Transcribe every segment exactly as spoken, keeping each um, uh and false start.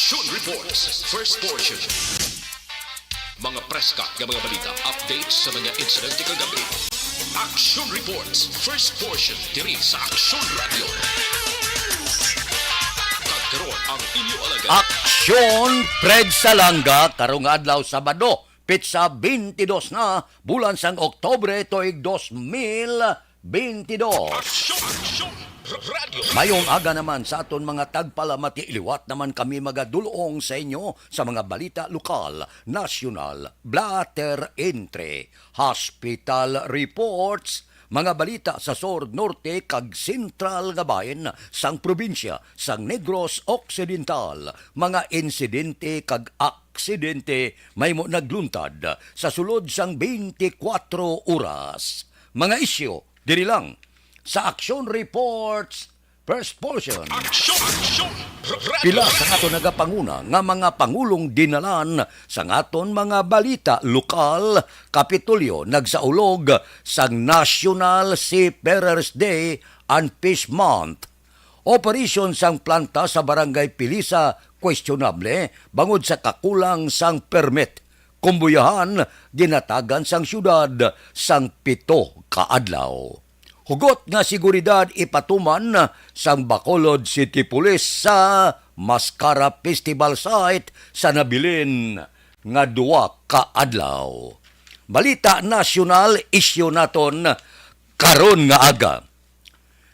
Action Reports, first portion. Mga preska nga mga balita, updates sa mga insidente kagabi. Action Reports, first portion, diri sa Action Radio. Kag karon ang inyo alagad. Aksyon, Fred Salanga, karong adlaw, Sabado, petsa twenty-two na, bulan sang Oktubre, tuig dos mil twenty-two. Aksyon, Aksyon, R-, Radio. Mayong aga naman sa aton mga tagpalamati. Liwat naman kami magadulong sa inyo sa mga balita lokal, nasyonal, blatter entry, hospital reports, mga balita sa sur, norte, kag sentral nga bahin sang probinsya sang Negros Occidental, mga insidente kag aksidente mahimo nagluntad sa sulod sang twenty-four oras. Mga isyu diri lang sa Action Reports, first portion. Aksyon, Aksyon, R-, Radio. Pila sa aton nagapanguna nga mga pangulong dinalan sa aton mga balita lokal, Kapitolyo nagsaulog sang National Seafarers Day and Fish Month. Operasyon sang planta sa Barangay Pilisa questionable bangod sa kakulang sang permit. Kumbuyahan ginatagan sang siyudad sang pito ka adlaw. Hugot nga seguridad ipatuman sang Bacolod City Police sa Mascara Festival site sa nabilin nga duwa ka adlaw. Balita nasyonal, isyu naton karon nga aga.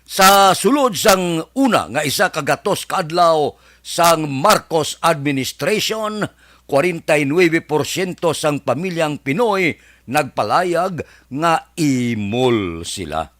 Sa sulod sang una nga isa ka gatos ka adlaw sang Marcos administration, kwarenta y nuebe porsyento sang pamilyang Pinoy nagpalayag nga imol sila.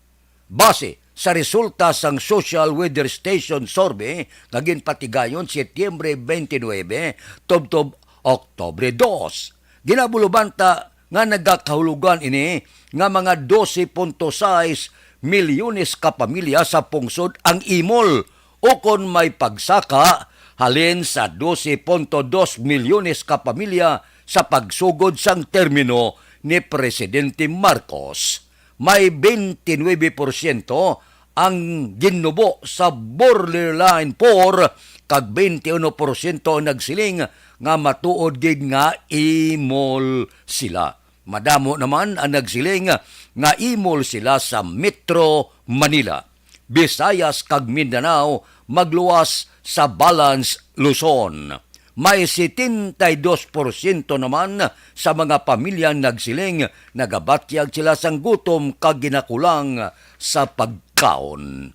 Base sa resulta sang Social Weather Station survey nga ginpatigayon Setyembre twenty-nine tubtob Oktubre dos, ginabulubanta nga nagakahulugan ini nga mga dose punto sais milyones ka pamilya sa pungsod ang imol, ukon may pagsaka halin sa dose punto dos milyones ka pamilya sa pagsugod sang termino ni Presidente Marcos. May twenty-nine porsyento ang ginubo sa borderline poor, kag twenty-one porsyento ang nagsiling nga matuod gid nga imol sila. Madamo naman ang nagsiling nga imol sila sa Metro Manila, Visayas, kag Mindanao, magluwas sa Balance Luzon. May setenta y dos porsyento naman sa mga pamilya nagsiling nagabatyag sila sang gutom kag ginakulang sa pagkaon.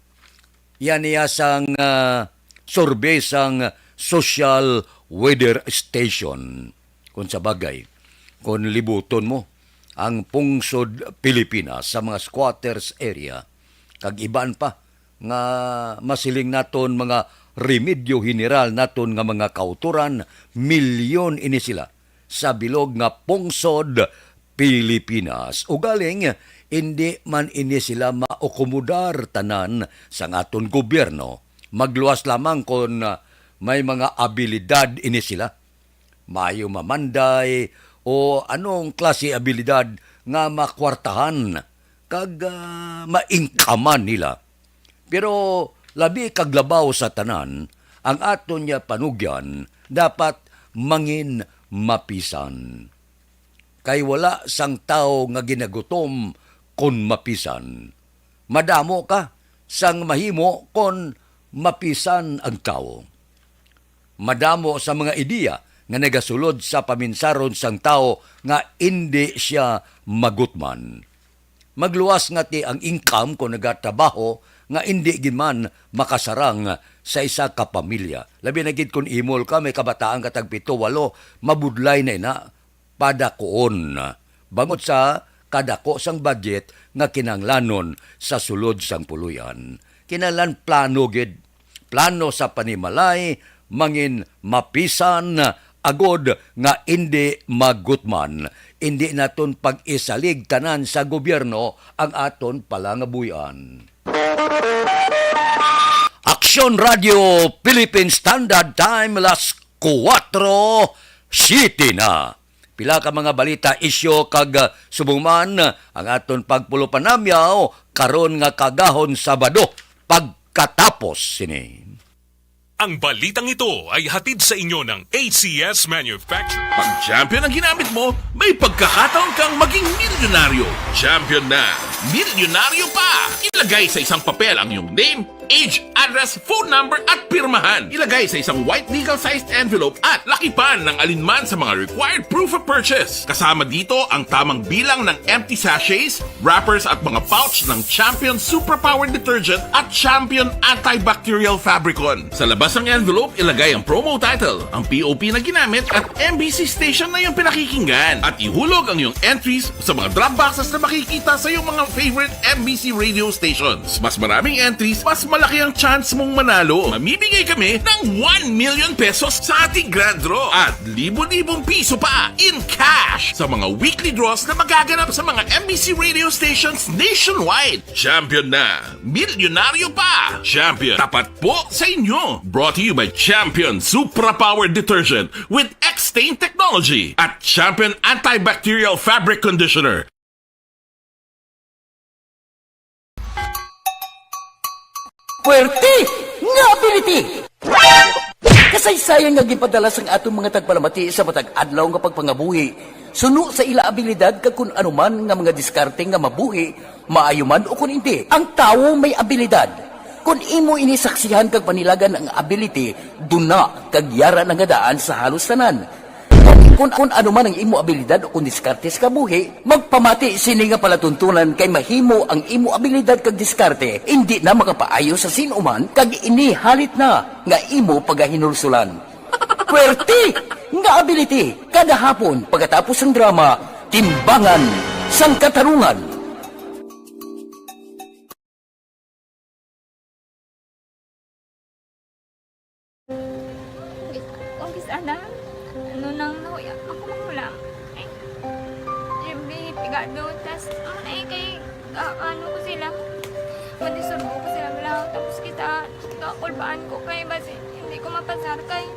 Yan iya sang, ah, survey sang Social Weather Station. Kung sa bagay, kung libuton mo ang pungsod Pilipinas sa mga squatters area, kag iban pa nga masiling naton mga remedyo general naton nga mga kautoran, milyon ini sila sa bilog nga pungsod Pilipinas. Ugaling, indi man ini sila maakomodar tanan sang aton gobyerno. Magluwas lamang kon, ah, may mga abilidad ini sila. Maayo mamanday o anong klase abilidad nga makwartahan kag, ah, maingkaman nila. Pero labi kag labaw sa tanan, ang aton niya panugyan dapat mangin mapisan. Kay wala sang tawo nga ginagutom kon mapisan. Madamo ka sang mahimo kon mapisan ang tawo. Madamo sa mga ideya nga nagasulod sa paminsaron sang tawo nga indi sia magutman. Magluwas nga ti ang income kon nagatrabaho nga indi gid man makasarang sa isa ka pamilya. Labi na gid kon imol ka, may kabataan ka tag pito, walo, mabudlay na ina padakuon. Bangod sa kadako sang budget nga kinahanglanon sa sulod sang puloy-an. Kinahanglan plano gid. Plano sa panimalay, mangin mapisan, agod nga indi magutman. Indi naton pag-isalig tanan sa gobyerno ang aton palangabuy-an. Aksyon Radio Philippine Standard Time, alas kuwatro siyete na. Pila ka mga balita, isyu, kag, ah, subong man, ah, ang aton pagpulopanamyaw karon nga kaagahon Sabado pagkatapos sini. Ang balitang ito ay hatid sa inyo ng A C S Manufacturing. Pag Champion ang ginamit mo, may pagkakataon kang maging milyonaryo. Champion na! Milyonaryo pa! Ilagay sa isang papel ang iyong name, age, address, phone number, at pirmahan. Ilagay sa isang white legal-sized envelope at lakipan ng alinman sa mga required proof of purchase. Kasama dito ang tamang bilang ng empty sachets, wrappers, at mga pouch ng Champion Suprapower Detergent at Champion Antibacterial Fabricon. Sa labas ng envelope, ilagay ang promo title, ang P O P na ginamit, at M B C station na iyong pinakikinggan. At ihulog ang iyong entries sa mga drop boxes na makikita sa iyong mga favorite M B C radio stations. Mas maraming entries, mas malaki ang chance mong manalo. Mamimigay kami ng one million pesos sa ating grand draw at libo-libong piso pa in cash sa mga weekly draws na magaganap sa mga M B C radio stations nationwide. Champion na! Milyonaryo pa! Champion, tapat po sa inyo! Brought to you by Champion Supra Power Detergent with X-Stain Technology at Champion Antibacterial Fabric Conditioner. Puwerte nga ability! Kasaysayan nga ginpadala sang aton mga tagpalamati sa matag adlaw nga pagpangabuhi, suno sa ila abilidad kag kun ano man nga mga diskarte nga mabuhi, maayo man o kun indi. Ang tawo may abilidad. Kun imo ini saksihan kag panilagan ang ability, duna kag yara na nga daan sa halos tanan. Kun, kun ano man ang imo abilidad o kun diskarte sa kabuhi, magpamati sini nga palatuntunan kay mahimo ang imo abilidad kag diskarte indi na makapaayo sa sin-o man kag ini halit na nga imo pagahinulsulan. Puwerte nga ability kada hapon pagkatapos sang drama, Timbangan sang Katarungan. Kung kis-a na, ano nang nahuya ako manghulam. Ay, Jimmy, pigado, tas, ano na eh, kay, ah, ano ko sila, madisurbo ko sila lang, tapos kita, kakulbaan ko kay, basi, hindi ko mapasar kay.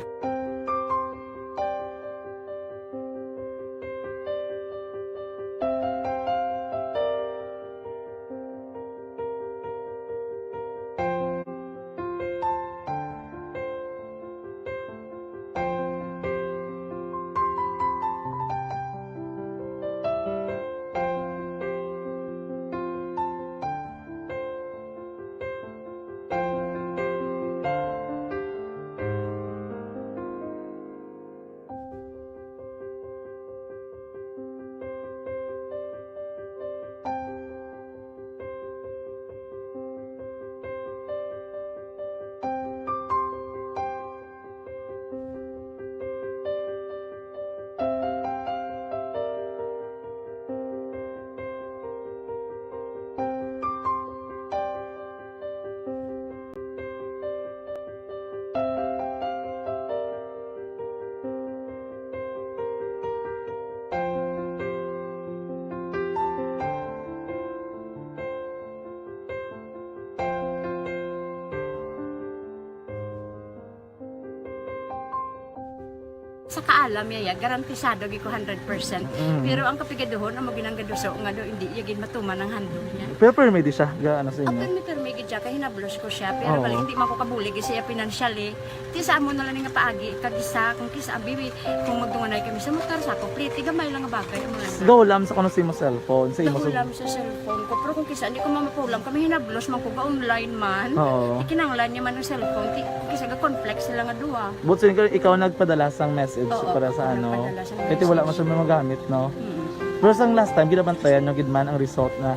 Sa kaalam niya, ya, garantisado gid ko hundred percent. Mm. Pero ang kapigaduhon, amo ginang gaduso nga do, hindi iya gid matuman ang handog niya. Pero permi di siya, ga, ano sa inyo? Permi, permi gid siya, kay hinablos ko siya. Pero Oo. Bali, hindi man ko kabulig siya financially. Ti sa amo na lang nga paagi, kag isa, kung kis-a, abi, kung magtunganay kami sa motor, sa complete, gamay lang nga bagay, amo lang. Gahulam sa kuno sa imo cellphone, sa imo sa Gahulam sa cellphone ko. Pero kung kis-a, hindi ko mamapulam, kami hinablos man ko, ga-online man. Oo. Ti kinahanglan niya man ang cellphone, ti, kis-a, ga-conflict sila nga duha. But so, ikaw, ikaw nagpadala sang message Oo, para sa ako ano? Nagpadala sang Kaya ti wala message. Man siya magamit, no? Mm. Pero sang last time, ginabantayan nyo gid man ang result na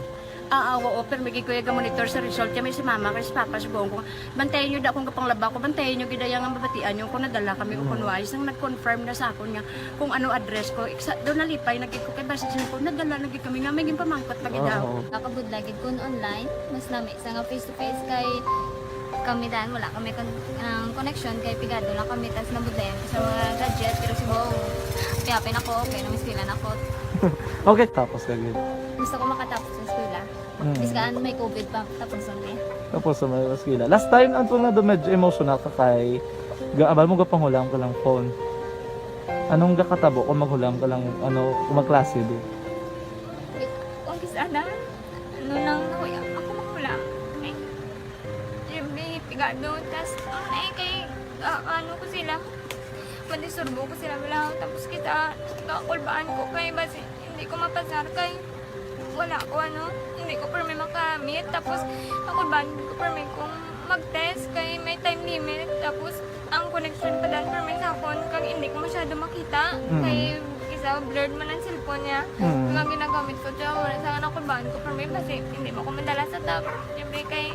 Ah, ah, oo, pero may gid ko iya ga-monitor sa result. Kaya may si mama, kay si papa, subong ko, bantayan nyo da kung kapanglaba ko, bantayan nyo gid iya nga mabatian nyo kung nadala kami o kung Mm. wala. Isang nag-confirm na sa akon nga kung ano address ko. Iksa, daw nalipay na gid ko kay basi siya ko, nadala na gid kami nga may ginpamangkot pa gid Oo, daw. Oo. Nakabudlay gid kun online, mas nami sa nga face to face kay kami dan wala kami kon-, ang connection kay pigado lang kami tas nabudlayan ko sa mga gadget pero si Bong, piyapin ako, okay na may eskwela na ako. Okay, tapos ka gid. Gusto ko makatapos sa eskwela. Mm. Biskan may covid pa, tapos ang niya. Tapos sa mga eskwela. Last time, ang tunga do medyo emotional ka kay ga-, abal mo gapanghulam ka lang phone. Anong gakatabo kung maghulam ka lang, ano, kung magklase di? Kung kis-a na, ano nang nahuya ako manghulam. Ay, Jimmy, pigado, tas, ano na eh, kay Ah, ano ko sila, madisturbo ko sila, wala. Tapos kita, kakulbaan ko kay basi hindi ko mapasar kay wala ko, ano, hindi ko permi makamit. Tapos kakulbaan ko permi kung mag-test kay may time limit. Tapos ang connection pa dan permi sa akon kag hindi ko masyado makita. Mm. Kay isa, blurred man ang cellphone niya. Mm. Kag ang ginagamit ko siya, wala sa nakulbaan ko permi basi hindi mo ko madala sa top. Siyempre kay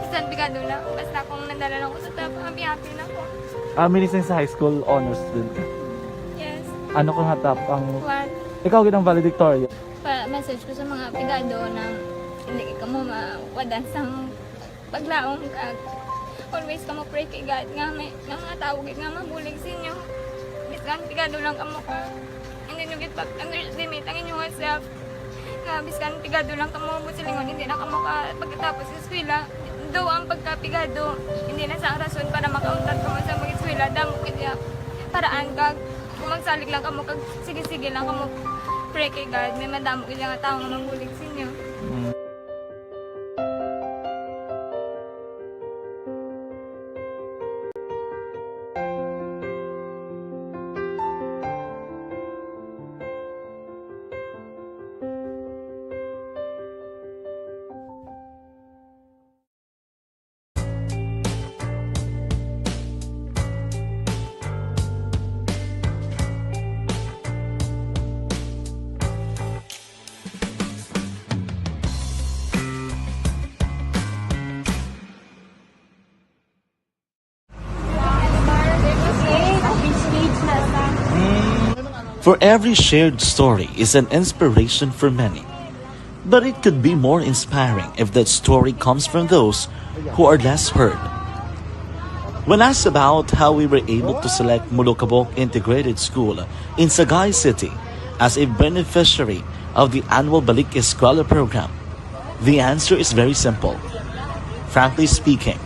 bisan pigado lang, basta kung nadala lang ko sa top, happy-happy na ko. Ah, meaning sa high school, honors student ka? Yes. Ano ka nga top ang One. Ikaw gid ang valedictorian? Pa-message ko sa mga pigado na hindi kamo mawadan sang paglaom kag always kamo pray kay God nga may, nga mga tawo gid nga mabulig sa inyo. Bisan pigado lang kamo ka hindi nyo gid pag-underestimate ang inyong self. Nga bisan pigado lang kamo, buot silingon, hindi na kamo ka pagkatapos sa eskwela. Daw ang pagkapigado, hindi na sa rason para makauntat kamo sa mag-eskwela. Damo gid ya paraan kag kung magsalig lang kamo kag sige-sige lang kamo pray kay God, may madamo gid nga tawo nga mabulig sa inyo. Mm. For every shared story is an inspiration for many. But it could be more inspiring if that story comes from those who are less heard. When asked about how we were able to select Molokabok Integrated School in Sagay City as a beneficiary of the annual Balik Eskwela program, the answer is very simple. Frankly speaking,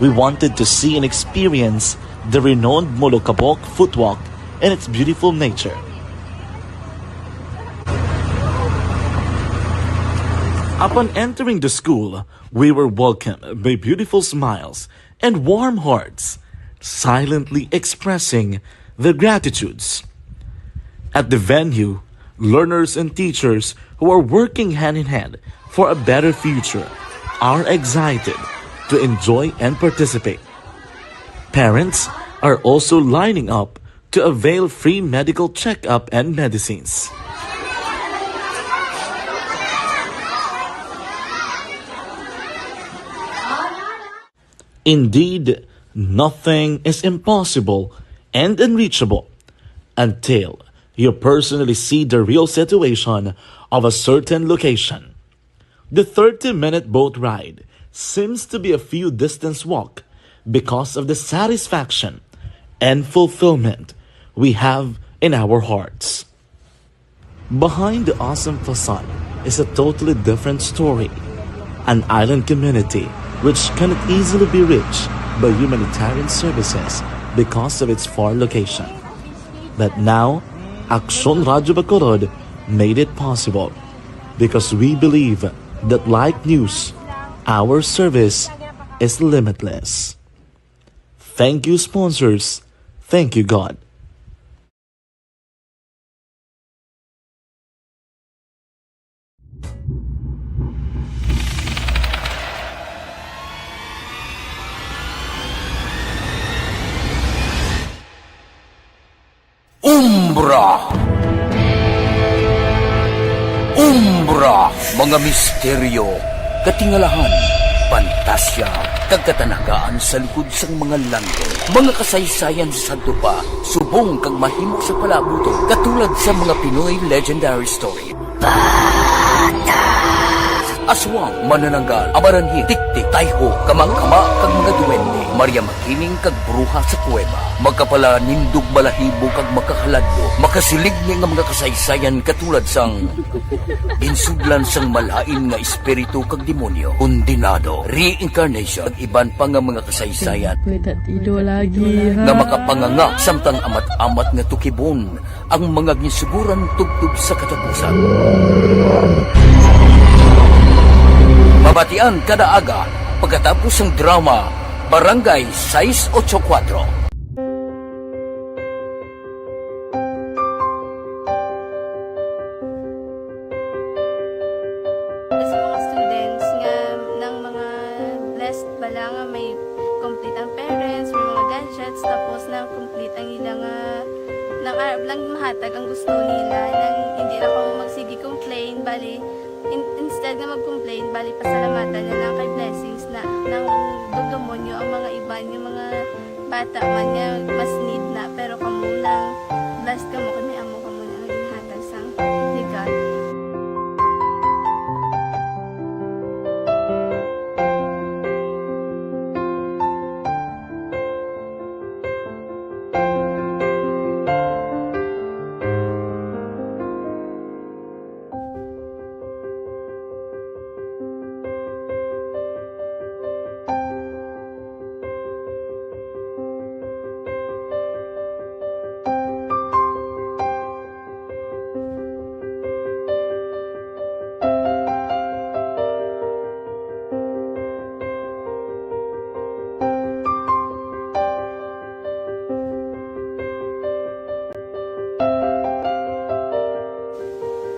we wanted to see and experience the renowned Molokabok footwalk and its beautiful nature. Upon entering the school, we were welcomed by beautiful smiles and warm hearts, silently expressing their gratitudes. At the venue, learners and teachers who are working hand in hand for a better future are excited to enjoy and participate. Parents are also lining up to avail free medical checkup and medicines. Indeed, nothing is impossible and unreachable until you personally see the real situation of a certain location. The thirty-minute boat ride seems to be a few distance walk because of the satisfaction and fulfillment we have in our hearts. Behind the awesome facade is a totally different story. An island community which cannot easily be reached by humanitarian services because of its far location. But now, Aksyon Radyo Bacolod made it possible because we believe that like news, our service is limitless. Thank you, sponsors. Thank you, God. Umbra. Umbra, mga misteryo, katingalahan, pantasya, kag katanagaan sa likod sang mga langit. Mga kasaysayan sa sadto pa, subong kag mahimo sa palabuton, katulad sa mga Pinoy legendary story. Aswang, manananggal, amaranhit, tiktik, tayho, kamangkama, kag mga duwende, Maria Makiling kag bruha sa kuweba, makapalanindog balahibo kag makahaladlo, makasiligni nga mga kasaysayan katulad sang ginsudlan sang malain nga espiritu kag demonyo, kondenado, reincarnation, kag iban pa nga mga kasaysayan Pwede ido lagi, ha? nga makapanganga samtang amat-amat nga tukibon ang mga ginsuguran tubtob sa katapusan. Mabatian kada aga pagkatapos sang drama, Barangay sais ocho kuwatro. Sa mga students nga, nang mga blessed bala nga may complete ang parents, may mga gadgets, tapos nang complete ang ila nga, nang arab lang mahatag ang gusto nila, nang hindi na ko magsige complain, bali, in-, instead nga mag-complain, bali, pasalamatan na lang kay blessings na, nang dudumo nyo ang mga iban, yung mga bata man nga mas need na, pero kamo lang, blessed kamo kay may amo kamo na nga ginhatag sang ni God.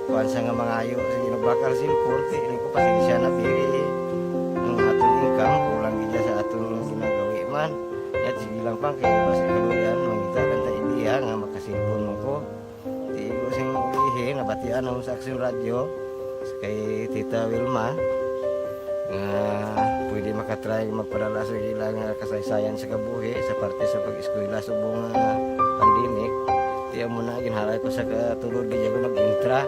Kuwan sa nga mangayo sa ginabakal sin korte, ini ko pasensya na, pili ang aton income, kulang gid sa aton ginagawi man. Yat, sige lang pang, kay basi kaluyan, mangita lang ta idea nga makasilpon mo ko. Di ko sing ihi, nabatian ako sa Aksyon Radyo, kay Tita Wilma, nga pwede makatry magpadala sa ila nga kasaysayan sa kabuhi sa parte sa pag-eskwela subong nga pandemic. Di amo na, ginhalay ko sa katulod, di ako nag-intra.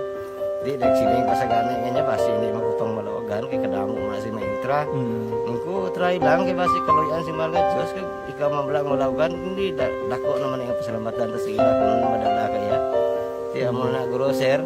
Di, nagsiling pa sa gani nga niya, basi hindi man ko pang malawagan, kay kadamo mo na si maintra. Mm. Ang ko, try lang, kay basi kaluyan si Mahal nga Diyos, kay ikaw man lang malawagan, hindi, da-, dako naman ang pasalamatan ta sa ila kung ano madala kaya. Di, amo na, guro, sir,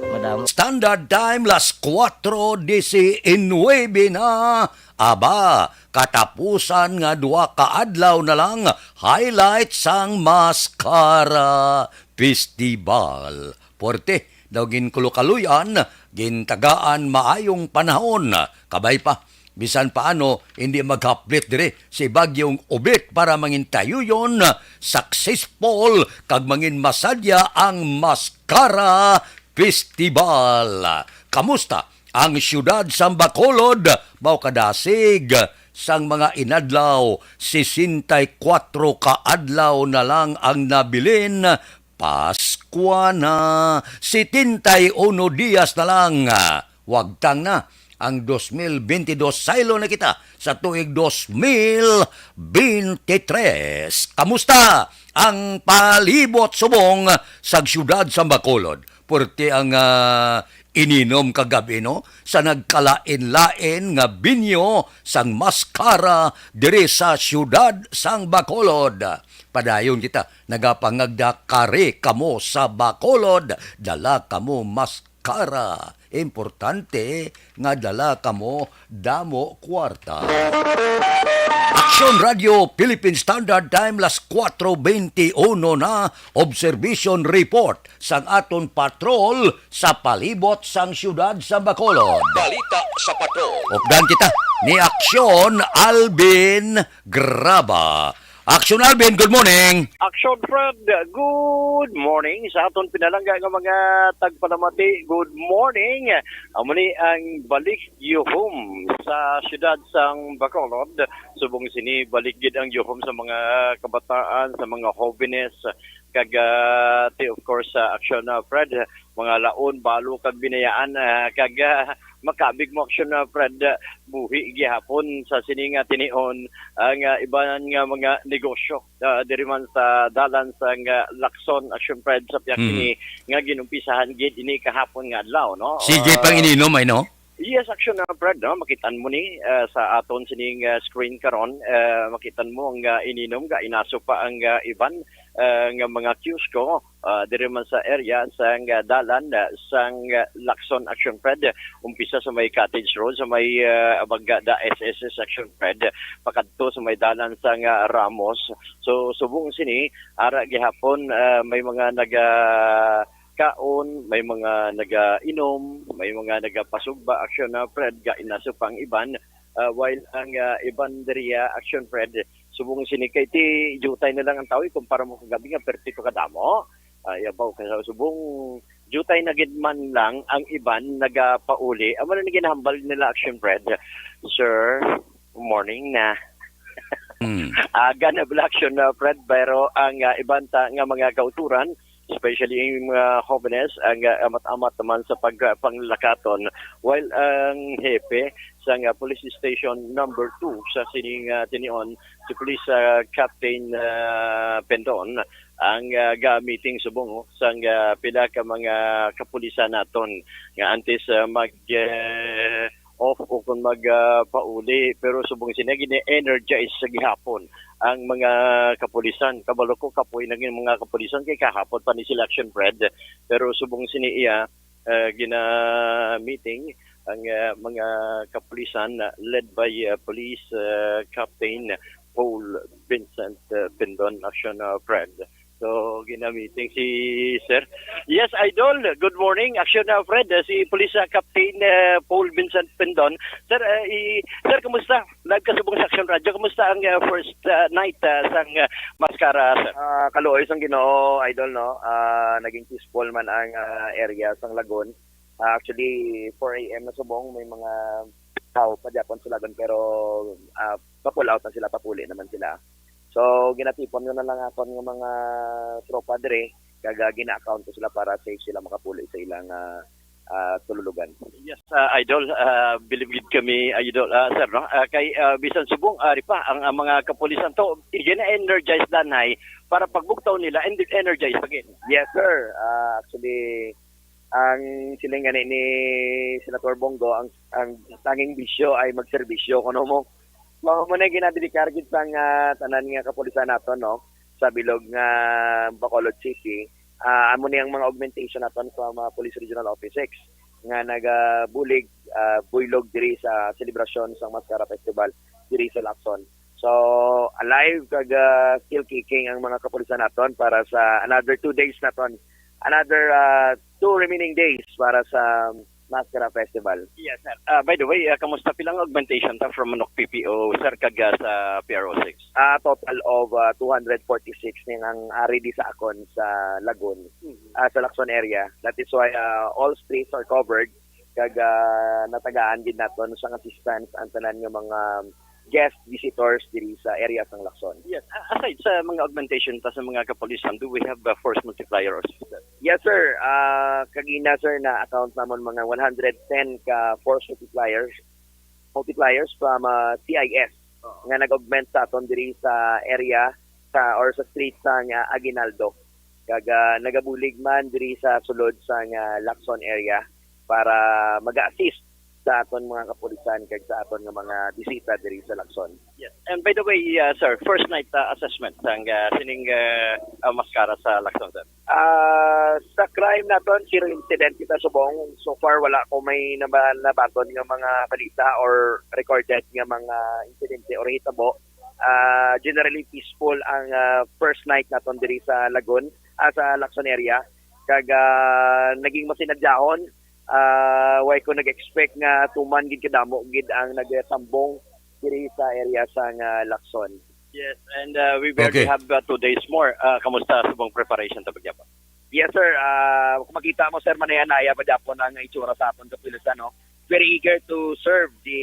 madamo. Standard Time, las kuwatro diecinuebe na. Aba, katapusan nga duha ka adlaw na lang, highlight sang Mascara Festival. Puwerte daw ginkulo-kaluy-an, gintagaan maayong panahon. Kabay pa, bisan paano, hindi maghaplit diri si Bagyong Obet para mangin tayuyon, successful, kag mangin masadya ang Mascara Festival. Kamusta ang siyudad sang Bacolod? Mao kadasig sang mga inadlaw, sesenta y kuwatro ka adlaw na lang ang nabilin. Paskwa na, setenta y uno dias na lang. Wagtang na ang dos mil bentidus. Saylo na kita sa tuig dos mil bentitres. Kamusta ang palibot subong sa siyudad sa Bacolod? Puwerte ang, ah, ininom kagab-i, no? Sa nagkalain-lain nga binyo sang Mascara diri sa siyudad sang Bacolod. Padayon kita, nagapangagda, kari kamo sa Bacolod, dala kamo Mascara. Importante nga dala kamo damo kwarta. Aksyon Radio Philippine Standard Time, las kuwatro benti uno na, observation report sang aton patrol sa palibot sang siyudad sa Bacolod. Balita sa patrol. Updan kita ni Aksyon Alvin Graba. Aksyon Alvin, good morning. Aksyon Fred, good morning. Sa aton pinalangga nga mga tagpalamati, good morning. Amo ni ang balik yuhom sa siyudad sang Bacolod. Subong sini, balik gid ang yuhom sa mga kabataan, sa mga hobenes, kag, ah, ti, of course, sa Aksyon, ah, Fred, mga laon, balo, kag binayaan, ah, kag, ah, makabig mo, Aksyon, ah, Fred, ah, buhi gihapon sa sini nga tinion ang, ah, iban nga mga negosyo, ah, diri man sa dalan sang, ah, Lacson, Aksyon, Fred, sa piyak Mhm. ini nga ginumpisahan gid ini kahapon nga adlaw, no? Sige, Ah, pang ininom, ay, no? Yes, Aksyon, ah, Fred, no? Makitaan mo ni, ah, sa aton sining, ah, screen karon, ah, makitaan mo ang, ah, ininom, ga inaso pa ang, ah, iban, ah, nga mga kiosko, ah, diri man sa area sang, ah, dalan, ah, sang, ah, Lacson, Aksyon, Fred. Umpisa sa may Cottage Road, sa may, ah, Abagada S S S, Aksyon, Fred, pakadto sa may dalan sang, ah, Ramos. So, subong sini, ara gihapon, ah, may mga naga kaon, may mga nagainom, may mga nagapasugba, Aksyon, ah, Fred, ga inaso pa ang iban. Ah, while ang, ah, iban diri, ah, Action Fred, subong sini kay ti jutay na lang ang tawo, eh, kumpara mo kagabi nga perti pa kadamo. Ah, yabaw ka sa subong jutay na gid man lang ang iban nagapauli. Amo na ni ginahambal nila, Action Fred. Sir, morning na. Mm. Aga na bala, Action na, Fred, pero ang, ah, iban ta nga mga kauturan, especially ang mga hobenes, ang, ah, amat-amat naman sa pag, ah, panglakaton. While ang hepe sa, ah, Police Station number two sa sining, ah, tinion, si Police, ah, Captain, ah, Pendon, ang, ah, ga-meeting subong, oh, sa, ah, pila ka mga kapulisan naton nga antes, ah, mag, eh, off o kung mag, ah, pauli, pero subong sini gina-energize sa gihapon ang mga kapulisan. Kabalo ko, kapoy na gyud mga kapulisan kay kahapon pa ni sila, Action Fred, pero subong sini iya, ah, gina-meeting ang, ah, mga kapulisan, ah, led by, ah, Police, ah, Captain Paul Vincent, ah, Pendon, Action, ah, Fred. So, gina-meeting si Sir. Yes, Idol. Good morning. Action, ah, Fred. Ah, si Police, ah, Captain, ah, Paul Vincent Pendon. Sir, ah, i- Sir, kumusta? Live ka subong sa Action Radio. Kumusta ang, ah, first, ah, night, ah, sang, ah, Mascara, sir? Ah, kaluoy sang Ginoo, Idol, no? Ah, naging peaceful man ang, ah, area sang Lagun. Ah, actually, four a m na subong, may mga tao pa gyapon sa Lagun, pero, ah, pa-pull out na sila, papuli naman sila. So, ginatipon ko na lang akon nga mga tropa dire, kag, ah, gina-account ko sila para safe sila makapuli sa ilang, ah, ah, tululugan. Yes, ah, Idol, ah, bilib gid kami, Idol, ah, sir, no? Ah, kay, ah, bisan subong, ari pa, ang, ang mga kapulisan to, gina-energize danay para pagbugtaw nila and energize again. Yes, sir. Ah, actually, ang siling gani ni Senator Bong Go, ang, ang tanging bisyo ay magserbisyo, kuno mo. Mao mo na ginadedikar gid sang, ah, tanan nga kapulisan naton, no, sa bilog nga Bacolod City. Ah, amo ni ang mga augmentation naton from, ah, Police Regional Office six nga nagabulig, ah, buylog diri sa selebrasyon sang Mascara Festival diri sa Lacson. So, alive kag, ah, still kicking ang mga kapulisan naton para sa another two days naton. Another, ah, two remaining days para sa Mascara Festival. Yes, sir. Ah, by the way, ah, kamusta, pila ang augmentation ta from Manok P P O, sir, kag, ah, sa P R O six? Ah, total of, ah, two hundred forty-six ning ang ari di sa akon sa Lagun, ah, sa Lacson area. That is why, ah, all streets are covered, kag, ah, natagaan gid naton sang assistance ang tanan nga mga guest visitors diri sa area sang Lacson. Yes, a- aside sa mga augmentation ta sa mga kapulisan, do we have a force multiplier or system? Yes, sir. Ah, kagina, sir, na-account namon mga one hundred ten ka force multipliers, multipliers from, ah, C I S nga nag-augment sa aton diri sa area sa, or sa street sang, ah, Aguinaldo. Kag, ah, nagabulig man diri sa sulod sang, ah, Lacson area para mag-assist sa aton mga kapulisan kag sa aton nga mga bisita diri sa Lacson. Yes. And by the way, uh, sir, first night, uh, assessment sang, uh, sining, uh, uh, Mascara sa Lacson, sir? Ah, sa crime naton, zero incident kita subong. So far, wala ko may naba- nabaton nga mga balita or recorded nga mga insidente or hitabo. Ah, generally peaceful ang, ah, first night naton diri sa Lagun, ah, sa Lacson area. Kag, ah, naging masinadyahon, ah, way ko nag-expect nga tuman gid kadamo gid ang nagatambong diri sa area sang, ah, Lacson. Yes, and, uh, we barely Okay. have, uh, two days more. Uh, kamusta subong preparation ta pa gyapon? Yes, sir. Ah, kung makita mo, sir, manaya-naya pa gyapon ang itsura sa aton kapulisan, no? Very eager to serve the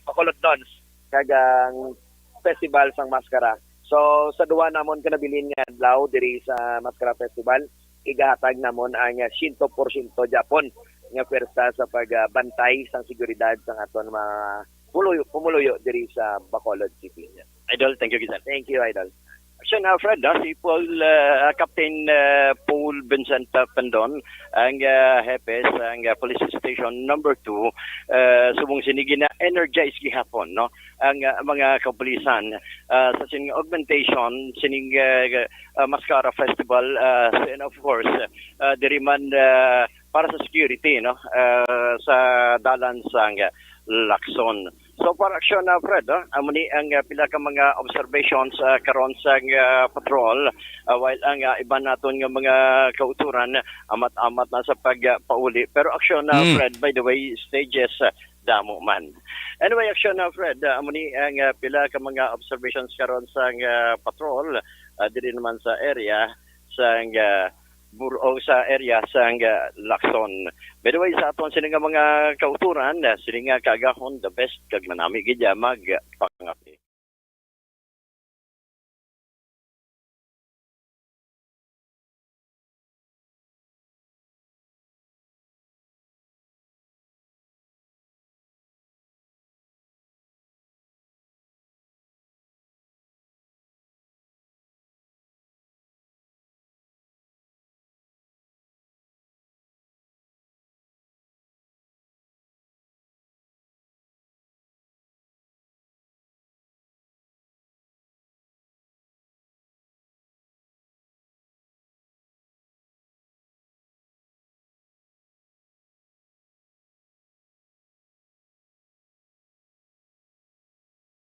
Bacolod Dons kag ang festival sang Mascara. So, sa duha namon ka nabilin nga adlaw diri sa Mascara Festival, igahatag namon ang, ah, siyento porsyento gyapon nga pwersa sa pagbantay sang seguridad sang aton mga puluyo, pumuluyo diri sa Bacolod City. Idol, thank you, Gizan. Thank you, Idol. Action, uh, Fred, no? Si Paul, uh, Captain, uh, Paul Vincent, uh, Pendon, ang, uh, hepe sang, uh, Police Station number two, uh, subong sini gina-energize gihapon, no? Ang, uh, mga kapulisan, uh, sa sining augmentation, sining, uh, uh, Mascara Festival, uh, and of course, uh, diri man, uh, para sa security, no? Uh, sa dalan sang, uh, Lacson. So far, Action, uh, Fred, uh, amo ni ang, uh, pila ka mga observations, uh, karon sang, uh, patrol, uh, while ang, uh, iban naton nga mga kauturan, amat-amat na sa pagpauli. Pero Action, uh, Mm. Fred, by the way, stages, uh, damo man. Anyway, action na, Fred. Ah, amo ni ang, ah, pila ka mga observations karon sang, ah, patrol, ah, diri naman sa area sang, ah, Bur-, o sa area sang, ah, Lacson. By the way, sa aton sini nga mga kauturan, ah, sini nga kaagahon, the best, kag manami gid ya magpangapi.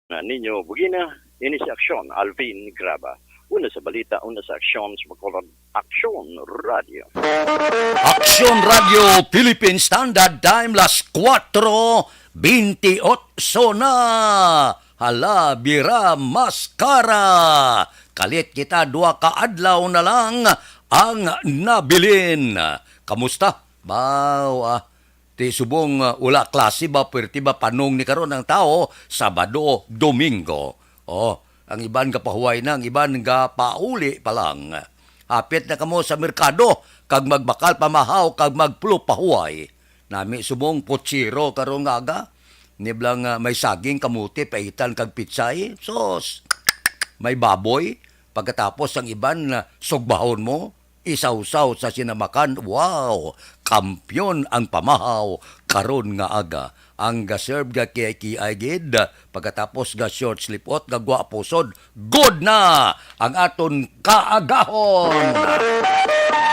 Na ninyo, bugina, ini si Aksyon, Alvin Graba. Una sa balita, una sa aksyon, sa Bacolod, Aksyon Radio. Aksyon Radio Philippine Standard Time, las kuwatro bintiocho na. Hala, bira, maskara. Kalit kita, dua ka adlaw na lang ang nabilin. Kamusta? Baw, ah, ti subong, ah, wala klase ba, pwerte ba panong ni karon ang tao, Sabado, Domingo. Oh, ang iban gapahuway na, ang iban gapauli pa lang. Hapit na kamo sa merkado, kag magbakal pamahaw, kag magpulo pahuway. Nami subong putsiro karon nga aga. Niblang, ah, may saging, kamote, paitan, kag pitsay. Sos, may baboy. Pagkatapos ang iban, ah, sugbahon mo, isawsaw sa sinamakan. Wow! Kampiyon ang pamahaw karon nga aga. Ang ga-serve ga kiay-kiay gid, pagkatapos ga short slipot, ga gwapo sod. Good na ang aton kaagahon.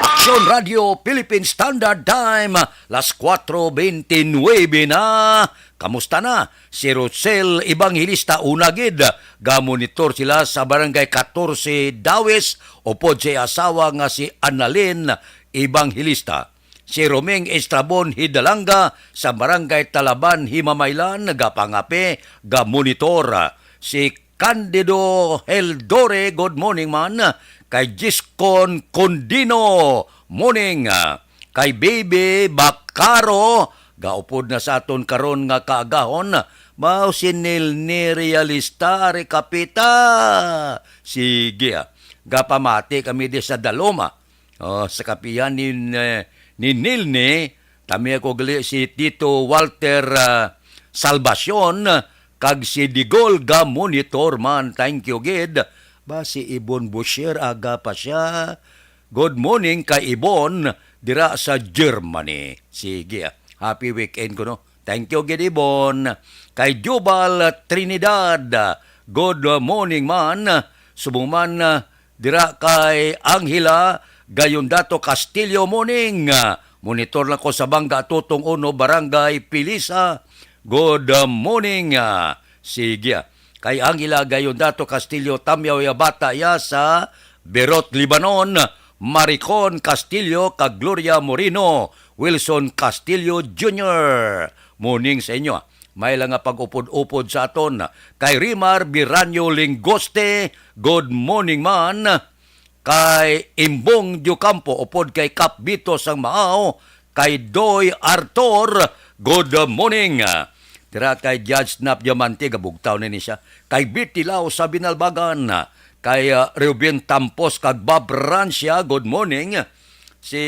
Aksyon Radio Philippine Standard Time, las kuwatro bente nuebe na. Kamusta na? Si Rosel Evangelista, una gid, gamonitor sila sa Barangay katorse Dawis, upod sa iya asawa nga si Annalyn Evangelista. Si Roming Estrabon Hidalanga sa Barangay Talaban, Himamaylan, gapangape, gamonitor. Si Candido Heldore, good morning man. Kay Giscon Condino, morning. Kay Baby Bacaro, gaupod na sa aton karon nga kaagahon, mao si Nilni Realista, ari kapita. Sige, ah. Gapamati kami di sa Daloma. Oh, sa kapihan ni, eh, ni Nilni, kami ako gali si Tito Walter, ah, Salvacion, kag si Digol ga monitor man. Thank you gid. Ba, si Ibon Boucher, aga pa siya. Good morning kay Ibon, dira sa Germany. Sige, ah. Happy weekend ko, no? Thank you gid, Ibon. Kay Jubal Trinidad, good morning man. Subong man, ah, dira kay Angela Gayondato Castillo, morning. Monitor lang ko sa Bangga Tutong Uno, Barangay Pilisa. Good morning. Ah, sige. Kay Angela Gayondato Castillo, tamyaw ya bata ya sa Beirut, Lebanon. Maricon Castillo kag Gloria Moreno, Wilson Castillo Junior. Morning sa inyo. May lang nga pag-upod-upod sa aton. Kay Rimar Biranyo Lingoste, good morning man. Kay Imbong Diocampo, upod kay Kap Bito sang Maaw, kay Doy Arthur, good morning. Dira kay Judge Nap Diamante, gabugtaw na ni siya. Kay Betty Lau sa Binalbagan, kay, ah, Reuben Tampos kag Bob Rancia, good morning. Si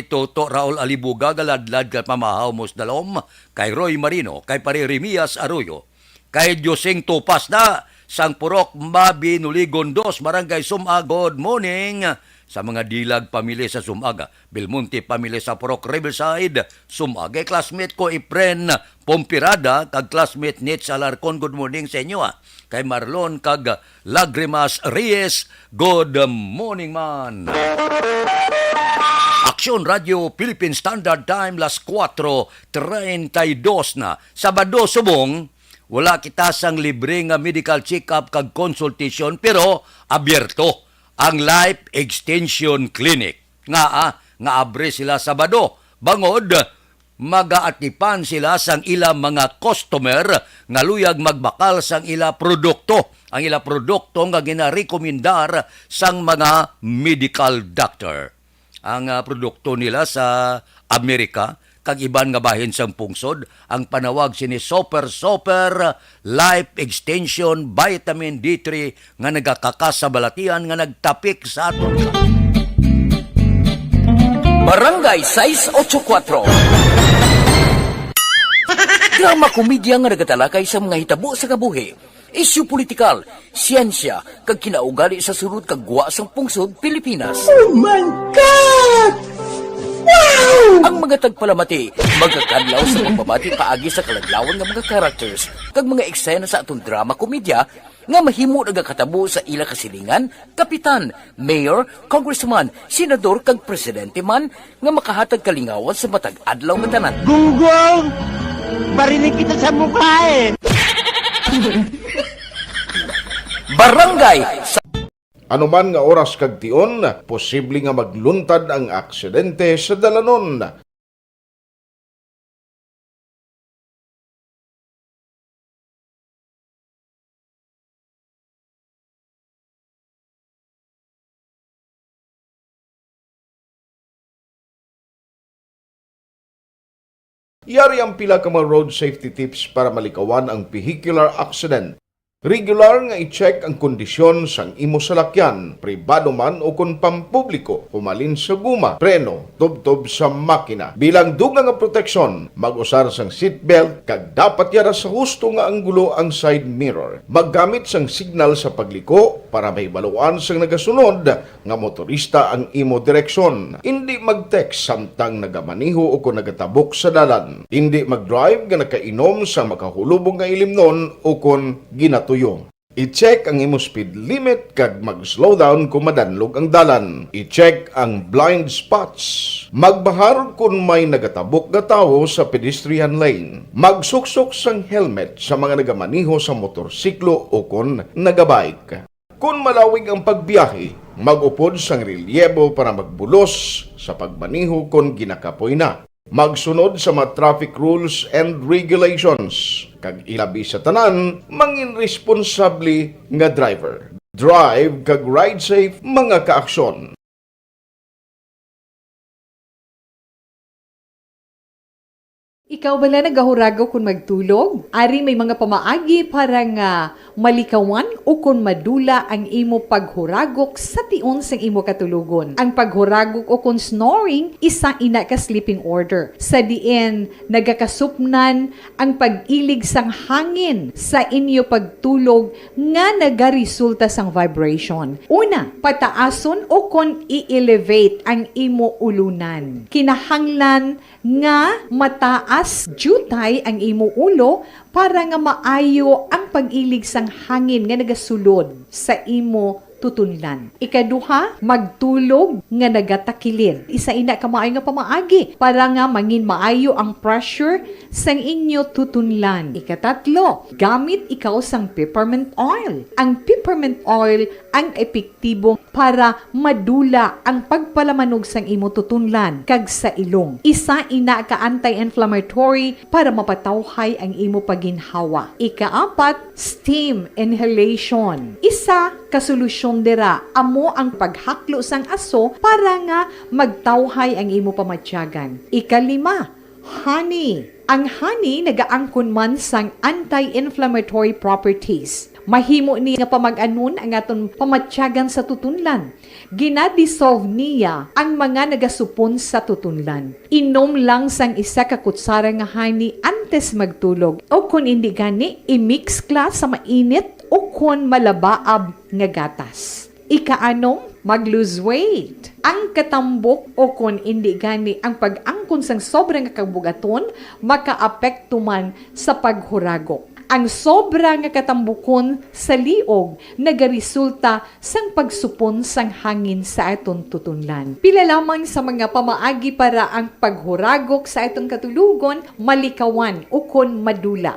Toto Raul Alibuga, galadlad ka pamahaw mo sa dalom. Kay Roy Marino, kay Pare Remias Arroyo, kay Diosing Tupas na, sang Purok Mabinuligon dos, Barangay Sum-a, good morning. Sa mga Dilag family sa Sum-a, Belmonte family sa Purok Riverside, Sum-a, kay classmate ko, Efren Pompirada, kag classmate Nitz Alarcon, good morning sa inyo, ah. Kay Marlon kag Lagrimas Reyes, good morning man. Aksyon Radio Philippine Standard Time, las kuwatro treinta y dos na. Sabado subong, wala kita sang libre nga medical check-up kag consultation, pero abierto ang Life Extension Clinic. Nga, ah, nga abre sila Sabado. Bangod, Magaatipan sila sang ila mga customer nga luyag magbakal sang ila produkto, ang ila produkto nga ginarekomendar sang mga medical doctor. Ang, ah, produkto nila sa Amerika kag iban nga bahin sang pungsod, ang panawag sini Super Super Life Extension Vitamin D three nga nagakakas sa balatian nga nagtapik sa aton. Barangay sais ocho kuatro. Drama komedya nga nagatalakay sa mga hitabo sa kabuhi, isyu politikal, siyensya, kag kinaugali sa sulod kag gwa sang pungsod Pilipinas. Oh my God! Wow! Ang mga tagpalamati magakadlaw sa pagbabati paagi sa kaladlawan nga mga characters kag mga eksena sa aton drama komedya nga mahimo nagakatabo sa ila kasilingan, kapitan, mayor, congressman, senador, kag presidente man nga makahatag kalingawan sa matag adlaw nga tanan. Gunggong! Barinig kita sa mukha eh! Barangay sa Anuman nga oras kag tion, posible nga magluntad ang aksidente sa dalanon. Yari ang pila ka mga road safety tips para malikawan ang vehicular accident. Regular nga i-check ang kondisyon sang imo salakyan, pribado man ukon pampubliko, humalin sa guma, preno, tubtob sa makina. Bilang dugang nga proteksyon, mag-usar sang seatbelt kag dapat yara sa husto nga anggulo ang side mirror. Maggamit sang signal sa pagliko para mahibaluan sang nagasunod nga motorista ang imo direksyon. Indi mag-text samtang nagamaneho ukon nagatabok sa dalan. Indi mag-drive nga nakainom sang makahulubong nga ilimnon ukon ginatuyo. I-check ang imo speed limit kag mag-slow down kon madanlog ang dalan. I-check ang blind spots. Magbahar kon may nagatabok nga tawo sa pedestrian lane. Magsuksok sang helmet sa mga nagamaneho sa motorsiklo ukon nagabike. Kon malawig ang pagbiyahe, mag-upod sang relyebo para magbulos sa pagmaneho kon ginakapoy na. Magsunod sa mga traffic rules and regulations, kag ilabi sa tanan, mangin responsable nga driver. Drive kag ride safe, mga kaaksyon. Ikaw bala nagahuragok kon magtulog? Ari may mga pamaagi para nga malikawan ukon madula ang imo paghuragok sa tion sang imo katulogon. Ang paghuragok ukon snoring isa ina ka sleeping order, sa diin nagakasupnan ang pag-ilig sang hangin sa inyo pagtulog nga nagaresulta sang vibration. Una, pataason ukon i-elevate ang imo ulunan. Kinahanglan nga mataas diutay ang imo ulo para nga maayo ang pag-ilig sang hangin nga nagasulod sa imo tutunlan. Ikaduha, magtulog nga nagatakilid. Isa ina ka maayo nga pamaagi para nga mangin maayo ang pressure sang inyo tutunlan. Ikatatlo, gamit ikaw sang peppermint oil. Ang peppermint oil ang epektibo para madula ang pagpalamanog sang imo tutunlan kag sa ilong. Isa ina ka anti-inflammatory para mapatawhay ang imo pagginhawa. Ikaapat, steam inhalation. Isa ka solusyon dira amo ang paghaklo sang aso para nga magtawhay ang imo pamatyagan. Ikalima, honey. Ang honey nagaangkon man sang anti-inflammatory properties. Mahimo ni nga pamag-anon ang aton pamatyagan sa tutunlan. Gina-dissolve niya ang mga nagasupon sa tutunlan. Inom lang sang isa ka kutsara nga honey antes magtulog, o kon indi gani, i-mix kla sa mainit o kon malabaab nga gatas. Ikaanom, mag-lose weight. Ang katambok o kon indi gani ang pag-angkon sang sobra nga kabugaton makaapekto man sa paghuragok. Ang sobra nga katambukon sa liog nagaresulta sang pagsupon sang hangin sa aton tutunlan. Pila lamang sa mga pamaagi para ang paghuragok sa aton katulogon malikawan ukon madula.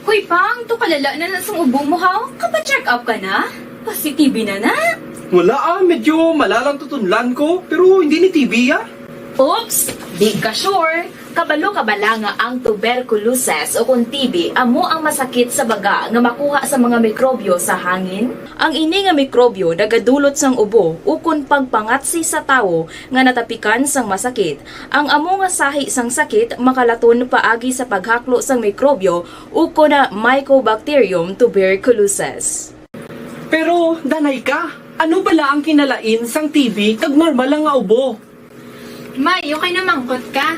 Hoy, Pang, to kalala na na sang ubo mo, haw? Kapa-check up ka na? Positibe na na? Wala ah, medyo malalang tutunlan ko, pero hindi ni T B ah. Oops! Di ka sure? Kabalo ka bala nga ang tuberculosis o kung T B amo ang masakit sa baga nga makuha sa mga mikrobyo sa hangin? Ang ini nga mikrobyo nagadulot sang ubo ukon pagpangatsi sa tawo nga natapikan sang masakit. Ang amo nga sahi sang sakit makalaton paagi sa paghaklo sang mikrobyo ukon na Mycobacterium tuberculosis. Pero, danay ka, ano bala ang kinalain sang T B kag normal lang nga ubo? May, okay na mangkot ka.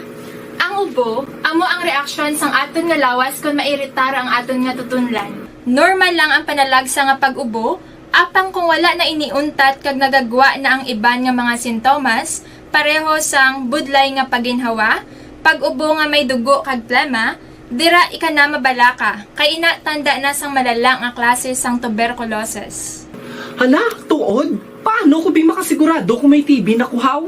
Ang ubo, amo ang reaksyon sang aton nga lawas kon mairitar ang aton nga tutunlan. Normal lang ang panalagsa nga pag-ubo, apang kung wala na ini untat kag nagagwa na ang iban nga mga sintomas, pareho sang budlay nga paginhawa, pag-ubo nga may dugo kag plema, dira ika na mabalaka, kay ina tanda na sang malala nga klase sang tuberculosis. Hala, tuod? Paano ko bi makasigurado kung may T B na kuhaw?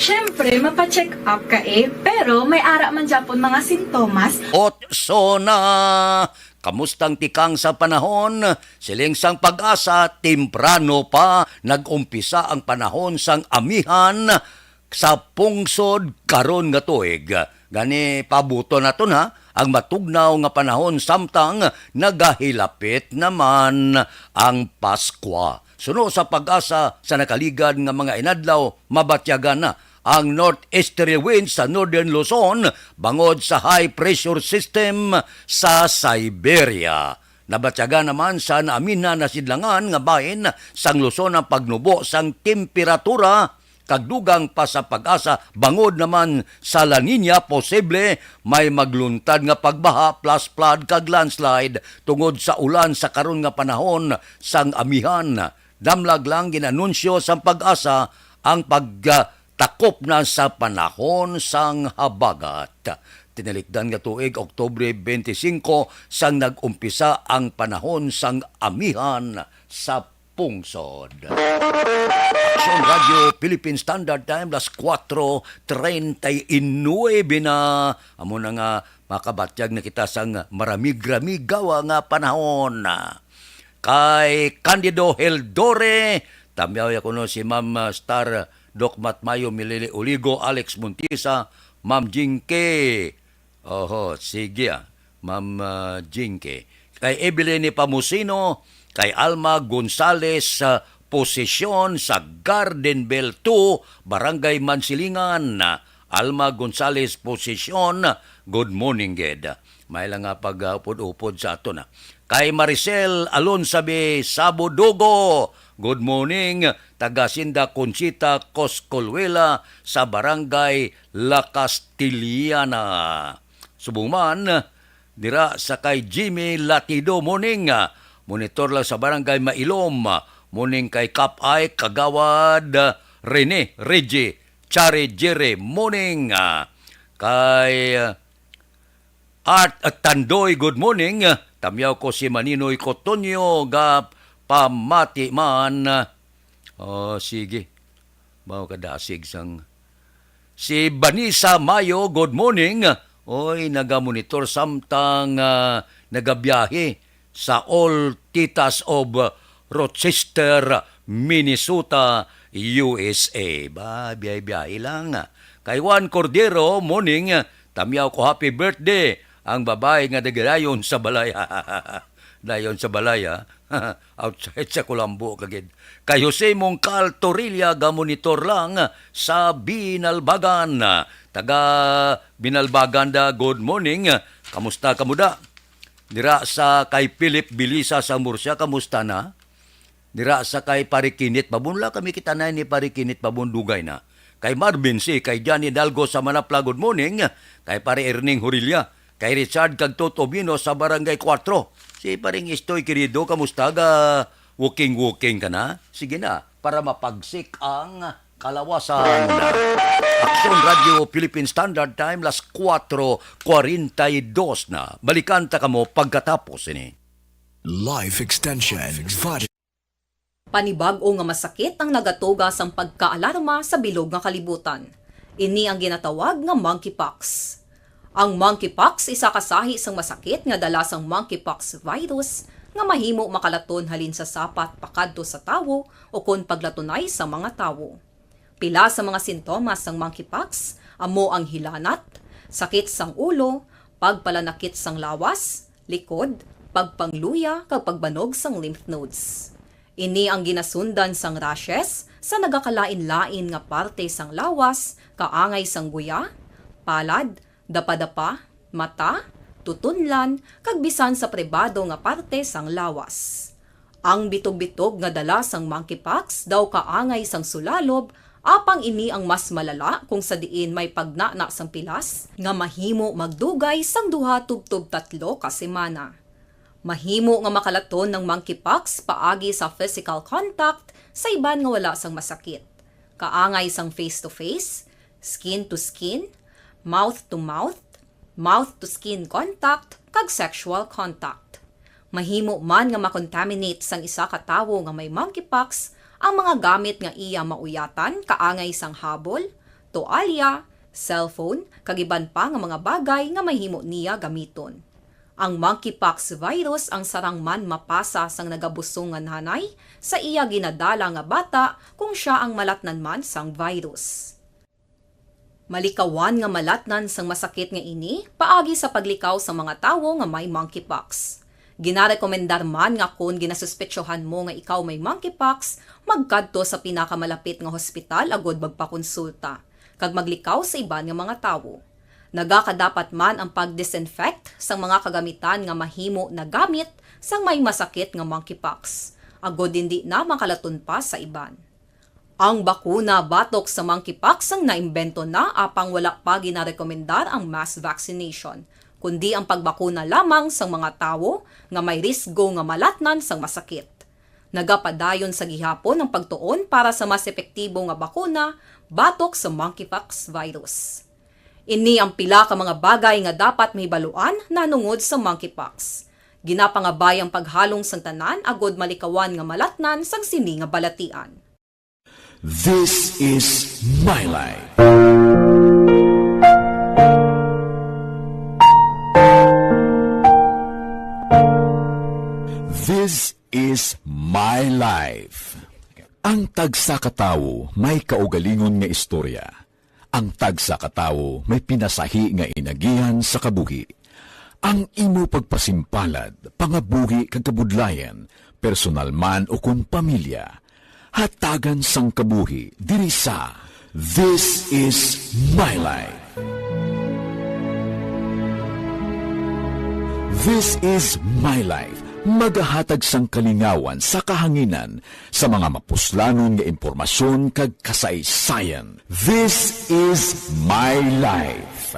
Siyempre, mapa-check up ka eh, pero may ara man gyapon mga sintomas. Otso na! Kamustang tikang sa panahon? Siling sang pag-asa, timprano pa nag-umpisa ang panahon sang amihan sa pungsod karon nga tuig. Gani, pabuto naton ha, ang matugnaw nga panahon samtang nagahilapit naman ang Paskwa. Suno sa pag-asa, sa nakaligad nga mga inadlaw, mabatyagan na ang northeasterly winds sa Northern Luzon bangod sa high pressure system sa Siberia. Nabatyagan naman sa naaminan na sidlangan nga bahin sang Luzon ang pagnubo sang temperatura kag dugang pa sa pag-asa bangod naman sa La Niña, posible may magluntad nga pagbaha, flash flood kag landslide tungod sa ulan sa karon nga panahon sang amihan. Damlag lang ginanunsyo sang pag-asa ang pagtakop na sa panahon sang habagat. Tinalikdan nga tuig, Oktubre twenty-five, sang nag-umpisa ang panahon sang amihan sa pungsod. Aksyon Radio Philippine Standard Time, las kuwatro treinta y nuebe na. Amo na nga, makabatyag na kita sang maramig-ramigawa nga panahon. Kay Candido Heldore, tamyaw ya kuno si Ma'am, ah, Star, Doc Matmayo, Milili Oligo, Alex Montisa, Ma'am Jinky. Oho, sige, ah, Ma'am, ah, Jinky. Kay Evelyn Pamusino, kay Alma Gonzales, ah, Posisyon sa Gardenville two, Barangay Mansilingan. Alma Gonzales Posisyon, good morning, gid. May lang nga pag-upod-upod sa aton, ah. Kay Maricel Alonsabe Sabodogo, good morning. Taga Sinda Conchita Coscolwela sa Barangay La Castellana. Subong man, dira sa kay Jimmy Latido, morning. Monitor lang sa Barangay Mailom. Morning kay Kap Ay, Kagawad, Rene, Reggie, Chari, Jerry, morning. Kay Art at Tandoy, good morning. Tamyaw ko si Maninoy Cotonio, ga pamati man. Oh, sige. Mao kadasig sang si Vanessa Mayo, good morning. Oy, nagamonitor samtang, ah, nagabiyahe sa All Titas of Rochester, Minnesota, U S A. Ba, biyahe-biyahe lang. Kay Juan Cordero, morning. Tamyaw ko, happy birthday. Ang babae nga nagadayon sa balay. Dayon sa balay, ha? Outside sa kulambo, kagid. Kay Jose Mongcal Torilla, gamonitor lang sa Binalbagan. Taga Binalbagan da, good morning. Kamusta kamo da? Dira sa kay Philip Bilisa sa Murcia, kamusta na? Dira sa kay Pare Kinit Babon, la kami kita na ni Pare Kinit Babon, dugay na. Kay Marvin C, kay Johnny Dalgo sa Manapla, good morning. Kay Pare Erning Hurilla, kay Richard kag Toto Bino sa Barangay Kuwatro. Si Paring Istoy, querido, kamusta ga? Walking-walking ka na? Sige na, para mapagsik ang kalawasan. Aksyon Radio Philippine Standard Time, las kuwatro kwarenta y dos na. Balikan ta kamo pagkatapos ini. Life Extension. Vitamin Panibag-o nga masakit ang nagatuga sang pagkaalarma sa bilog nga kalibutan. Ini ang ginatawag nga monkeypox. Ang monkeypox isa ka sahi sang masakit nga dala sang monkeypox virus nga mahimo makalaton halin sa sapat pakadto sa tawo ukon paglatunay sa mga tawo. Pila sa mga sintomas sang monkeypox amo ang hilanat, sakit sang ulo, pagpalanakit sang lawas, likod, pagpangluya, kag pagbanog sang lymph nodes. Ini ang ginasundan sang rashes sa nagakalain-lain nga parte sang lawas, kaangay sang guya, palad, dapadapa, mata, tutunlan, kag bisan sa pribado nga parte sang lawas. Ang bitog-bitog nga dala sang monkeypox daw kaangay sang sulalob, apang ini ang mas malala kung sa diin may pagnana sang pilas nga mahimo magdugay sang duha tubtob tatlo ka semana. Mahimo nga makalaton ang monkeypox paagi sa physical contact sa iban nga wala sang masakit, kaangay sang face-to-face, skin-to-skin, mouth-to-mouth, mouth-to-skin contact, kag sexual contact. Mahimo man nga makontaminate sang isa ka tawo nga may monkeypox ang mga gamit nga iya mauyatan, kaangay sang habol, toalya, cellphone, kag iban pa nga mga bagay nga mahimo niya gamiton. Ang monkeypox virus ang sarang man mapasa sang nagabusong nga nanay sa iya ginadala nga bata kung sia ang malatnan man sang virus. Malikawan nga malatnan sang masakit nga ini paagi sa paglikaw sa mga tawo nga may monkeypox. Ginarekomendar man nga kon ginasuspetsohan mo nga ikaw may monkeypox, magkadto sa pinakamalapit nga hospital agud magpakonsulta kag maglikaw sa iban nga mga tawo. Nagakadapat man ang pag-disinfect sang mga kagamitan nga mahimo nagamit sang may masakit nga monkeypox, agud indi na makalaton pa sa iban. Ang bakuna batok sa monkeypox ang naimbento na, apang wala pa ginarekomendar ang mass vaccination, kundi ang pagbakuna lamang sang mga tawo nga may risgo nga malatnan sang masakit. Nagapadayon sa gihapon ang pagtuon para sa mas epektibo nga bakuna batok sa monkeypox virus. Ini ang pila ka mga bagay nga dapat mahibaluan nahanungod sa monkeypox. Ginapangabay ang paghalong sang tanan agud malikawan nga malatnan sang sini nga balatian. This is my life. This is my life. Ang tagsa ka tawo may kaugalingon nga istorya. Ang tagsa ka tawo may pinasahi nga inagihan sa kabuhi. Ang imo pagpasimpalad, pangabuhi kag kabudlayan, personal man ukon pamilya, hatagan sang kabuhi diri sa This Is My Life. This Is My Life magahatag sang kalingawan sa kahanginan sa mga mapuslanon nga impormasyon kag kasaysayan. This is my life.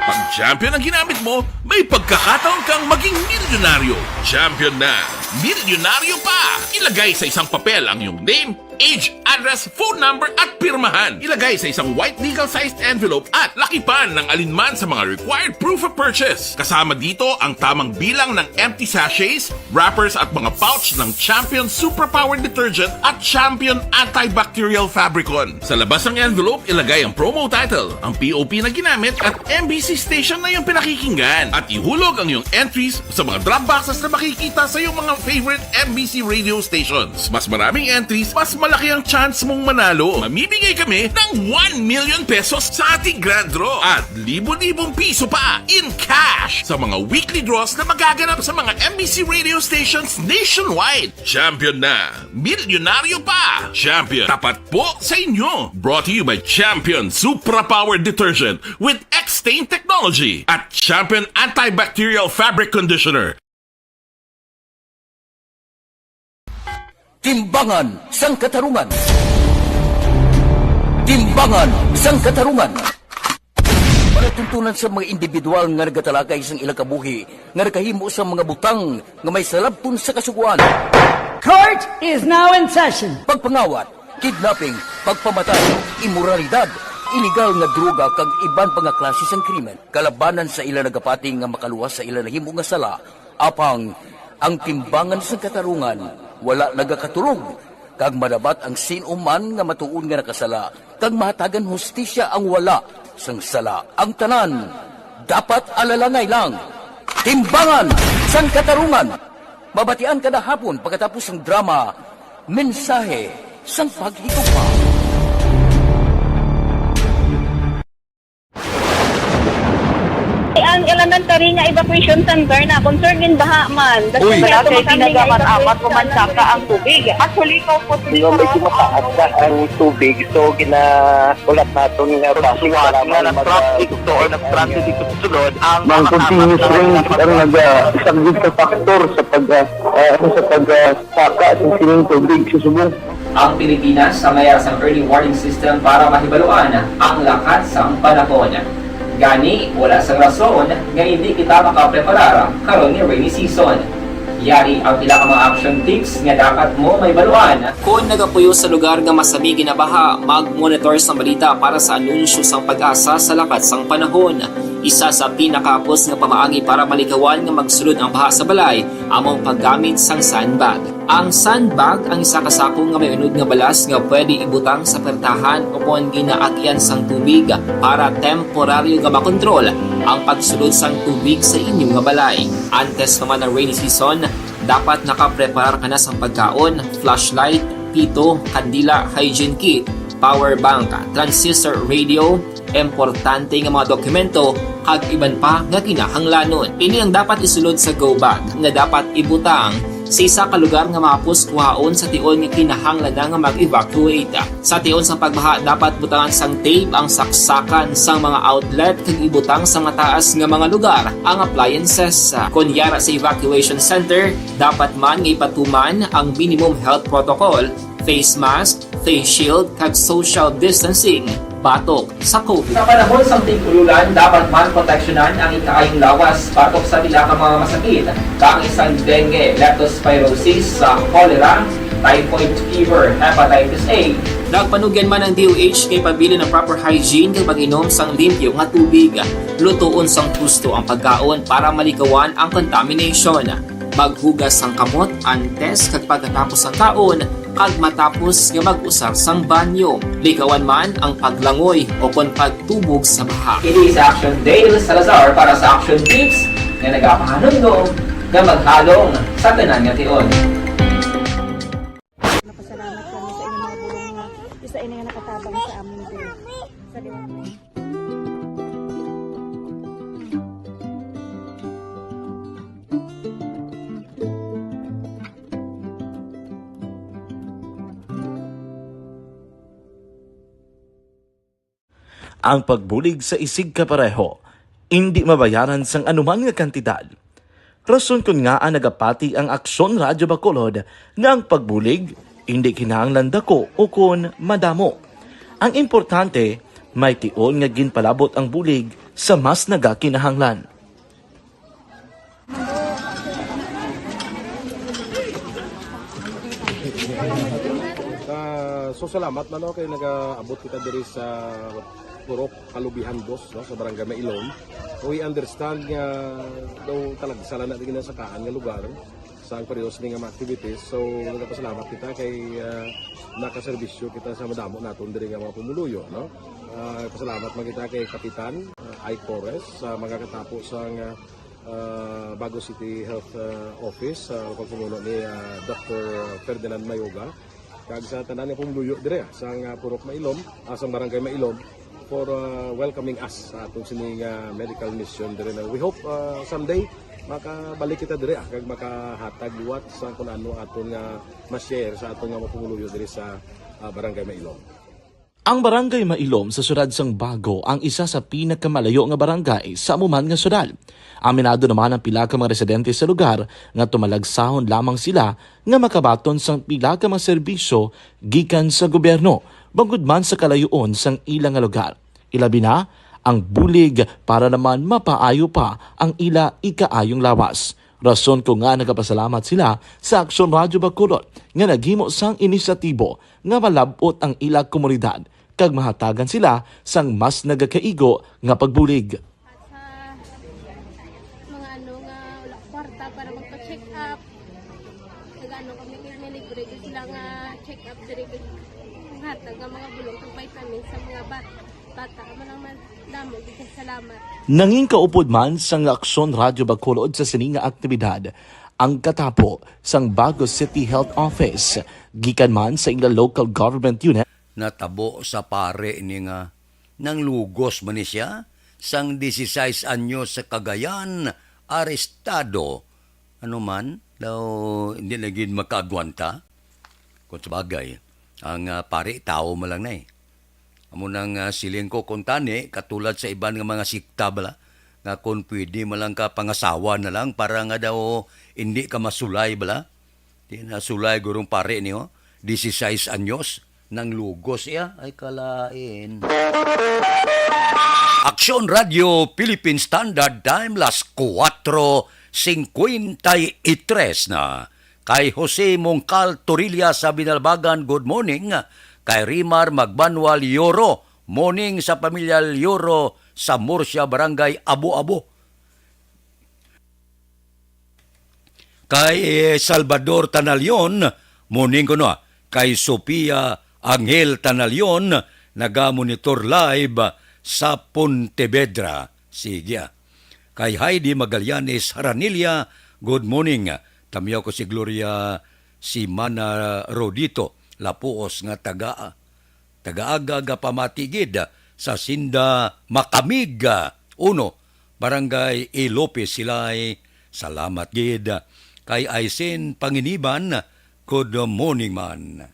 Pag champion ang ginamit mo, may pagkakataon kang maging milyonaryo. Champion na milyonaryo pa! Ilagay sa isang papel ang iyong name, age, address, phone number, at pirmahan. Ilagay sa isang white legal-sized envelope at lakipan ng alinman sa mga required proof of purchase. Kasama dito ang tamang bilang ng empty sachets, wrappers, at mga pouch ng Champion Suprapower Detergent at Champion Antibacterial Fabricon. Sa labas ng envelope, ilagay ang promo title, ang P O P na ginamit, at M B C station na iyong pinakikinggan. At ihulog ang iyong entries sa mga drop boxes na makikita sa iyong mga favorite M B C radio stations. Mas maraming entries, mas malaki ang chance mong manalo. Mamimigay kami ng one million pesos sa ating grand draw at libo-libong piso pa in cash sa mga weekly draws na magaganap sa mga M B C radio stations nationwide. Champion na! Milyonaryo pa! Champion, tapat po sa inyo! Brought to you by Champion Supra Power Detergent with X-Stain Technology at Champion Antibacterial Fabric Conditioner. Timbangan sang Katarungan. Timbangan sang Katarungan. Palatuntunan sa mga individual nga nagatalakay sang ilang kabuhi nga nakahimo sa mga butang nga may salabton sa Kasugoan. Court is now in session. Pagpangawat, kidnapping, pagpamatay, imoralidad, iligal nga droga kag iban pa nga klase sang krimen kalabanan sa ila nagapati nga makaluwas sa ila nahimo nga sala. Apang ang timbangan sang Katarungan wala nagakatulog, kag madabat ang sin-o man nga matuod nga nakasala, kag mahatagan hustisya ang wala sang sala. Ang tanan Dapat alalangay lang. Timbangan sang katarungan. Mabatian kada hapon pagkatapos sang drama, Mensahe sang Paghigugma. Ang elementary nga evacuation center na concerned in baha man. That's Uy. Why Wala ato kay kami nga tinaga man evacuation amat center. Umansaka ang tubig. Actually, ikaw po, Di ba, medyo mataas na ang tubig, so gina-, ulat naton nga Pagsuwat para nga man nag-transit mag-, ito or nag-transit ito sa sulod, ang Ang makakamot continuous na rain ang nagpag- ang naga-, isa gid ka factor sa pag, ah, ah, ano, sa pag, ah, saka sa sining tubig sa subong. Ang Pilipinas, sa mayar sang early warning system para mahibaluan ang lakat sang panahon. Gani, wala sang rason nga hindi kita makapreparar karon nga rainy season. Yari ang pila ka mga action tips nga dapat mo mahibaluan. Kon nagapuyo sa lugar nga masami ginabaha, mag-monitor sang balita para sa anunsyo sang PAGASA sa lakat sang panahon. Isa sa pinakahapos nga pamaagi para malikawan nga magsulod ang baha sa balay amo ang paggamit sang sandbag. Ang sandbag ang isa ka sako nga may unod nga balas nga pwede ibutang sa pertahan o kon ginaagyan sang tubig para temporaryo nga makontrol ang pagsulod sang tubig sa inyo nga balay. Antes pa man ang rainy season, dapat nakapreparar ka na sang pagkaon, flashlight, pito, kandila, hygiene kit, power bank, transistor radio, importante nga mga dokumento, kag iban pa nga kinahanglanon. Ini ang dapat isulod sa go bag nga dapat ibutang sa isa ka lugar nga mahapos kuhaon sa tion nga kinahanglan na nga mag-evacuate. Sa tion sang pagbaha, dapat butangan sang tape ang saksakan sang mga outlet kag ibutang sa mataas nga mga lugar ang appliances. Kon yara sa evacuation center, dapat man nga ipatuman ang minimum health protocol, face mask, face shield, kag social distancing batok sa COVID. Sa panahon sang tig-ululan, dapat man proteksyonan ang ikaayong lawas batok sa pila ka mga masakit, kaangay sang dengue, leptospirosis, sa cholera, typhoid fever, hepatitis A. Nagpanugyan man ang D O H nga ipabilin ang proper hygiene kag pag-inom sang limpyo nga tubig. Lutoon sang husto ang pagkaon para malikawan ang contamination. Maghugas sang kamot antes kag pagkatapos sang kaon, kag matapos nga mag-usar sang banyo. Likawan man ang paglangoy o kon pagtubog sa baha. Ini si Action Dale Salazar para sa Action Tips nga nagapahanumdom nga maghalong sa tanan nga tion. Napasalamat kami sa inyong mga bulong nga isa ini nga nakatabang sa amon din. Sa liwanag. Ang pagbulig sa isigkapareho indi mabayaran sang anuman nga kantidad. Rason kon ngaa nagapati ang Aksyon Radyo Bacolod nga ang pagbulig indi kinahanglan dako ukon madamo. Ang importante, may tion nga ginpalabot ang bulig sa mas nagakinahanglan. Ah, so salamat man, no, kay nagaabot kita diri sa Purok Kalubihan Dos, no, sa Barangay Mailom. We understand nga daw talagsa lang na din sa kaan nga lugar sa ang periodo sini nga mga activities. So, nagapasalamat kita kay, ah, nakaserbisyo kita sa madamo naton diri nga mga pumuluyo, no? Ah, pasalamat man kita kay Kapitan, ah, Ike Torres, sa mga katapo sa nga, ah, Bago City Health, ah, Office, sa pagpamuno ni, ah, Doctor Ferdinand Mayoga, kag sa tanan nga pumuluyo dire, ah, sa nga Purok Mailom, ah, sa Barangay Mailom, for, ah, welcoming us sa atong sini nga medical mission dire na. We hope, ah, someday makabalik kita dire, ah, kag makahatag liwat sa kun ano aton nga ma-share sa aton nga mga pumuluyo dire sa, ah, Barangay Mailom. Ang Barangay Mailom sa siyudad sang Bago ang isa sa pinakamalayo nga barangay sa amo man nga siyudad. Aminado naman ang pila ka mga residente sa lugar nga tumalagsahon lamang sila nga makabaton sang pila ka mga serbisyo gikan sa gobyerno, bangod man sa kalayoon sang ila nga lugar. Ilabi na ang bulig para naman mapaayo pa ang ila ikaayong lawas. Rason ko nga nagapasalamat sila sa Aksyon Radyo Bacolod nga naghimo sang inisyatibo nga malab-ot ang ila komunidad kag mahatagan sila sang mas nagakaigo nga pagbulig. At sa mga ano nga wala kwarta para magpa-check up, nag-ano kami kay may libre gyud sila nga check up diri, kay hatag nga mga bulong kag vitamins sa mga bata. Bata ka man ang madamo, di ka salamat. Nangin kaupod man sang Aksyon Radyo Bacolod sa sini nga aktibidad ang katapo sang Bago City Health Office, gikan man sa ila local government unit. Natabo sa pari ni nga nanglugos man ni siya sang dieciséis anyos sa Cagayan, arestado. Ano man, daw hindi na gid makaagwanta. Kung sa bagay, ang, ah, pari, tawo man lang na eh. Amo nang, ah, siling ko, kung tani, katulad sa iban nga mga sikta bala, nga kung pwede man lang ka pangasawa na lang para nga daw hindi ka masulay bala. Di na sulay gurong pare niyo, dieciséis anyos, nanglugos iya, ay kalain. Aksyon Radio Philippine Standard Time, las kuwatro singkwenta y tres na. Kay Jose Mongcal Torilla sa Binalbagan, good morning. Kay Rimar Magbanwal Yoro, morning sa pamilya Yoro sa Murcia, Barangay Abo-Abo. Kay Salvador Tanalion, morning kuno, ah. Kay Sofia Angel Tanalion, naga-monitor live sa Pontevedra. Sige, ah. Kay Heidi Magallanes Haranilla, good morning. Tamiyaw ko si Gloria, si Mana Rodito Lapuos nga taga, taga-aga, gapamati gid sa Sinda Makamig, uno, Barangay Ilope, Silay. Salamat gid. Kay Aisin Panginiban, good morning man.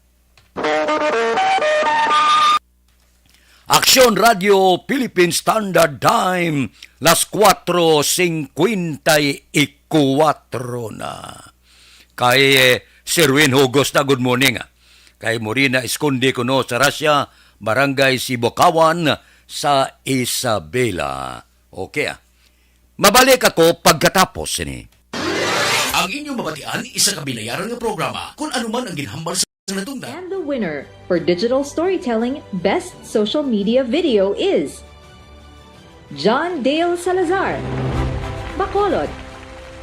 Aksyon Radio Philippine Standard Time, las kuwatro singkwenta y kuwatro na. Kay, eh, Sir Win Hugos na, good morning, ah. Kay Morina Esconde kuno sa Russia, Barangay Sibukawan sa Isabela. Okay, ah. Mabalik ako pagkatapos sini. Ang inyong mabatian, isa ka binayaran nga programa. Kung ano man ang ginhambal sa natungdan. And the winner for digital storytelling best social media video is John Dale Salazar, Bacolod,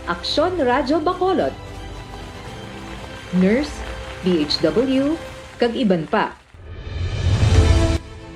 Aksyon Radyo Bacolod, Nurse, D H W, kag iban pa.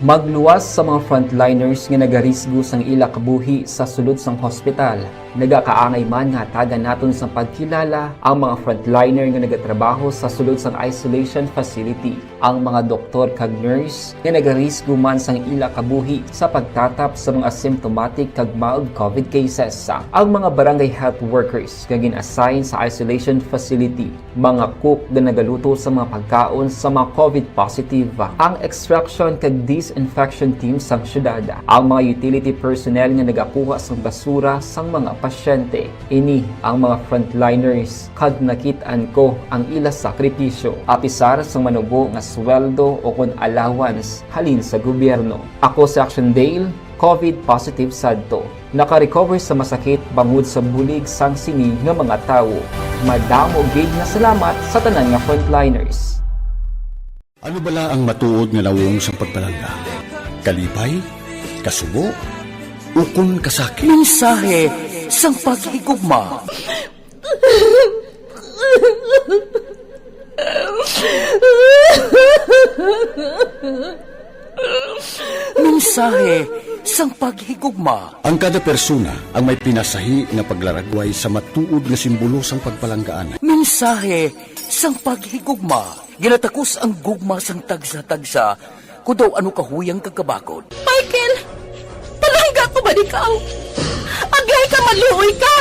Magluwas sa mga frontliners nga nagarisgo sang ila kabuhi sa sulod sang hospital. Nagakaangay man nga hatagan naton sang pagkilala ang mga frontliner nga nagatrabaho sa sulod sang isolation facility, ang mga doktor kag nurse nga nagarisgo man sang ila kabuhi sa pagtatap sa mga symptomatic kag mild covid cases, ang mga barangay health workers nga gin-assign sa isolation facility, mga cook nga nagaluto sa mga pagkaon sa mga covid positive, ang extraction kag disinfection team sang syudad, ang mga utility personnel nga nagakuha sang basura sang mga pasyente. Ini ang mga frontliners, kag nakit-an ko ang ila sakripisyo, apisar sang manubo nga sweldo o kon allowance halin sa gobyerno. Ako si Action Dale, covid positive sadto. Naka-recover sa masakit bangod sa bulig sang sini nga mga tawo. Madamo gid nga salamat sa tanan nga frontliners. Ano bala ang matuod nga nawong sang pagpalangga? Kalipay? Kasubo? Ukon kasakit? Mensahe sang paghigugma. Mensahe sang paghigugma. Ang kada persona ang may pinasahi nga paglaragway sa matuod nga simbolo sang pagpalanggaan. Mensahe sang paghigugma. Ginatakos ang gugma sang tagsa-tagsa, kon daw ano kahuyang kag kabakod. Michael, palangga ko man ikaw. Agay ka, maluoy ka.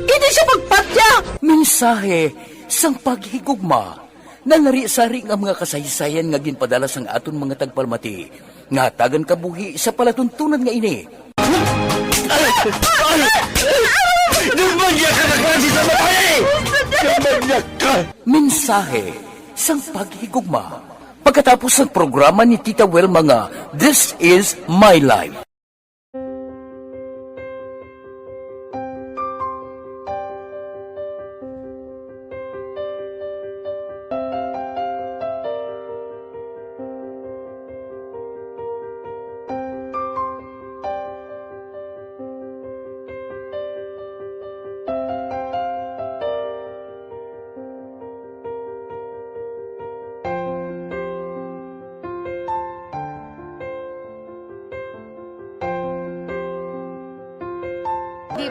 Hindi siya magpatya. Mensahe sang paghigugma. Nanari-sari nga mga kasaysayan nga ginpadala sang aton mga tagpalamati nga hatagan kabuhi sa palatuntunan nga ini. Demonyaka ka, klase sa babae! Demonyaka! Mensahe sang paghigugma. Pagkatapos sang programa ni Tita Wilma nga This Is My Life.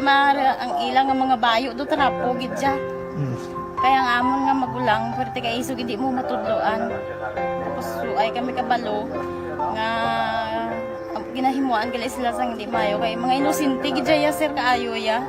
Mara ang ila nga mga bayo do trapo gid siya. Mm. Kaya ang amon nga magulang, pwerte kay isog hindi mo matudloan. Tapos, so, ay kami kabalo nga, ang ginahimuan gali sila sang hindi maayo. Kay mga inosente gid siya, sir, kaayo ya.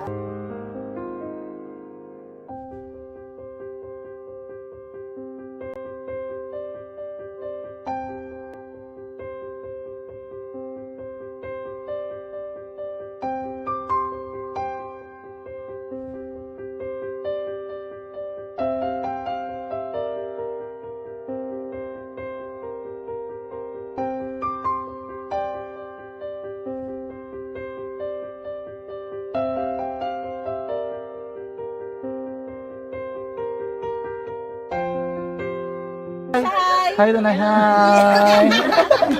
Hi! Hi, Tanay. Hi!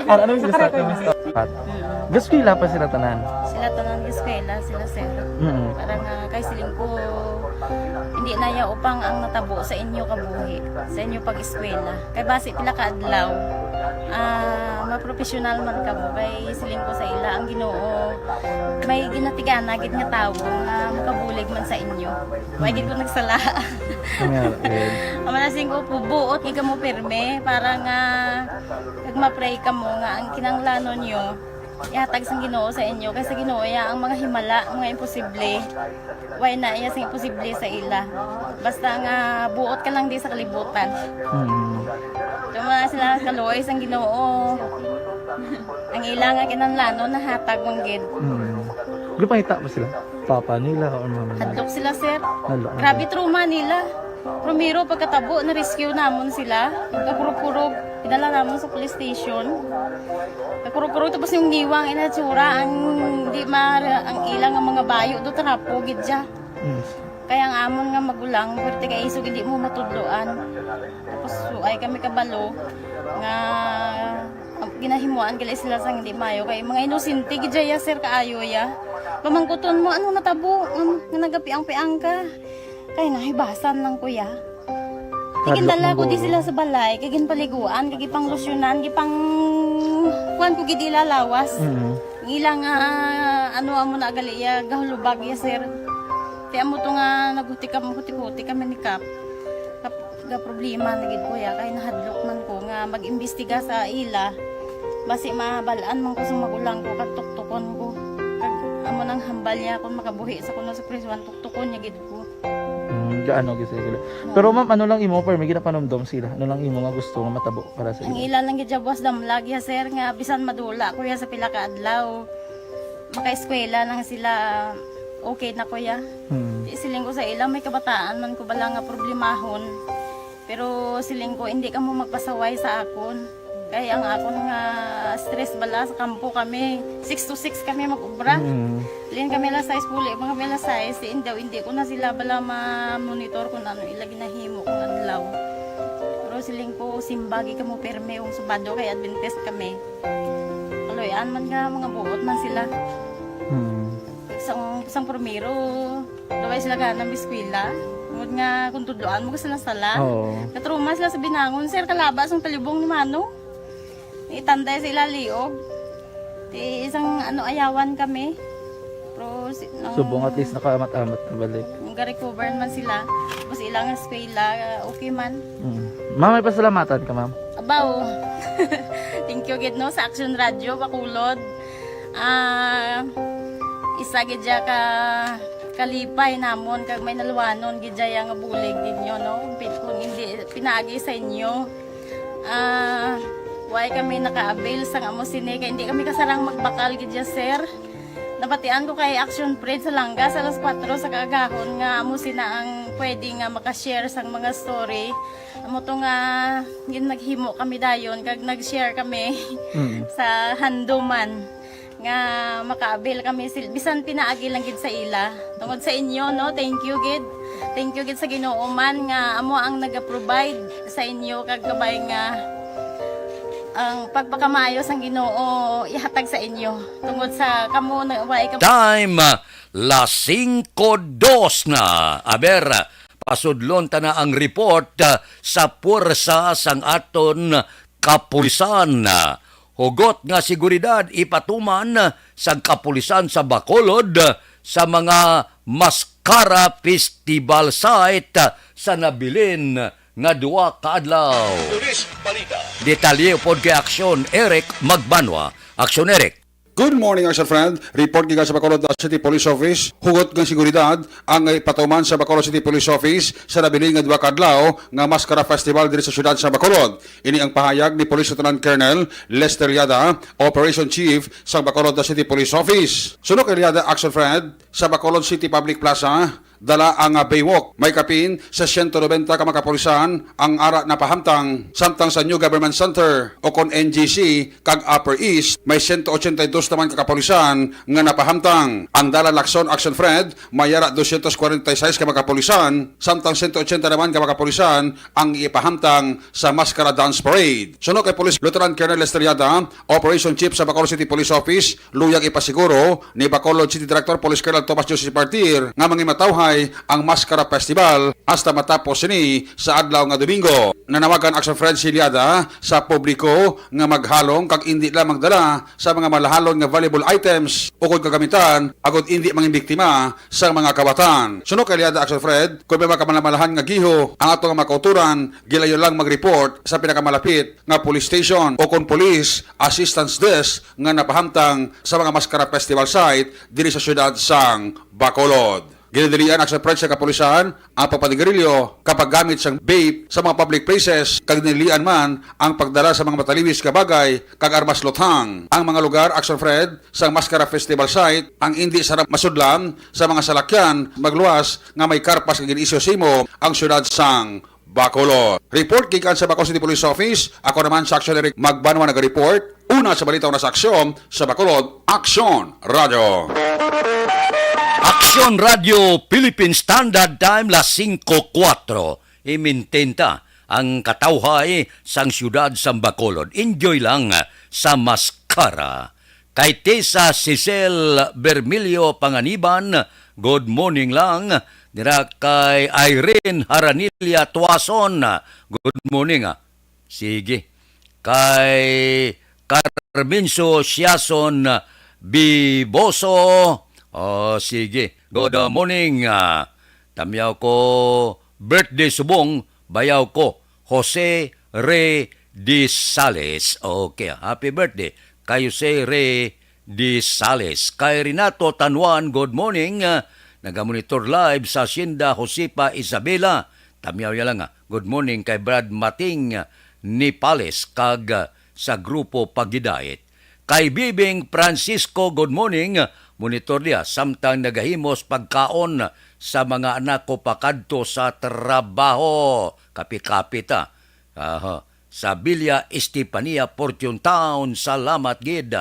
Ar-, ano yung gusto? Ano yung gusto? Gaskwela pa sila tanan? Sila tanan, gaskwela, sila sir. Mm. Parang, ah, kay siling ko, hindi na ya upang ang natabo sa inyo kabuhi, sa inyo pag-eskwela. Kay basi pila ka adlaw, ah, mapropesyonal man kamo. Kay siling ko sa ila, ang Ginoo may ginatigana gid nga tawo nga makabulig man sa inyo. Wa gid ko nagsala. Nga, eh. Ang mga singko po, buot gid kamo pirme para nga kag ma-pray kamo nga ang kinahanglanon nyo ihatag sang Ginoo sa inyo, kay sa Ginoo ya ang mga himala, mga imposible. Way na iya sing imposible sa ila. Basta nga buot ka lang di sa kalibutan. Mm. Tuma sila kaluoy sang Ginoo. Ang ila nga kinahanglanon nahatag man gid. Mm. Gipangita ba sila? Papa nila or mama nila? Hadlok sila, sir. Hadlok na Grabe sila. Trauma nila. Primero, pagkatabo, na-rescue namon sila. Kakurog-kurog, idala namon sa police station. Kakurog-kurog, tapos yung niwang inatsura, ang di ma-, ang ilang nga mga bayo, do trapo, gid siya. Mm. Kaya ang amon nga magulang, pwerte kay isog, hindi mo matudloan. Tapos, so, ay kami kabalo nga ang ginahimuan gali sila sang hindi maayo. Kay mga inosente gid ya, sir, kaayo ya. Pamangkuton mo, "Ano natabo? Ano, nga nagapiang-piang ka?" Kay nahibasan lang, kuya. Hadlok Tigindala man ko di guro. Sila sa balay, kay ginpaliguan, kay gipanglusyonan, gipang-, kuwan ko gid ila lawas. Mm. Ang ila nga, ano, amo na gali ya, gahulubag ya, sir. Kay amo to nga naghuti kam-, huti-huti kami ni Kap. Kap-, ga problema na gid ko ya, kay nahadlok man ko nga mag-imbestiga sa ila. Basi mabal-an man ko sa magulang ko, kag tuktukon ko. Kag amo nang hambal niya kung makabuhi sa kuno sa prisuan, tuktukon niya gid ko. Mm, gaano gid sila. Oo. Pero ma'am, ano lang imo, permi ginapanumdom sila? Ano lang imo nga gusto nga matabo para sa Ang ila? Ila lang gid siya buwas damlag ya, sir, nga bisan madula ko ya sa pila ka adlaw, makaeskwela lang sila, okay na ko ya. Hmm. Di siling ko sa ila, may kabataan man ko bala nga problemahon. Pero siling ko, hindi kamo magpasaway sa akon. Kay ang akon nga stress bala sa kampo kami, six to six kami mag-ubra. Mm. Lin kami alas sais, puli man kami alas sais, si indaw, hindi ko na sila bala ma-monitor kung ano ila ginahimo kung adlaw. Pero siling ko, simbagi kamo pirme kung Sabado kay Adventist kami. Kaloy-an man nga, mga buot man sila. Mm. Sang, sang primero, Daway sila gana mag-eskwela. Tungod nga kung tudloan mo, gusto na sala. Oo. Natruma sila sa binangon, sir, kalaba sang talibong ni Mano. Itanday sa ila liog. Ti isang, ano, ayawan kami. Pero si, ang Subong at least nakaamat-amat na balik. Ang ga-recover man sila. Tapos ilang eskwela, okay man. Mm. Ma'am, may pasalamatan ka, ma'am? Abaw. Thank you gid, no, sa Action Radio, Bacolod. Ah, isa gid siya ka kalipay namon kag may naluwanon gid siya nga bulig ninyo, no? Pi-, kung hindi pinaagi sa inyo, ah, way kami naka-avail sang amo sini kay hindi kami kasarang magbakal gid siya, sir. Nabatian ko kay Action Fred sa Langga sa alas kuwatro sa kaagahon nga amo sina ang pwede nga maka-share sang mga story. Amo to nga gin-, naghimo kami dayon kag nag-share kami Mm. sa handuman nga maka-avail kami sil-, bisan pinaagi lang gid sa ila. Tungod sa inyo, no, thank you gid. Thank you gid sa Ginoo man nga amo ang naga-provide sa inyo kag kabay nga ang pagpakamaayo sang Ginoo ihatag sa inyo. Tungod sa kamo na way ka Time, las singko dos na. Aber, pasudlon ta na ang report, ah, sa puwersa sang aton kapulisan. Hugot nga seguridad ipatuman sang kapulisan sa Bacolod sa mga Mascara Festival site sa nabilin nga duha ka adlaw. Police Balita. Detalye upod kay Aksyon Eric Magbanwa. Aksyon Eric. Good morning, Action Friend. Report gikan sa Bacolod City Police Office. Hugot nga seguridad ang ipatuman sa Bacolod City Police Office sa nabilin nga duha ka adlaw nga Mascara Festival diri sa siyudad sa Bacolod. Ini ang pahayag ni Police Lieutenant Colonel Lester Liada, Operation Chief sang Bacolod City Police Office. Suno kay Liada, Action Friend, sa Bacolod City Public Plaza, dala ang, ah, Baywalk. May kapin sa siyento nobenta ka mga kapulisan ang ara napahamtang, samtang sa New Government Center o kon N G C kag Upper East, may siyento ochenta y dos naman ka kapulisan nga napahamtang. Ang dalan Lacson, Action Friend, may ara dosyentos kwarenta y seis ka mga kapulisan, samtang siyento ochenta naman ka mga kapulisan ang ipahamtang sa Mascara Dance Parade. Suno kay Police Lieutenant Colonel Lester Yada, Operation Chief sa Bacolod City Police Office, luyag ipasiguro ni Bacolod City Director Police Colonel Tomas Joseph Partir nga mangimatawhay ang Mascara Festival hasta matapos sini sa adlaw nga Domingo. Nanawagan, Action Friend, si Liada sa publiko nga maghalong kag indi lang magdala sa mga malahalon nga valuable items ukon kagamitan agod indi mangin biktima sang mga kawatan. Suno kay Liada, Action Friend, kung may mga kamalamalahan nga giho ang ato nga mga kauturan, gilayon lang mag-report sa pinakamalapit nga police station o kon police assistance desk nga napahamtang sa mga Mascara Festival site diri sa siyudad sang Bacolod. Ginadilian, Action Friend, sa kapulisan ang pagpanigarilyo kapag gamit sang vape sa mga public places, kag ginadilian man ang pagdala sa mga mataliwis nga bagay kag armas luthang. Ang mga lugar, Action Friend, sang Mascara Festival site ang indi sara masudlan sa mga salakyan magluwas nga may karpas nga gin-isyu sa imo ang siyudad sang Bacolod. Report gikan sa Bacolod City Police Office. Ako naman sa Action Eric Magbanwa nagareport. Una sa balita, una sa aksyon sa Bacolod, Action Radio. Action Radio Philippine Standard Time, las singko kuwatro. Imintinta ang katawhay sang siyudad sang Bacolod. Enjoy lang sa Mascara. Kay Tisa Cecil Bermilio Panganiban, good morning lang. Dira kay Irene Haranilia Tuason, good morning, ah. Sige. Kay Carmencio Siason Biboso, oh, sige. Good morning, ah. Tamyaw ko birthday subong, bayaw ko, Jose Re de Sales. Okay, happy birthday kay Jose Re de Sales. Kay Renato Tanwan, good morning. Ah, nagamonitor live sa Hacienda Josefa Isabela. Tamyaw ya lang, ah. Good morning kay Brad Mating, ah, Nipales kag, ah, sa grupo Pagidait. Kay Bibing Francisco, good morning. Monitor niya samtang nagahimos pagkaon sa mga anak ko pakadto sa trabaho. Kapi-kapi ta. Aha. Sa Villa Estefania, Fortune Town, salamat gid.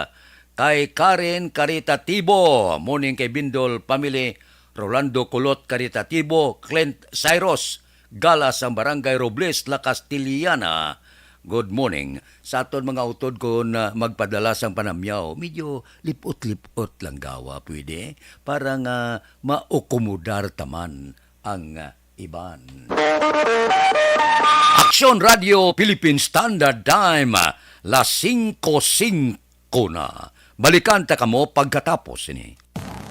Kay Karen Caritatibo, morning kay Bindol family, Rolando Kulot Caritatibo, Clint Cyrus, Gala sang Barangay Robles, La Castellana. Good morning. Sa aton mga utod, kung, ah, magpadala sang panamyaw, medyo lipot-lipot lang gawa, pwede, para nga maukomodar taman ang, ah, iban. Aksyon Radio Philippine Standard Time, las singko singko na. Balikan ta kamo pagkatapos sini.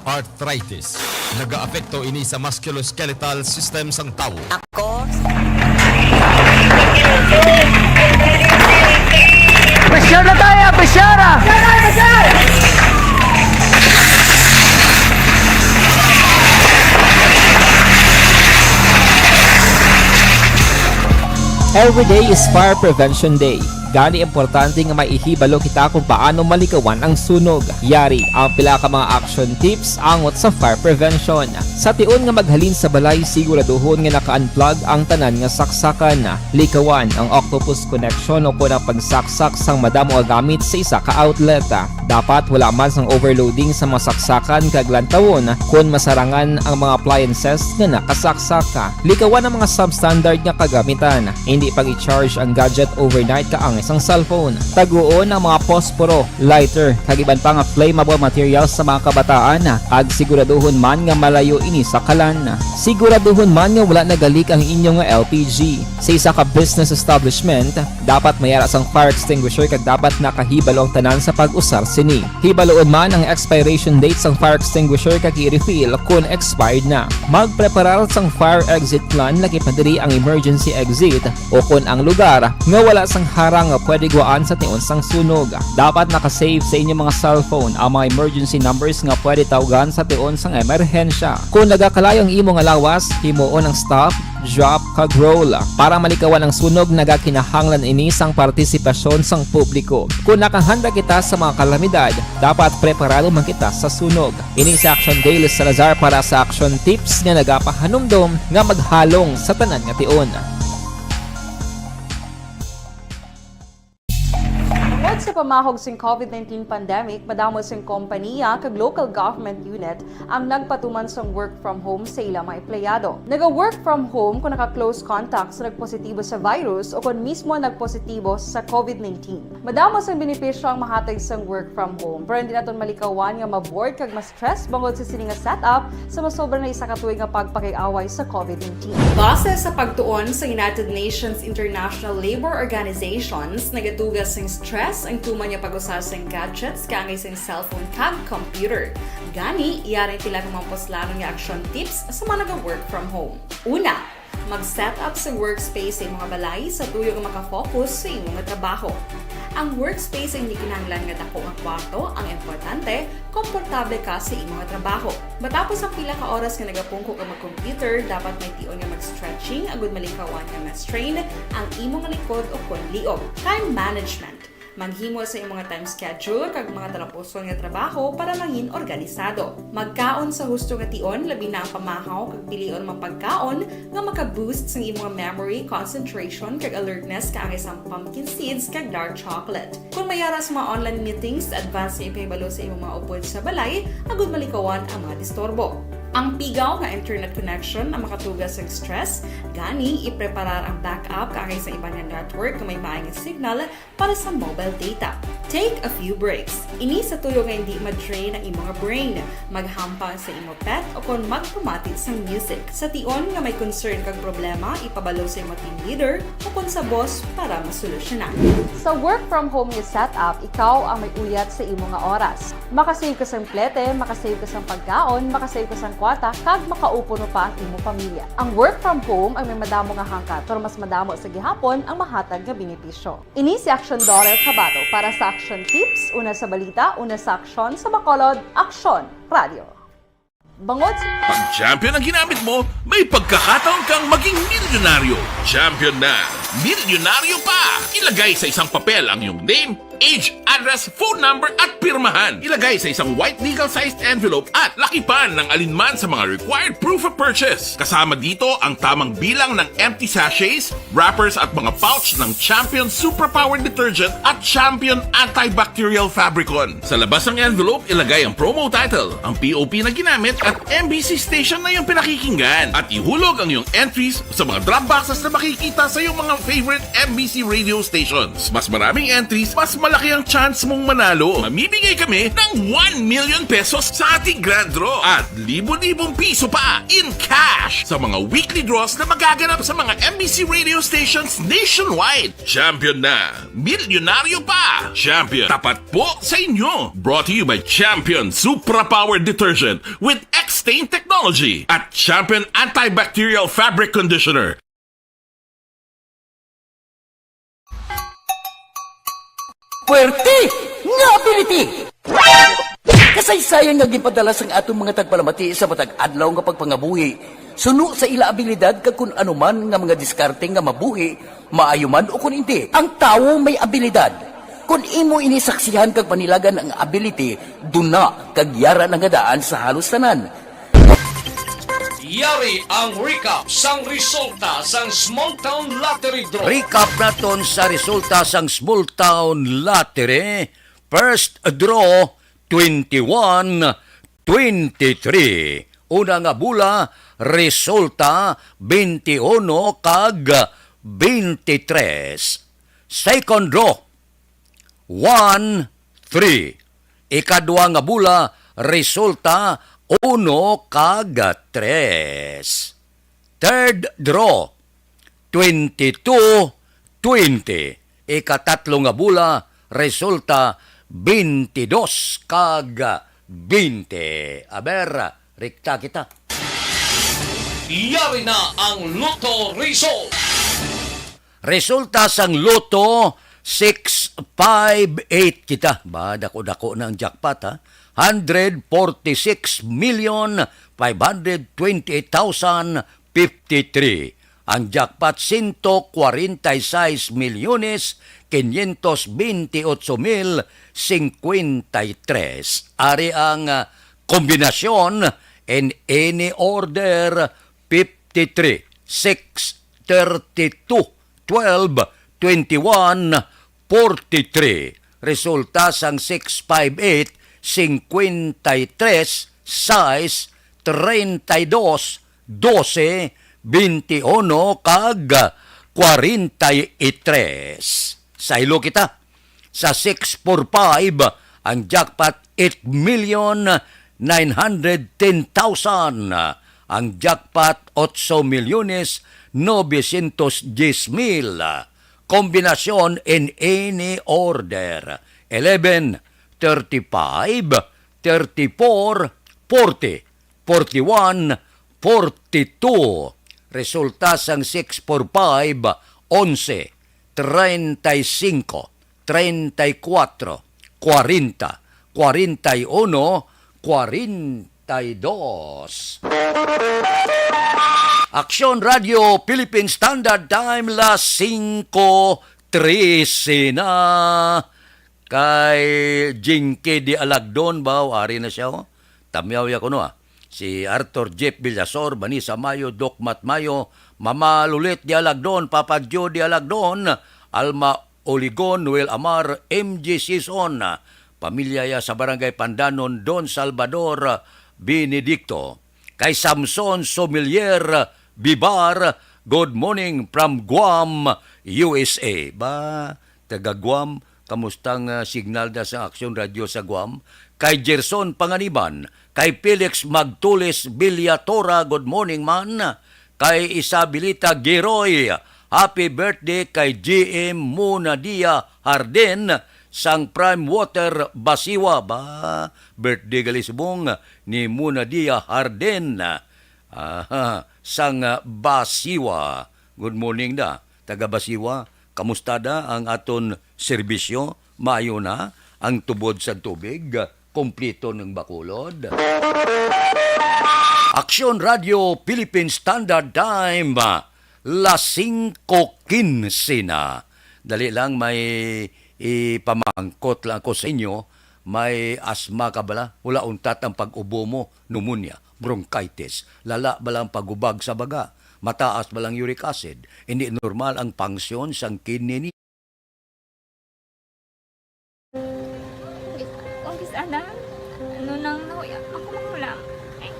Arthritis. Nagaapekto ini sa musculoskeletal system sang tawo. Ako. Pressure na tayo! Pressure! Every day is Fire Prevention Day. Gani, importante nga may ihibalo kita kung paano malikawan ang sunog. Yari ang pila ka mga action tips angot sa fire prevention. Sa tion nga maghalin sa balay, siguraduhon nga naka-unplug ang tanan nga saksakan. Likawan ang octopus connection o kon ang pagsaksak sang madamo nga gamit sa isa ka outlet. Dapat wala man sang overloading sa mga saksakan kag lantawon kon masarangan ang mga appliances nga nakasaksak. Likawan ang mga substandard nga kagamitan. Hindi pag-i-charge ang gadget overnight ka ang sang cellphone. Taguon ang mga posporo, lighter, kag iban pa nga flammable materials sa mga kabataan, kag siguraduhon man nga malayo ini sa kalan. Siguraduhon man nga wala nagalik ang inyo nga L P G. Sa isa ka business establishment, dapat may ara sang fire extinguisher kag dapat nakahibalo ang tanan sa pag-usar sini. Hibaluon man ang expiration date sang fire extinguisher kag i-refill kon expired na. Magpreparar sang fire exit plan, lakip na diri ang emergency exit o kon ang lugar nga wala sang harang nga pwede gwaan sa tion sang sunog. Dapat naka-save sa inyo mga cellphone ang mga emergency numbers nga pwede tawgan sa tion sang emerhensya. Kon nagakalayo ang imo nga lawas, himuon ang stop, drop, kag roll. Para malikawan ang sunog, nagakinahanglan ini sang partisipasyon sang publiko. Kon nakahanda kita sa mga kalamidad, dapat preparado man kita sa sunog. Ini si Action Dale Salazar para sa Action Tips nga nagapahanumdom nga maghalong sa tanan nga tion. Tungod sa pamahog sing covid nineteen pandemic, madamo sing kompaniya kag local government unit ang nagpatuman sang work from home sa ila mga empleyado. Naga-work from home kung naka-close contact sa nagpositibo sa virus o kon mismo nagpositibo sa covid nineteen. Madamo sang benepisyo ang mahatag sang work from home, pero hindi naton malikawan nga ma-bored kag ma-stress bangod sa sini nga setup sa masobra na isa ka tuig nga pagpakig-away sa covid nineteen. Base sa pagtuon sa United Nations International Labour Organizations, nagatuga sing stress ang tuman nga pag-usar sang gadgets kaangay sang cellphone kag computer. Gani, yari ang pila ka mga puslanon nga action tips sa mga naga-work from home. Una, mag-set up sa workspace sa imong balay sa tuyo nga makafocus sa imo nga trabaho. Ang workspace ay hindi kinahanglan nga dako nga kwarto, ang importante, komportable ka sa imo nga trabaho. Matapos ang pila ka oras nga nagapungko ka mag-computer, dapat may tion nga mag-stretching agud malikawan nga ma-strain ang imo nga likod o kon liog. Time management. Maghimo sa imong nga time schedule kag mga talapuson nga trabaho para mangin organisado. Magkaon sa husto nga tion, labi na ang pamahaw kag pilion mga pagkaon nga maka-boost sang imong memory, concentration, kag alertness kaangay sang pumpkin seeds kag dark chocolate. Kon may ara sa mga online meetings, advance nga ipahibalo sa imong mga upod sa balay agud malikawan ang mga disturbo. Ang pigaw nga internet connection ang makatuga sang stress, gani ipreparar ang backup kaangay sa iban nga network nga may maayo nga signal para sa mobile data. Take a few breaks. Ini sa tuyo nga hindi ma-drain ang imo nga brain. Maghampang sa imo pet o kon magpamati sang music. Sa tion nga may concern kag problema, ipabalo sa imo team leader o kon sa boss para masolusyonan. Sa work from home nga setup, ikaw ang may uyat sa imo nga oras. Makasave ka sang plete, makasave ka sang pagkaon, makasave ka sang kwarta, kag makaupod pa ang imo pamilya. Ang work from home ang may madamo nga hangkat, pero mas madamo sa gihapon ang mahatag nga benepisyo. Ini si Action Daughter Kabato para sa Action Tips, una sa balita, una sa aksyon, sa Bacolod, Aksyon Radio. Bangod sa Pag champion ang ginamit mo, may pagkakataon kang maging milyonaryo. Champion na, milyonaryo pa! Ilagay sa isang papel ang iyong name, age, address, phone number, at pirmahan. Ilagay sa isang white legal-sized envelope at lakipan ng alinman sa mga required proof of purchase. Kasama dito ang tamang bilang ng empty sachets, wrappers, at mga pouch ng Champion Superpower Detergent at Champion Antibacterial Fabricon. Sa labas ng envelope, ilagay ang promo title, ang P O P na ginamit, at M B C station na iyong pinakikinggan. At ihulog ang iyong entries sa mga drop boxes na makikita sa iyong mga favorite M B C radio stations. Mas maraming entries, mas malaki ang chance mong manalo. Mamimigay kami ng one million pesos sa ating grand draw at libo-libong piso pa in cash sa mga weekly draws na magaganap sa mga M B C radio stations nationwide. Champion na! Milyonaryo pa! Champion, tapat po sa inyo! Brought to you by Champion Supra Power Detergent with X-Stain Technology at Champion Antibacterial Fabric Conditioner. Puwerte nga ability! Kasaysayan nga ginpadala sang aton mga tagpalamati sa matag adlaw nga pagpangabuhi, suno sa ila abilidad kag kun ano man nga mga diskarte nga mabuhi, maayo man o kun indi. Ang tawo may abilidad. Kun imo ini saksihan kag panilagan ang ability, duna kag yara na nga daan sa halos tanan. Yari ang recap sang resulta sang Small Town Lottery Draw. Recap naton sa resulta sang Small Town Lottery. First draw, twenty-one, twenty-three. Una nga bola, resulta, twenty-one kag twenty-three. Second draw, one, three. Ikadwa nga bola, resulta, uno kag tres. Third draw, twenty-two twenty. Ikatatlo nga bola, resulta, twenty-dos kag twenty. Aber, rekta kita. Yari na ang Lotto Result. Resulta sang Lotto, six five eight kita. Ba, dako-dako na ang jackpot, ha? Hundred forty-six million five hundred twenty-eight thousand fifty-three. Ang jackpot, sento kwarenta y seis milyones quinientos veintiocho mil cincuenta y tres. Ari ang, ah, kombinasyon in any order: fifty-three, six, thirty-two, twelve, twenty-one, forty-three. Resulta sang six five eight, cincuenta y tres, sais, treinta y dos, doce, veintiuno, kag kwarenta y tres. Saylo kita. Sa six four five, ang jackpot, eight million nine hundred ten thousand. Ang jackpot, ocho milyones novecientos diez mil. Kombinasyon in any order: eleven, thirty-five, thirty-four, forty, forty-one, forty-two. Resulta sang six four five, onse, treinta y cinco, treinta y cuatro, cuarenta, cuarenta y uno, cuarenta y dos. Aksyon Radio Philippine Standard Time, las singko trese na. Kay Jinky de Alagdon ba, o ari na siya, oh. Tamyaw ya kuno, ah. Si Arthur Jeff Villasor, Vanessa Mayo, Doc Matt Mayo, Mama Lulit de Alagdon, Papa Joe de Alagdon, Alma Oligon, Noel Amar, M J Sison, pamilya ya sa Barangay Pandanon, Don Salvador Benedicto. Kay Samson Somelier Bibar, good morning from Guam, U S A. Ba, taga Guam, kamusta ang, ah, signal da sa Aksyon Radio sa Guam? Kay Gerson Panganiban, kay Felix Magtulis Villatora, good morning man. Kay Isabelita Giroy, happy birthday kay G M Munadia Harden sang Prime Water Basiwa. Ba, birthday gali subong ni Munadia Harden. Aha, sang Basiwa. Good morning da, taga Basiwa. Kamusta da ang aton serbisyo? Maayo na ang tubod sa tubig? Kompleto ng Bacolod. Aksyon Radio Philippine Standard Time, las singko quince na. Dali lang, may ipamangkot lang ako sa inyo. May asma ka bala? Wala untat ang pag-ubo mo, pneumonia, bronchitis, lala bala ang pagubag sa baga, mataas bala ang uric acid, hindi normal ang function sang kidney ni Kung kis ana, ano nang nahuya, ako man lang. Ay,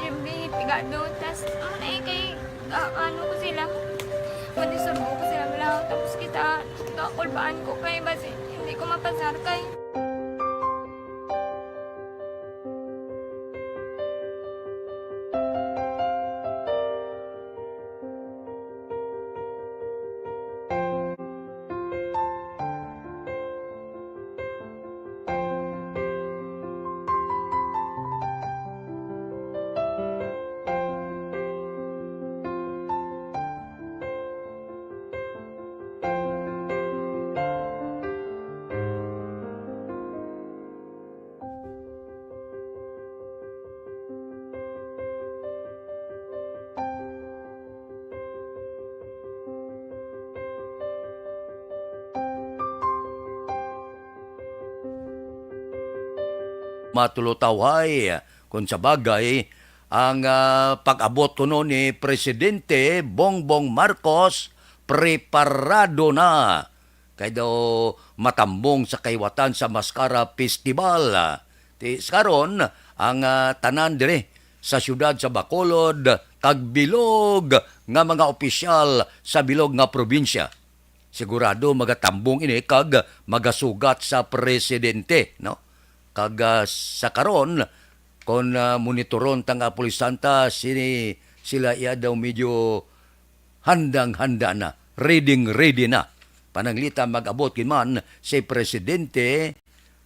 Jimmy, pigado, tas, ano na eh, kay, ah, ano ko sila, madisurbo ko sila lang, tapos kita, kakulbaan ko kay, basi, hindi ko mapasar kay. Matulotawhay, kung sa bagay, ang, ah, pag-abot kuno ni Presidente Bongbong Marcos, preparado na kay daw matambong sa kaiwatan sa Mascara Festival. Ti, sa karon, ang, ah, tanan diri sa siyudad sa Bacolod kag bilog nga mga opisyal sa bilog nga probinsya. Sigurado magatambong ini kag magasugat sa presidente, no? Kag, ah, sa karon, kon, ah, monitoron ta nga pulisanta, sini sila iya daw medyo handang-handa na, ready-ready na. Pananglitan mag-abot gid man si Presidente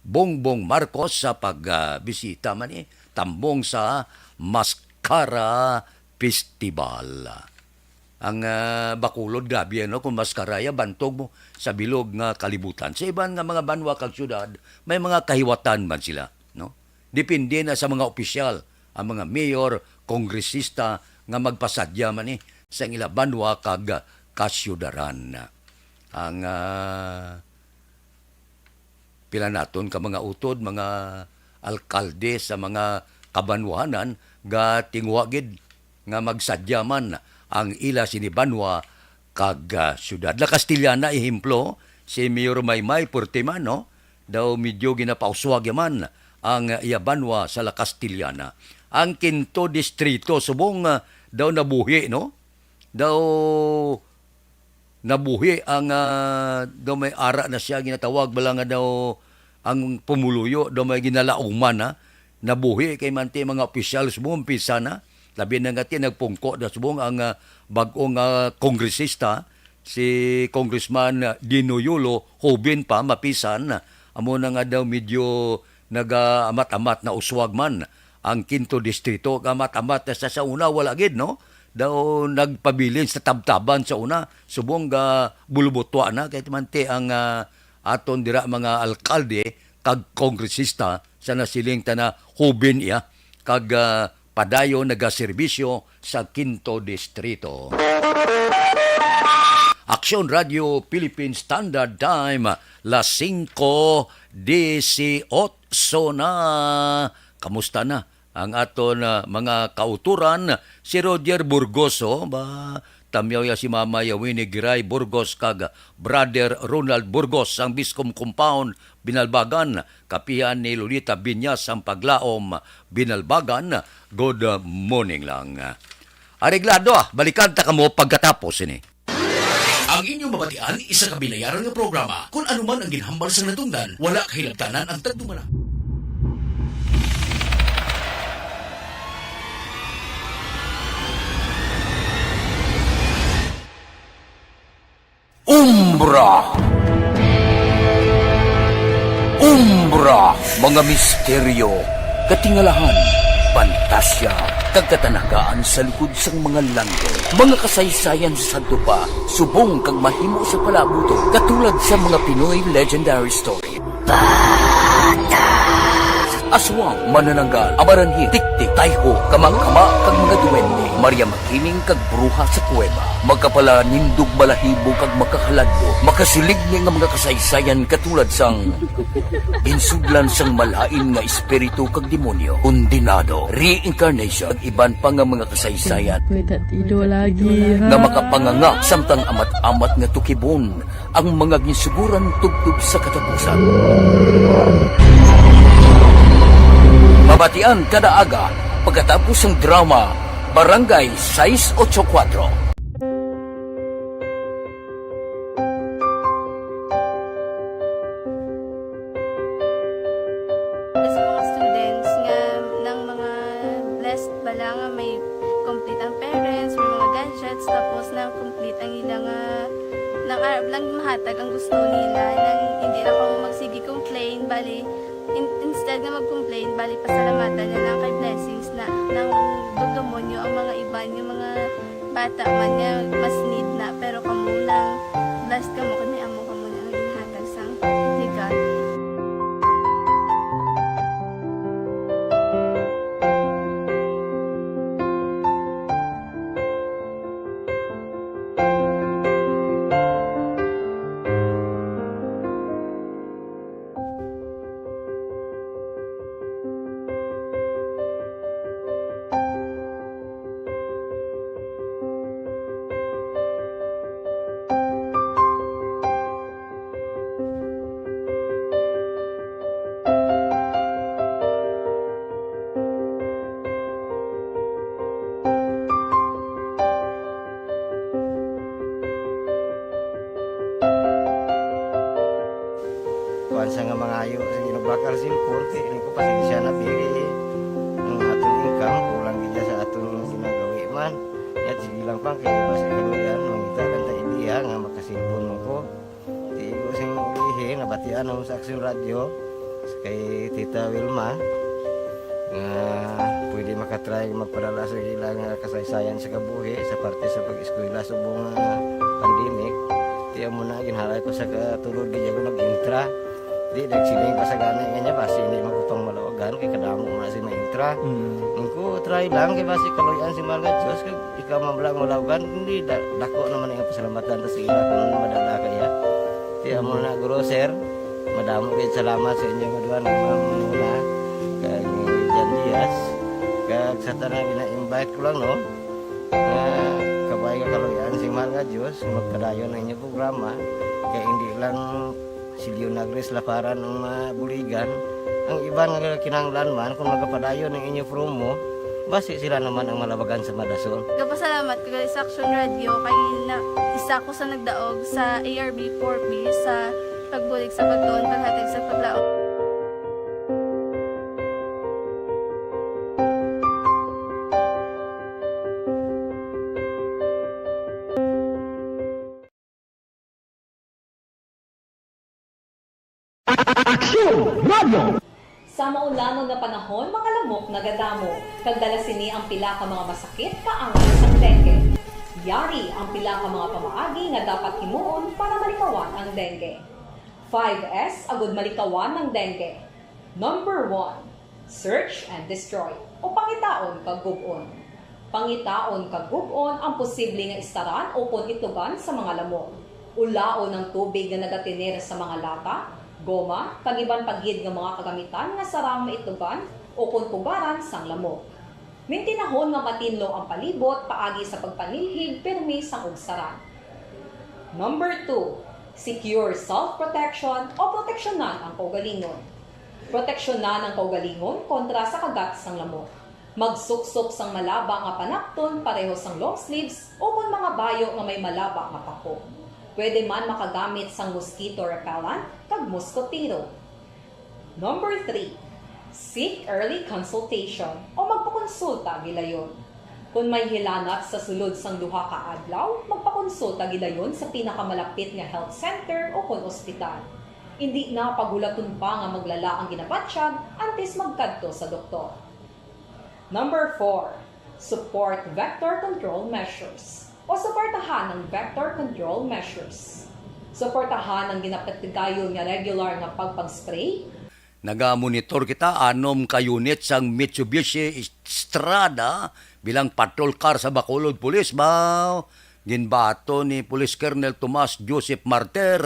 Bongbong Marcos sa pagbisita man, eh, tambong sa Mascara Festival. Ang, ah, Bacolod, grabe, ano, kung mascara ya, bantog mo sa bilog nga kalibutan. Sa iban nga mga banwa kag syudad, may mga kahiwatan man sila, no? Depende na sa mga opisyal, ang mga mayor, kongresista nga magpasadya man, eh, sa ila banwa kag kasyudaran. Ang, ah, pila naton ka mga utod, mga alkalde sa mga kabanwahanan, gatinguha gid nga magsadya man ang ila sini banwa kag, ah, syudad. La Castellana, ehemplo, si Mayor Maymay Portimano, daw medyo ginapauswag ya man ang iya banwa sa La Castellana. Ang Quinto Distrito, subong, ah, daw nabuhi, no? Daw nabuhi ang, ah, daw may ara na siya, ginatawag bala nga daw ang pumuluyo, daw may ginalauman na. Nabuhi kay manti mga opisyal subong pisa na. Labi na nga ti nagpungko na subong ang, ah, bag-ong, ah, kongresista, si Congressman, ah, Dino Yolo, hoben pa, mapisan. Amo na nga daw medyo nagaamat-amat na uswag man ang Quinto Distrito. Amat-amat na sa, sa una, wala gid, no? Daw nagpabilin sa tabtaban sa una, subong ga bulubutwa na, kay manti ang, ah, aton dira mga alkalde kag kongresista sa nasiling ta na hoben iya, kag, ah, padayon nagaserbisyo sa Quinto Distrito. Aksyon Radio Philippine Standard Time, las singko disiotso na. Kamusta na ang aton, ah, mga kauturan? Si Roger Burgoso, ba, tamyaw ya si Mama Yawini Giray Burgos kag Brother Ronald Burgos sang Biscom Compound, Binalbagan, kapihan ni Lolita Binyas sang Paglaom, Binalbagan. Good morning lang. Areglado, ah, balikan ta kamo pagkatapos ini. Ang inyong mabatian, isa ka binayaran nga programa. Kon ano man ang ginhambal sang natungdan, wala kahilabtanan ang tagdumala. Umbra. Umbra, mga misteryo, katingalahan, pantasya, kag katanagaan sa likod sang mga langit. Mga kasaysayan sa sadto pa, subong kag mahimo sa palabuton, katulad sa mga Pinoy legendary story. Aswang, manananggal, amaranhit, tiktik, tayho, kamangkama, kag mga duwende, Maria Makiling kag bruha sa kuweba, makapalanindog balahibo kag makahaladlok, makasiligni nga mga kasaysayan katulad sang ginsudlan sang malain nga espiritu kag demonyo, kondenado, reincarnation, kag iban pa nga mga kasaysayan May tatido lagi, ha? nga makapanganga samtang amat-amat nga tukibon ang mga ginsuguran tubtob sa katapusan. Mabatian kada aga pagkatapos sang drama Barangay sais ocho kuwatro. Sa mga students nga nang mga blessed bala nga may complete ang parents, may mga gadgets, tapos na complete ang ila nga nang arab lang mahatag ang gusto nila, nang hindi na ko magsige complain, bali, in- instead nga mag-complain, bali, pasalamatan na lang kay blessings na nang dumdumonyo ang mga iban, yung mga bata man nga mas need na, pero kamo lang, blessed kamo kay may amo kamo na nga ginhatag sang ni God. Kuwan sa nga mangayo sa ginabakal sa import, kay ini ko pasensya na, pili ang aton income, kulang gid sa aton ginagawi man. Yat sige lang pa, kay basi kaluyan, mangita lang ta idea nga makasilpon mo ko. Di ko sing ilihi, nabatian ako sa Aksyon Radyo, kay Tita Wilma, nga pwede makatry magpadala sa ila nga kasaysayan sa kabuhi sa parte sa pag-eskwela subong nga pandemic. Tiyan mo na, ginhalay ko sa katulod, di ako nag-intra. Di, nagsiling pa sa gani nga niya, basi hindi man ko pang malawagan, kay kadamo mo na si maintra. Mm. Ang ko, try lang, kay basi kaluyan si Mahal nga Diyos, kag ikaw man lang malawagan, hindi, da, dako naman ang pasalamatan ta sa ila kung ano madala kaya. Tiyan mo na, Guro, Sir, madamo kayo salamat sa inyo nga duha, nga Ma'am Luna, kag Jan Diaz, kag sa tanan gina-invite ko lang, no? Nga kabay nga kaluyan si Mahal nga Diyos, magpadayon ang inyong programa, kay hindi lang si Leonagres Laparan ang mabuligan, ang iban nga kinahanglan man kung magapadayon ang inyong promo, basi sila naman ang malabagan sa madasol. Gapasalamat ko gali sa Aksyon Radyo kay na, isa ko sa nagdaog sa A R B four B sa pagbulig sa pagtuon, paghatag sa paglaom. Aksyon Radio. Sa maulanon nga panahon, mga lamok nagadamo, kag dala sini ang pila ka mga masakit nga angas sang dengue. Yari ang pila ka mga pamaagi nga dapat himuon para malikawan ang dengue. Five S agud malikawan ang dengue. Number one, search and destroy, o pangitaon kag gub-on. Pangitaon kag gub-on ang posible nga istaran ukon itlugan sa mga lamok. Ulaon ang tubig nga nagatener sa mga lata, goma, kag iban pa gid nga mga kagamitan nga sarang maitlugan ukon pugaran sang lamok. Mintinahon nga matinlo ang palibot paagi sa pagpanilhig pirmi sang ugsaran. Number two, secure self-protection o proteksyonan ang kaugalingon. Proteksyonan ang kaugalingon kontra sa kagat sang lamok. Magsuksok sang malaba nga panapton pareho sang long sleeves ukon mga bayo nga may malaba nga pako. Pwede man makagamit sang mosquito repellent kag moskotero. Number three, seek early consultation o magpakonsulta gilayon. Kon may hilanat sa sulod sang duha ka adlaw, magpakonsulta gilayon sa pinakamalapit nga health center ukon ospital. Indi na paghulaton pa nga maglala ang ginabatyag antes magkadto sa doktor. Number four, support vector control measures o suportahan ang vector control measures. Suportahan ang ginapatigayon nga regular nga pagpag-spray. Nagamonitor kita anom ka unit sang Mitsubishi Strada bilang patrol car sa Bacolod Police ba. Ginbaton ni Police Colonel Tomas Joseph Marter,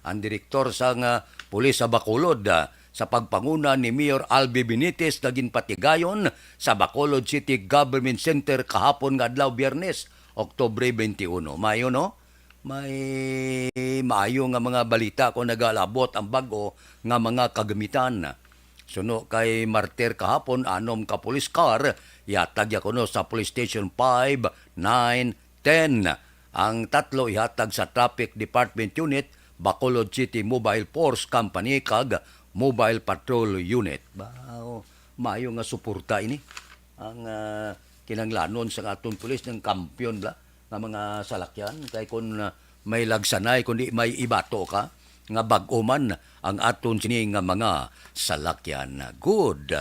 ang direktor sang, ah, pulis sa Bacolod, ah, sa pagpanguna ni Mayor Albi Benitez nga ginpatigayon sa Bacolod City Government Center kahapon nga adlaw, Biyernes, Oktubre twenty-one. Maayo, no? May maayo nga mga balita kung nagalabot ang bag-o nga mga kagamitan. Suno kay Marter kahapon, anom ka police car, yatag ya kuno sa Police Station five, nine, ten. Ang tatlo ihatag sa Traffic Department Unit, Bacolod City Mobile Force Company, kag Mobile Patrol Unit. Ba, oh, maayo nga suporta ini. Ang, ah, kinanglanon sa aton pulis ng kampiyon bla nga mga salakyan. Kay kung, ah, may lagsanay, kundi may ibato ka, nga bag-o man ang aton sini nga mga salakyan. Good.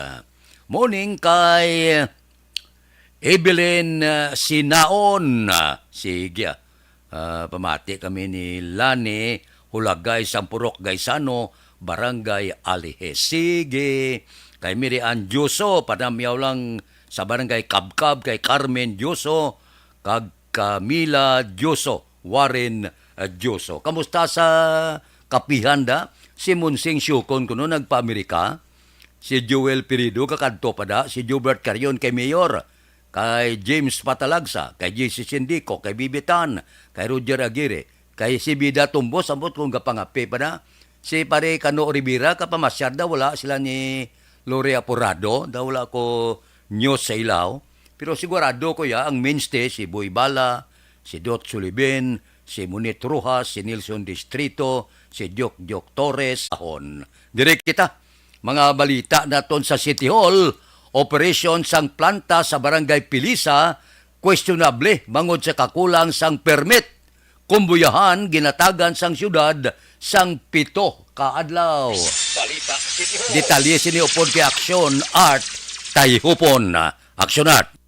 Morning kay Evelyn, ah, Sinaon. Ah, sige, ah. Ah, pamati kami ni Lani Hulagay, Sampurok, Gaisano, Barangay Alihe. Sige. Kay Mary Ann Dioso, panamyaw lang sa Barangay Kabkab, kay Carmen Dioso, kag Camila Dioso, Warren, ah, Dioso. Kamusta sa Kapihan da? Si Monsing Siukon kuno nagpa-Amerika. Si Joel Pirido kakadto pa da, si Jobert Carion kay Mayor, kay James Patalagsa, kay J C Sindico, kay Bibitan, kay Roger Aguirre, kay si Bida Tumbos, ambot kung gapangape pa na. Si Pare Kano Rivera, kapamasyar da, wala sila ni Lori Aporado, da wala ko news sa ilaw. Pero sigurado ko ya, ang mainstay, si Boy Bala, si Dot Sulibin, si Monit Rojas, si Nelson Distrito, si Diok Diok Torres, ahon. Diri kita, mga balita naton sa City Hall, operasyon sang planta sa Barangay Pilisa, questionable bangod sa kakulang sang permit. Kumbuyahan ginatagan sang siyudad sang pito ka adlaw. Balita City Hall. Detalye sini upod kay Aksyon Art Tayhupon. Aksyon Art.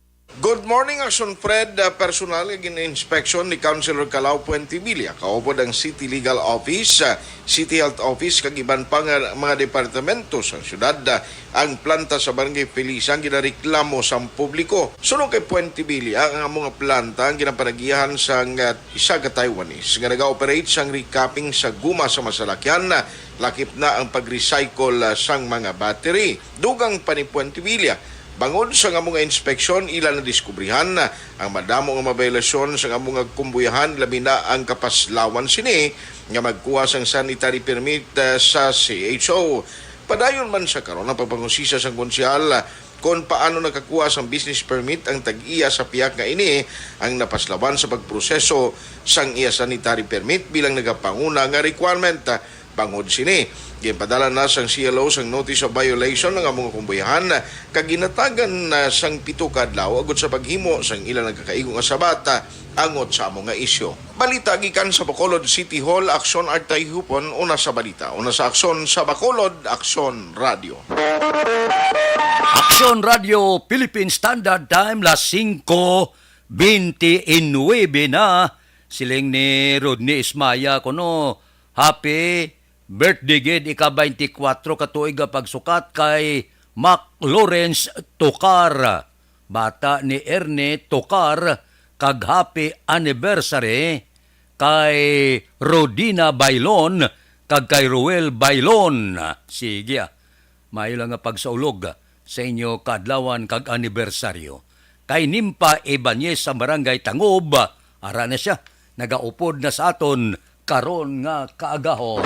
Good morning, Aksyon Fred. Ah, personal nga gin-inspeksyon ni Councilor Calao Puentevilla kaupod ang City Legal Office, ah, City Health Office, kag iban pa nga mga departamento sang siyudad, ah, ang planta sa Barangay Felisa ang ginareklamo sang publiko. Suno kay Puentevilla, ang amo nga planta ang ginapanagihan sang, ah, isa ka Taiwanese nga nag-ooperate sang recapping sa guma sa masalakyan, ah, lakip na ang pag-recycle, ah, sang mga battery. Dugang pa ni Puentevilla, bangod sa amo nga inspeksyon, ila nadiskubrihan ang madamo nga mga biolasyon sa amo nga kumbuyahan, labi na ang kapaslawan sini nga magkuha sang sanitary permit, ah, sa C H O. Padayon man sa karon ang pagpangusisa sang konsehal, ah, kon paano nakakuha sang business permit ang tag-iya sa pihak nga ini ang napaslawan sa pagproseso sang iya sanitary permit bilang nagapanguna nga requirement. Bangod sini, ginpadala na sang C L O sang notice of violation ang amo nga kumbuyahan, kag ginatagan na sang pito ka adlaw agud sa paghimo sang ila nagakaigo nga sabat, ah, angot sa amo nga isyu. Balita gikan sa Bacolod City Hall, Aksyon Art Tayhupon, una sa balita, una sa aksyon sa Bacolod, Aksyon Radio. Aksyon Radio, Philippine Standard Time, las singko bente y nuebe na. Siling ni Rodney Ismaya kuno, happy birthday gid, ika twenty-four ka tuig nga pagsukat kay Mac Lawrence Tocar, bata ni Ernie Tocar, kag happy anniversary kay Rodina Bailon kag kay Ruel Bailon. Sige, ah. Maayo lang nga pagsaulog sa inyo kaadlawan kag anibersaryo. Kay Nimpa Ibanez sa Barangay Tangob, ara na sia, nagaupod na sa aton karon nga kaagahon.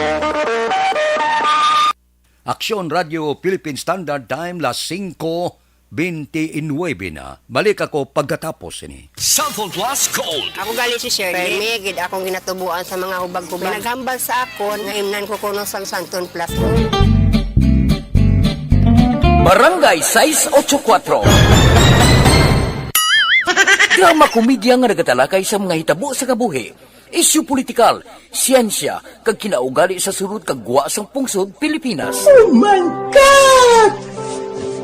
Aksyon Radio Philippine Standard Time, las singko bente y nuebe na. Balik ako pagkatapos sini. Cellphone Plus Gold. Ako gali si Shirley. Permi gid akong ginatubuan sa mga hubag-hubag. May naghambal sa akon nga imnan ko kuno sang Santon Plus Gold. Barangay sais ocho kuatro. Drama komedya nga nagatalakay sa mga hitabo sa kabuhi, isyu politikal, siyensya, kag kinaugali sa sulod kag gwa sang pungsod Pilipinas. Oh my God!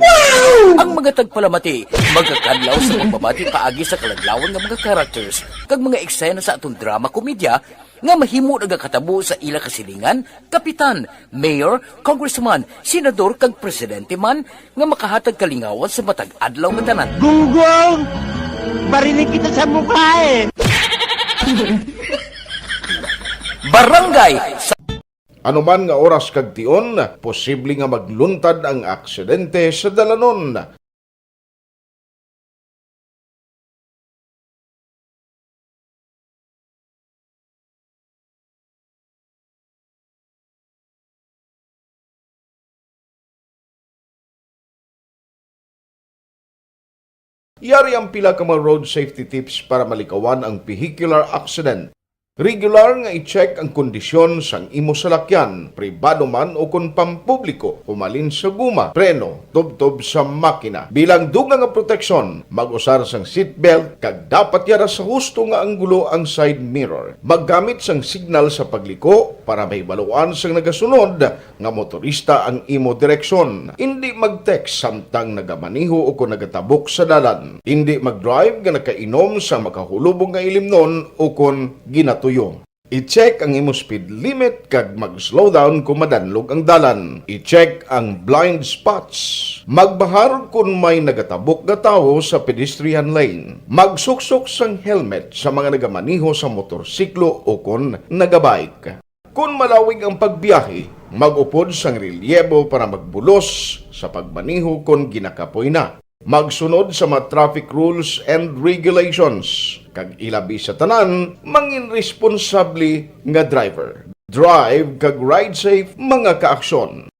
Wow! Ang mga tagpalamati magakadlaw sa pagbabati paagi sa kaladlawan nga mga characters kag mga eksena sa aton drama komedya nga mahimo nagakatabo sa ila kasilingan, kapitan, mayor, congressman, senador, kag presidente man, nga makahatag kalingawan sa matag adlaw nga tanan. Gunggong! Barinig kita sa mukha eh! Barangay sa Anuman nga oras kag tion, posible nga magluntad ang aksidente sa dalanon. Yari ang pila ka mga road safety tips para malikawan ang vehicular accident. Regular nga i-check ang kondisyon sang imo salakyan, pribado man o kon pampubliko, humalin sa guma, preno, tubtob sa makina. Bilang dugang nga proteksyon, mag-usar sang seatbelt kag dapat yara sa husto nga anggulo ang side mirror. Maggamit sang signal sa pagliko para mahibaluan sang nagasunod nga motorista ang imo direksyon. Indi mag-text samtang nagamaneho o kon nagatabok sa dalan. Indi mag-drive nga nakainom sa makahulubong nga ilimnon o kon ginatuyo. I-check ang imo speed limit kag mag-slow down kon madanlog ang dalan. I-check ang blind spots. Magbahar kon may nagatabok nga tawo sa pedestrian lane. Magsuksok sang helmet sa mga nagamaneho sa motorsiklo o kon nagabike. Kon malawig ang pagbiyahe, mag-upod sang relyebo para magbulos sa pagmaneho kon ginakapoy na. Magsunod sa mga traffic rules and regulations, kag ilabi sa tanan, mangin responsable nga driver. Drive kag ride safe, mga kaaksyon.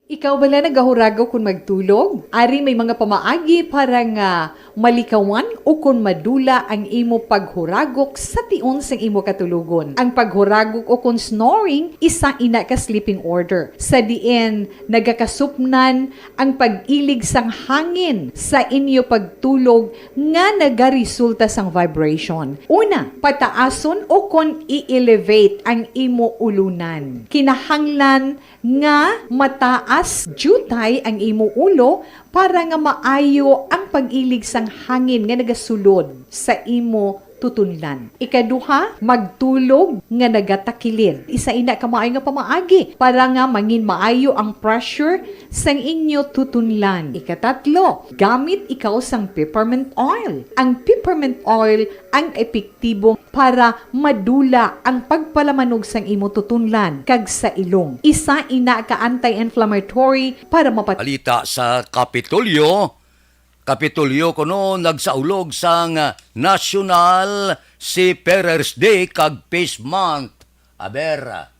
Ikaw bala nagahuragok kon magtulog? Ari may mga pamaagi para nga malikawan o kon madula ang imo paghuragok sa tion sang imo katulogon. Ang paghuragok o kon snoring, isa ina ka sleeping order, sa diin nagakasupnan ang pag-ilig sang hangin sa inyo pagtulog nga nagaresulta sang vibration. Una, pataason o kon i-elevate ang imo ulunan. Kinahanglan nga mataas diutay ang imo ulo para nga maayo ang pag-ilig sang hangin nga nagasulod sa imo tutunlan. Ikaduha, magtulog nga nagatakilid. Isa ina ka maayo nga pamaagi para nga mangin maayo ang pressure sang inyo tutunlan. Ikatatlo, gamit ikaw sang peppermint oil. Ang peppermint oil ang epektibo para madula ang pagpalamanog sang imo tutunlan kag sa ilong. Isa ina ka anti-inflammatory para mapat- Balita sa Kapitolyo. Kapitolyo kuno nagsaulog sang National Seafarers Day kag Peace Month. Aber,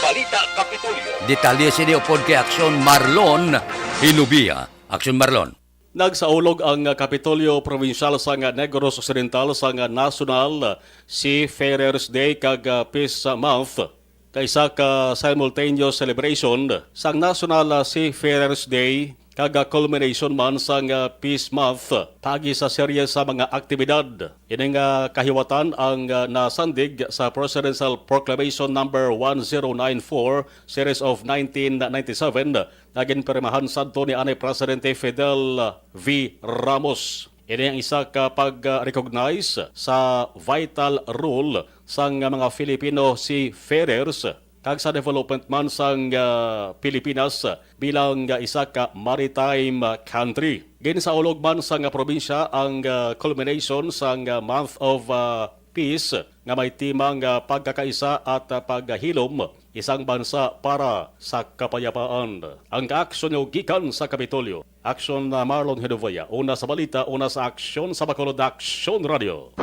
Balita Kapitolyo. Detalye sini upod kay Aksyon Marlon Hilubia. Aksyon Marlon. Nagsaulog ang Kapitolyo Provincial sang Negros Occidental sang National Seafarers Day kag, ah, Peace Month, kaisa ka simultaneous celebration sang National Seafarers Day kag, ah, culmination man sang, ah, Peace Month paagi sa serye sa mga aktibidad. Ini nga kahiwatan ang, ah, nasandig sa Presidential Proclamation Number one zero nine four, Series of nineteen ninety-seven, nga ginpirmahan sadto ni anay Presidente Fidel V. Ramos. Ini ang isa ka pag-recognize sa vital role sang mga Filipino seafarers kag sa development man sang, ah, Pilipinas bilang, ah, isa ka maritime, ah, country. Ginsaulog man sang probinsya ang, ah, culmination sang, ah, Month of, ah, Peace nga may tema nga pagkakaisa at, ah, paghilom isang bansa para sa kapayapaan. Ang kaaksyon nyo gikan sa Kapitolyo. Aksyon na Marlon Hinovea, una sa balita, una sa aksyon sa Bacolod, Aksyon Radio.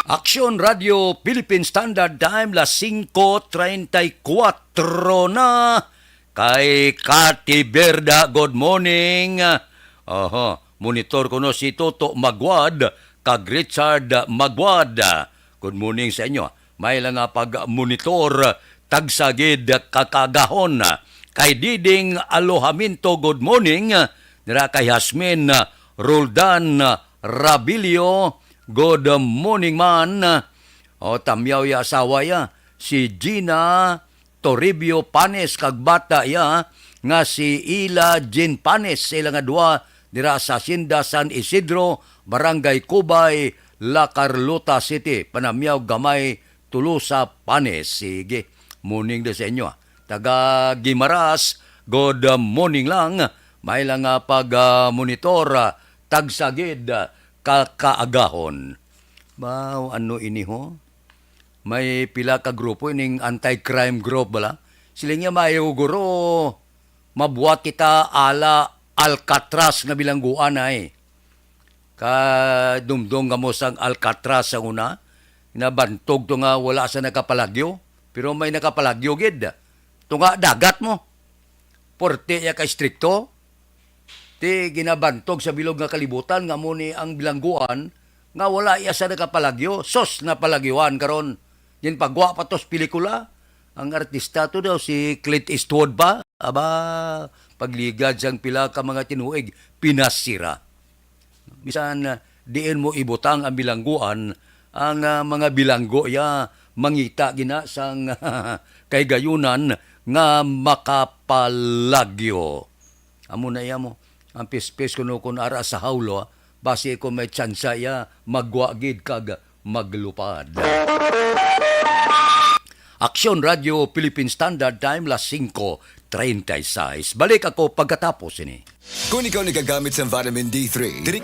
Aksyon Radio, Philippine Standard Time, las singko treinta y cuatro na. Kay Cathy Berda, good morning. Oho, monitor kuno si Toto Magwad kag Richard Magwad. Good morning sa inyo. May lang nga pag-monitor, tagsa gid ka kaagahon. Kay Diding Alojamiento, good morning. Dira kay Hasmin Roldan Rabilio, good morning man. O, tamyaw ya asawa ya, si Gina Toribio Panes kag bata iya nga si Ila Jean Panes, sila nga duha dira sa Hacienda San Isidro, Barangay Cubay, La Carlota City. Panamyaw gamay, Tolosa Panes. Sige, morning da sa inyo, ah. Taga Guimaras, good, ah, morning lang. May lang, ah, pag, ah, monitor, ah, tagsa gid, ah, ka kaagahon. Ba, ano ini ho? May pila ka grupo ining anti-crime group bala. Sila nga maayo guro mabuhat kita ala Alcatraz nga bilangguan ay. Kadumdong kamo sang Alcatraz sa una, nabantog to nga wala sa nakapalagyo, pero may nakapalagyo gid. Tunga dagat mo. Porte ya ka istrikto. Ti ginabantog sa bilog nga kalibutan nga amo ni ang bilangguan nga wala iya sa nakapalagyo, sus, napalagyuan karon. Ginpagwa pa tos pelikula, ang artista to daw si Clint Eastwood pa. Aba, pagligad sang pila ka mga tinuig, pinasira. Bisan, ah, diin mo ibutang ang bilangguan, ang, ah, mga bilanggo iya mangita gina sang kahigayunan nga makapalagyo. Amo na iya mo, ang pispis kuno kun ara sa hawlo, ah, basi kung may tsansa iya, magwa gid kag maglupad. Aksyon Radio Philippine Standard Time, las singko treinta y seis. Balik ako pagkatapos ini. Kung ikaw nagagamit sa vitamin D three, diri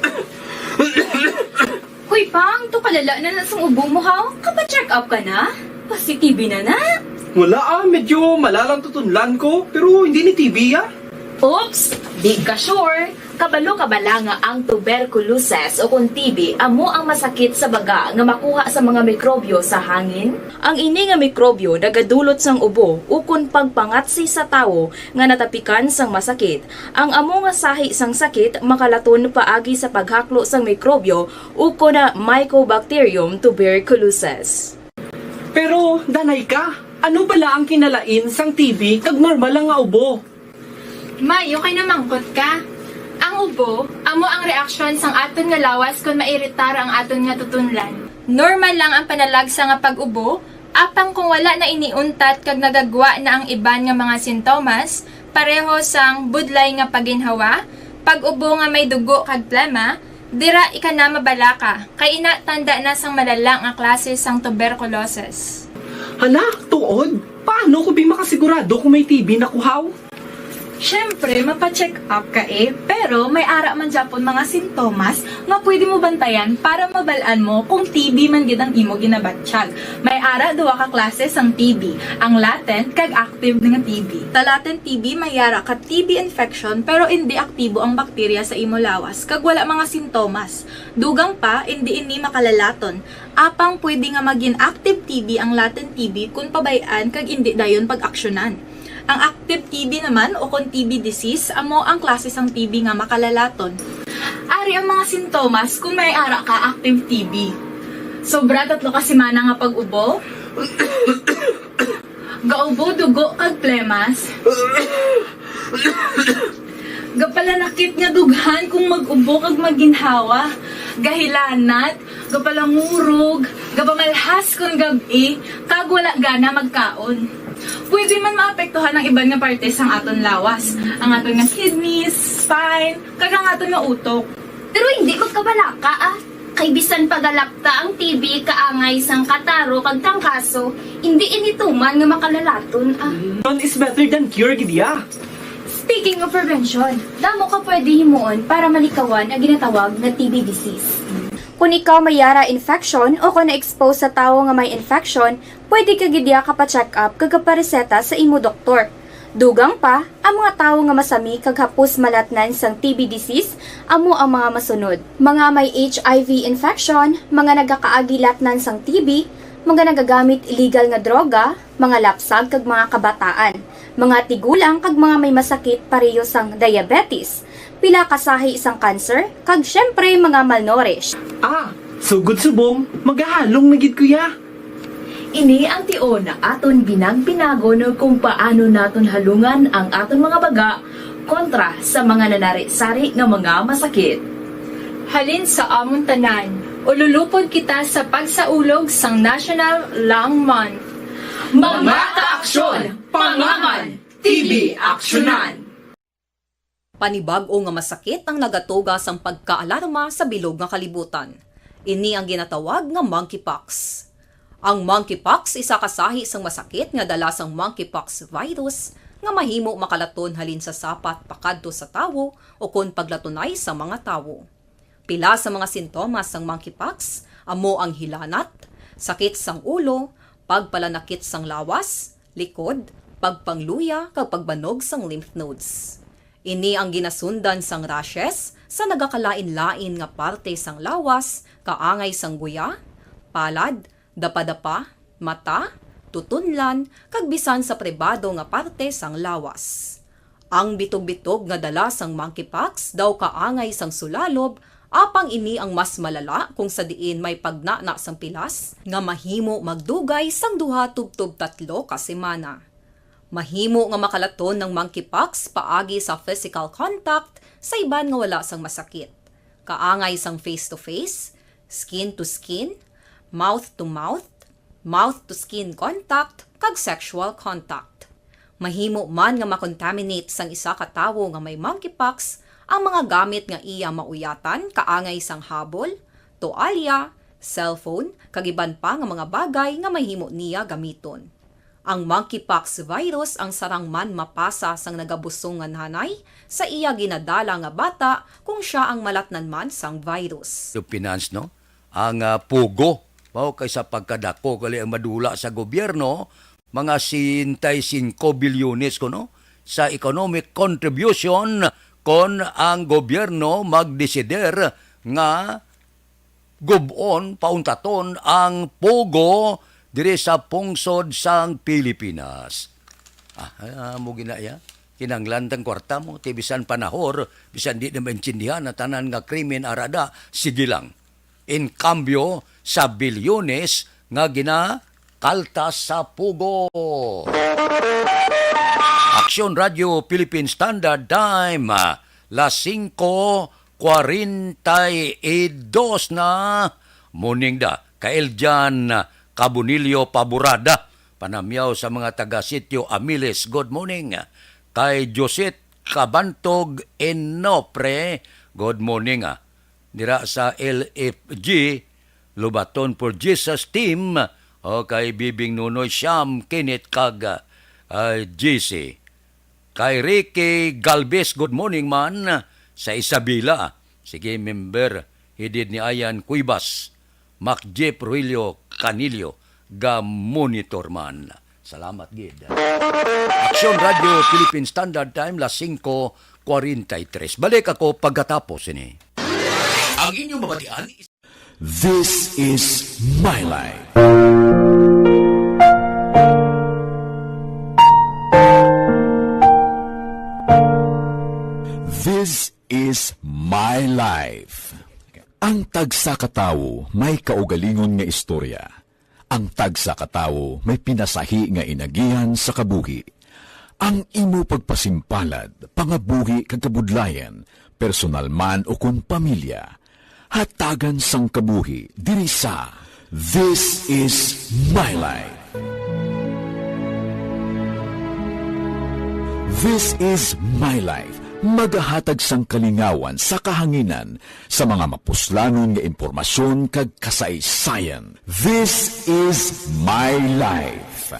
Hoy, Pang, to kalala na na sang ubo mo, ha? Kapa-check up ka na? Pasi-T B na na? Wala, ah, medyo malalang tutunlan ko, pero hindi ni T B, ah. Oops! Di ka sure? Kabalo ka bala nga ang tuberculosis o kon T B amo ang masakit sa baga nga makuha sa mga mikrobyo sa hangin? Ang ini nga mikrobyo nagadulot sang ubo ukon pagpangatsi sa tawo nga natapikan sang masakit. Ang amo nga sahi sang sakit makalaton paagi sa paghaklo sang mikrobyo ukon na Mycobacterium tuberculosis. Pero, danay ka, ano bala ang kinalain sang T B kag normal lang nga ubo? May, okay na mangkot ka. Ang ubo, amo ang reaksyon sang aton nga lawas kon mairitar ang aton nga tutunlan. Normal lang ang panalagsa nga pag-ubo, apang kung wala na ini untat kag nagagwa na ang iban nga mga sintomas, pareho sang budlay nga paginhawa, pag-ubo nga may dugo kag plema, dira ika na mabalaka, kay ina tanda na sang malala nga klase sang tuberculosis. Hala, tuod? Paano ko bi makasigurado kung may T B na kuhaw? Siyempre, mapa-check up ka eh, pero may ara man gyapon mga sintomas nga pwede mo bantayan para mabal-an mo kung T B man gid ang imo ginabatyag. May ara duha ka klase sang T B, ang latent kag active nga T B. Sa latent T B, may ara ka T B infection pero indi aktibo ang bakterya sa imo lawas kag wala mga sintomas. Dugang pa, indi ini makalalaton. Apang pwede nga magin active T B ang latent T B kon pabay-an kag indi dayon pag-aksyonan. Ang active T B naman o kon T B disease amo ang klase sang T B nga makalalaton. Ari ang mga sintomas kon may ara ka active T B. Sobra tatlo ka semana nga pag-ubo. Gaubo dugo kag plemas. Gapalanakit nga dughan kung mag-ubo kag maginhawa. Gahilanat, gapalangurog, gapamalhas kon gab-i, kag wala gana magkaon. Pwede man maapektuhan ang iban nga parte sang aton lawas, ang aton nga kidneys, spine, kag ang aton nga utok. Pero hindi magkabalaka ah. Kay bisan pagalapta ang T B kaangay sang kataro kag trangkaso, hindi ini tuman nga makalalaton ah. None is better than cure gid ya. Speaking of prevention, damo ka pwede himuon para malikawan ang ginatawag nga T B disease. Kung ikaw may yara infection o kung na-expose sa tawo nga may infection, pwede ka gid ya kapa-check up kag kapareseta sa imo doktor. Dugang pa, ang mga tawo nga masami kag hapos malatnan sang T B disease amo ang mga masunod: mga may H I V infection, mga nagakaagi latnan sang T B, mga nagagamit illegal nga droga, mga lapsag kag mga kabataan, mga tigulang kag mga may masakit pareho sang diabetes, pila ka sahi sang cancer, kag syempre mga malnourished. Ah, sugod subong, magahalong na gid ko ya. Ini ang tion nga aton binag-binagon kung paano naton halungan ang aton mga baga kontra sa mga nanari-sari nga mga masakit. Halin sa amon tanan, ululupod kita sa pagsaulog sang National Lung Month. Mga kaaksyon, pangaman, T B aksyonan. Panibag-o nga masakit ang nagatuga sang pagkaalarma sa bilog nga kalibutan. Ini ang ginatawag nga monkeypox. Ang monkeypox isa ka sahi sang masakit nga dala sang monkeypox virus nga mahimo makalaton halin sa sapat pakadto sa tawo ukon paglatunay sa mga tawo. Pila sa mga sintomas sang monkeypox amo ang hilanat, sakit sang ulo, pagpalanakit sang lawas, likod, pagpangluya kag pagbanog sang lymph nodes. Ini ang ginasundan sang rashes sa nagakalain-lain nga parte sang lawas, kaangay sang guya, palad, dapadapa, mata, tutunlan, kag bisan sa pribado nga parte sang lawas. Ang bitog-bitog nga dala sang monkeypox daw kaangay sang sulalob, apang ini ang mas malala kung sa diin may pagnana sang pilas nga mahimo magdugay sang duha tubtob tatlo ka semana. Mahimo nga makalaton ang monkeypox paagi sa physical contact sa iban nga wala sang masakit, kaangay sang face-to-face, skin-to-skin, mouth-to-mouth, mouth-to-skin contact, kag sexual contact. Mahimo man nga makontaminate sang isa ka tawo nga may monkeypox ang mga gamit nga iya mauyatan, kaangay sang habol, toalya, cellphone, kag iban pa nga mga bagay nga mahimo niya gamiton. Ang monkeypox virus ang sarang man mapasa sang nagabusong nga nanay sa iya ginadala nga bata kung sia ang malatnan man sang virus. Yung finance, no? Ang ah, pugo, mao kay sa pagkadako gali ang madula sa gobyerno, mga siyenta y singko bilyones ko, no? sa economic contribution kon ang gobyerno magdesider nga gub-on, pauntaton ang POGO diri sa pungsod sang Pilipinas. Ah, ah, mo gina ya. Kinahanglan tang kwarta mo, ti bisan panahor, bisan di na maintindihan ang tanan nga krimen arada, sige lang. In cambio sa bilyones nga ginakaltas sa POGO. Aksyon Radio Philippine Standard Time, las singko kwarenta y dos na. Morning da, Kaeljan Cabonillo Paburada, panamyaw sa mga taga Sitio Amiles, good morning. Kay Joset Kabantog Enopre, good morning, ah. Dira sa L F G, Lobaton for Jesus Team, o kay Bibing Nunoy Siam, Kenneth kag, ah, G C. Kay Ricky Galvez, good morning man, sa Isabela. Sige, member, hidid ni Ayan Cuevas, Mac Jeff Ruilio Canillo, ga monitor man. Salamat gid. Aksyon Radio Philippine Standard Time, las singko kwarenta y tres. Balik ako pagkatapos ini. Ang inyong mabatian is This is my life. This is my life. Ang tagsa ka tawo may kaugalingon nga istorya. Ang tagsa ka tawo may pinasahi nga inagihan sa kabuhi. Ang imo pagpasimpalad, pangabuhi kag kabudlayan, personal man o kon pamilya, hatagan sang kabuhi diri sa This Is My Life. This Is My Life, magahatag sang kalingawan sa kahanginan sa mga mapuslanon nga impormasyon kag kasaysayan. This is my life.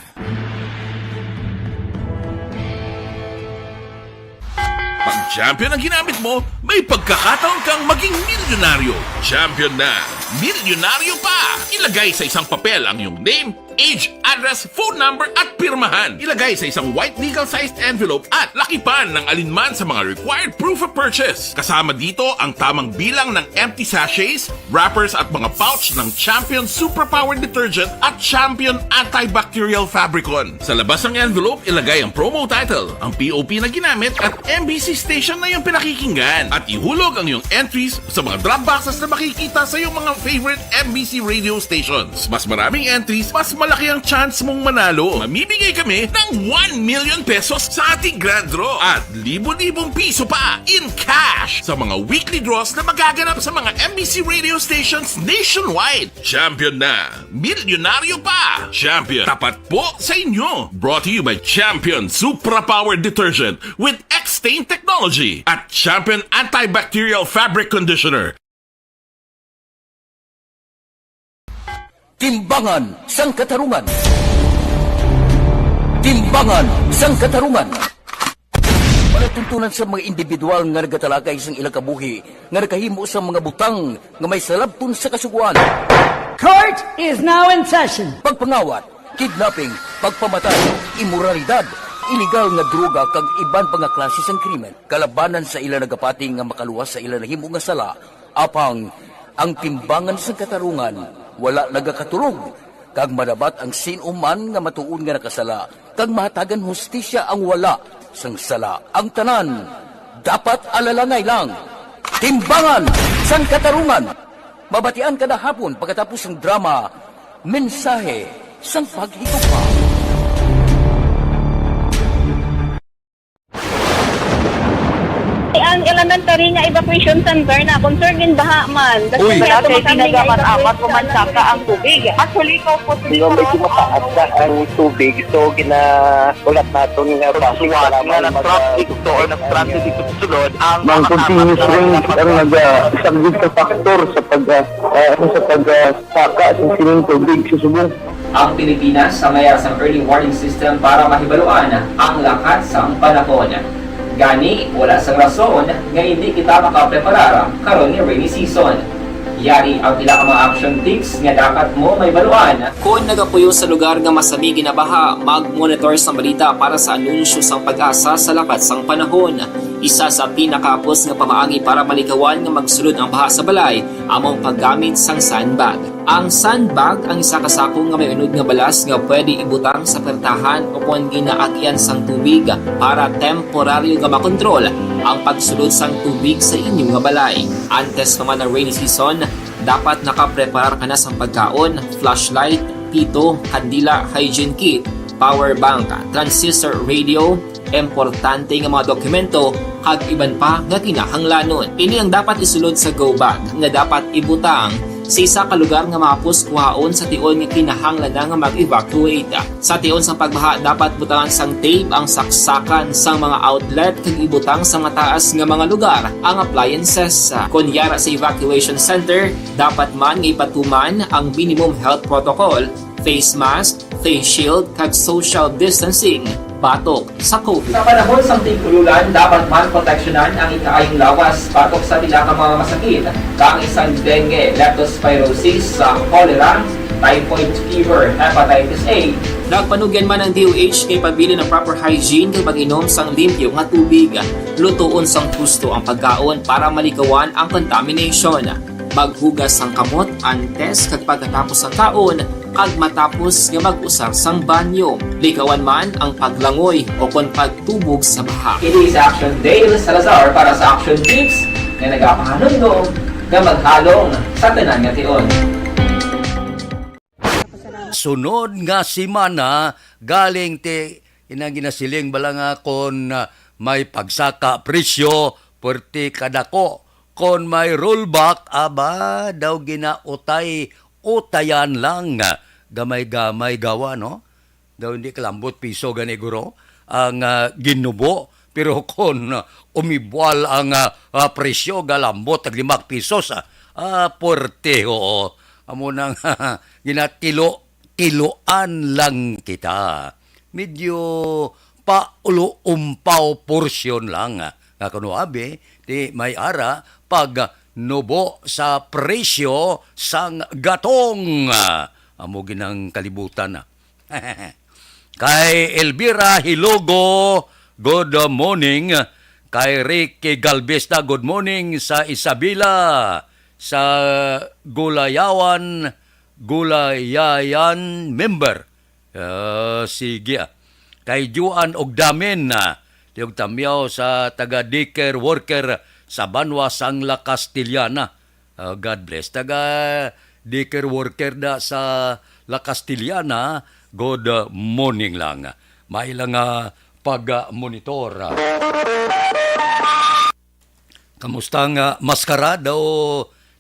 Pag champion ang ginamit mo, may pagkakataon kang maging milyonaryo. Champion na, milyonaryo pa! Ilagay sa isang papel ang iyong name, age, address, phone number, at pirmahan. Ilagay sa isang white legal-sized envelope at lakipan ng alinman sa mga required proof of purchase. Kasama dito ang tamang bilang ng empty sachets, wrappers, at mga pouch ng Champion Superpower Detergent at Champion Antibacterial Fabricon. Sa labas ng envelope, ilagay ang promo title, ang P O P na ginamit, at M B C station na iyong pinakikinggan. At ihulog ang iyong entries sa mga drop boxes na makikita sa iyong mga favorite M B C radio stations. Mas maraming entries, mas malaki ang chance mong manalo. Mamimigay kami ng one million pesos sa ating grand draw at libo-libong piso pa in cash sa mga weekly draws na magaganap sa mga M B C radio stations nationwide. Champion na! Milyonaryo pa! Champion, tapat po sa inyo! Brought to you by Champion Supra Power Detergent with X-Stain Technology at Champion Antibacterial Fabric Conditioner. Timbangan sang Katarungan. Timbangan sang Katarungan. Palatuntunan sa mga individual nga nagatalakay sang ilang kabuhi nga nakahimo sang mga butang nga may salabton sa Kasugoan. Court is now in session. Pagpangawat, kidnapping, pagpamatay, imoralidad, iligal nga droga kag iban pa nga klase sang krimen kalabanan sa ila nagapati nga makaluwas sa ila nahimo nga sala, apang ang timbangan sang katarungan wala nagakatulog, kag madabat ang sin-o man nga matuod nga nakasala, kag mahatagan hustisya ang wala sang sala. Ang tanan dapat alalangay lang. Timbangan sang Katarungan. Mabatian kada hapon pagkatapos sang drama, Mensahe sang Paghigugma. Ang elementary nga evacuation center na concern gin baha man. Uy. Kasi may Dati tumakang nga tinaga man evacuation apat o man saka ang tubig. Actually, ikaw po, Di ba, medyo mataas na ang tubig, so ginaulat naton nga bakit Suwat kailangan nga mag- nag-traffic to or nag-traffic dito sa sulod, ang Ang mga continuous apat na rain ang nagpag- nagasaglit sa factor sa pag, ah, ah, ano, sa pag, ah, saka sa sining tubig sa subong. Ang Pilipinas sa mayar sang early warning system para mahibaluan ang lakat sang panahon. Gani, wala sang rason nga indi kita makapreparar karon nga rainy season. Yari ang pila ka mga action tips nga dapat mo mahibaluan. Kon nagapuyo sa lugar nga masami ginabaha, mag-monitor sang balita para sa anunsyo sang PAGASA sa lakat sang panahon. Isa sa pinakahapos nga pamaagi para malikawan nga magsulod ang baha sa balay amo ang paggamit sang sandbag. Ang sandbag ang isa ka sako nga may unod nga balas nga pwede ibutang sa pertahan o kon ginaagian sang tubig para temporaryo nga makontrol ang pagsulod sang tubig sa inyo nga balay. Antes pa man ang rainy season, dapat nakapreparar ka na sang pagkaon, flashlight, pito, kandila, hygiene kit, power bank, transistor radio, importante nga mga dokumento, kag iban pa nga kinahanglanon. Ini ang dapat isulod sa go bag nga dapat ibutang sa isa ka lugar nga mahapos kuhaon sa tion nga kinahanglan na nga mag-evacuate. Sa tion sang pagbaha, dapat butangan sang tape ang saksakan sang mga outlet kag ibutang sa mataas nga mga lugar ang appliances. Kon yara sa evacuation center, dapat man nga ipatuman ang minimum health protocol, face mask, face shield, kag social distancing batok sa COVID. Sa panahon sang tig-ululan, dapat man proteksyonan ang ikaayong lawas batok sa pila ka mga masakit, kaangay sang dengue, leptospirosis, sa cholera, typhoid fever, hepatitis A. Nagpanugyan man ang D O H nga ipabilin ang proper hygiene kag pag-inom sang limpyo nga tubig. Lutoon sang husto ang pagkaon para malikawan ang contamination. Maghugas sang kamot antes kag pagkatapos sang kaon, kag matapos nga mag-usar sang banyo. Likawan man ang paglangoy o kon pagtubog sa baha. Ini si Action Dale Salazar para sa Action Tips nga nagapahanumdom nga maghalong sa tanan nga tion. Sunod nga semana, galing ti inang ginasiling bala nga kon, ah, may pagsaka presyo, puwerte kadako. Kon may rollback, aba, daw ginautay-utayan lang. Gamay-gamay gawa, no? Daw hindi kalambot piso gani, guro, ang, ah, ginubo. Pero kon, ah, umibwal ang, ah, ah, presyo, galambot tag lima pisos, ah, ah, puwerte, oo. Amo nang ginatilo-tiloan lang kita. Medyo paulo-umpaw porsyon lang, ah, nga kuno abi, ti may ara pag nubo sa presyo sang gatong. Ah, amo ginang kalibutan, ah. Kay Elvira Hilogo, good morning. Kay Ricky Galvesta, good morning. Sa Isabela, sa Gulayawan, Gulayayan member. Ah, sige, ah. Kay Juan Ogdamin, ah, tiyog tamyaw sa taga daycare worker sa banwa sang La Castellana. Ah, God bless. Taga daycare worker da sa La Castellana, good, ah, morning lang. May lang nga pag-monitor. Kamusta nga maskara daw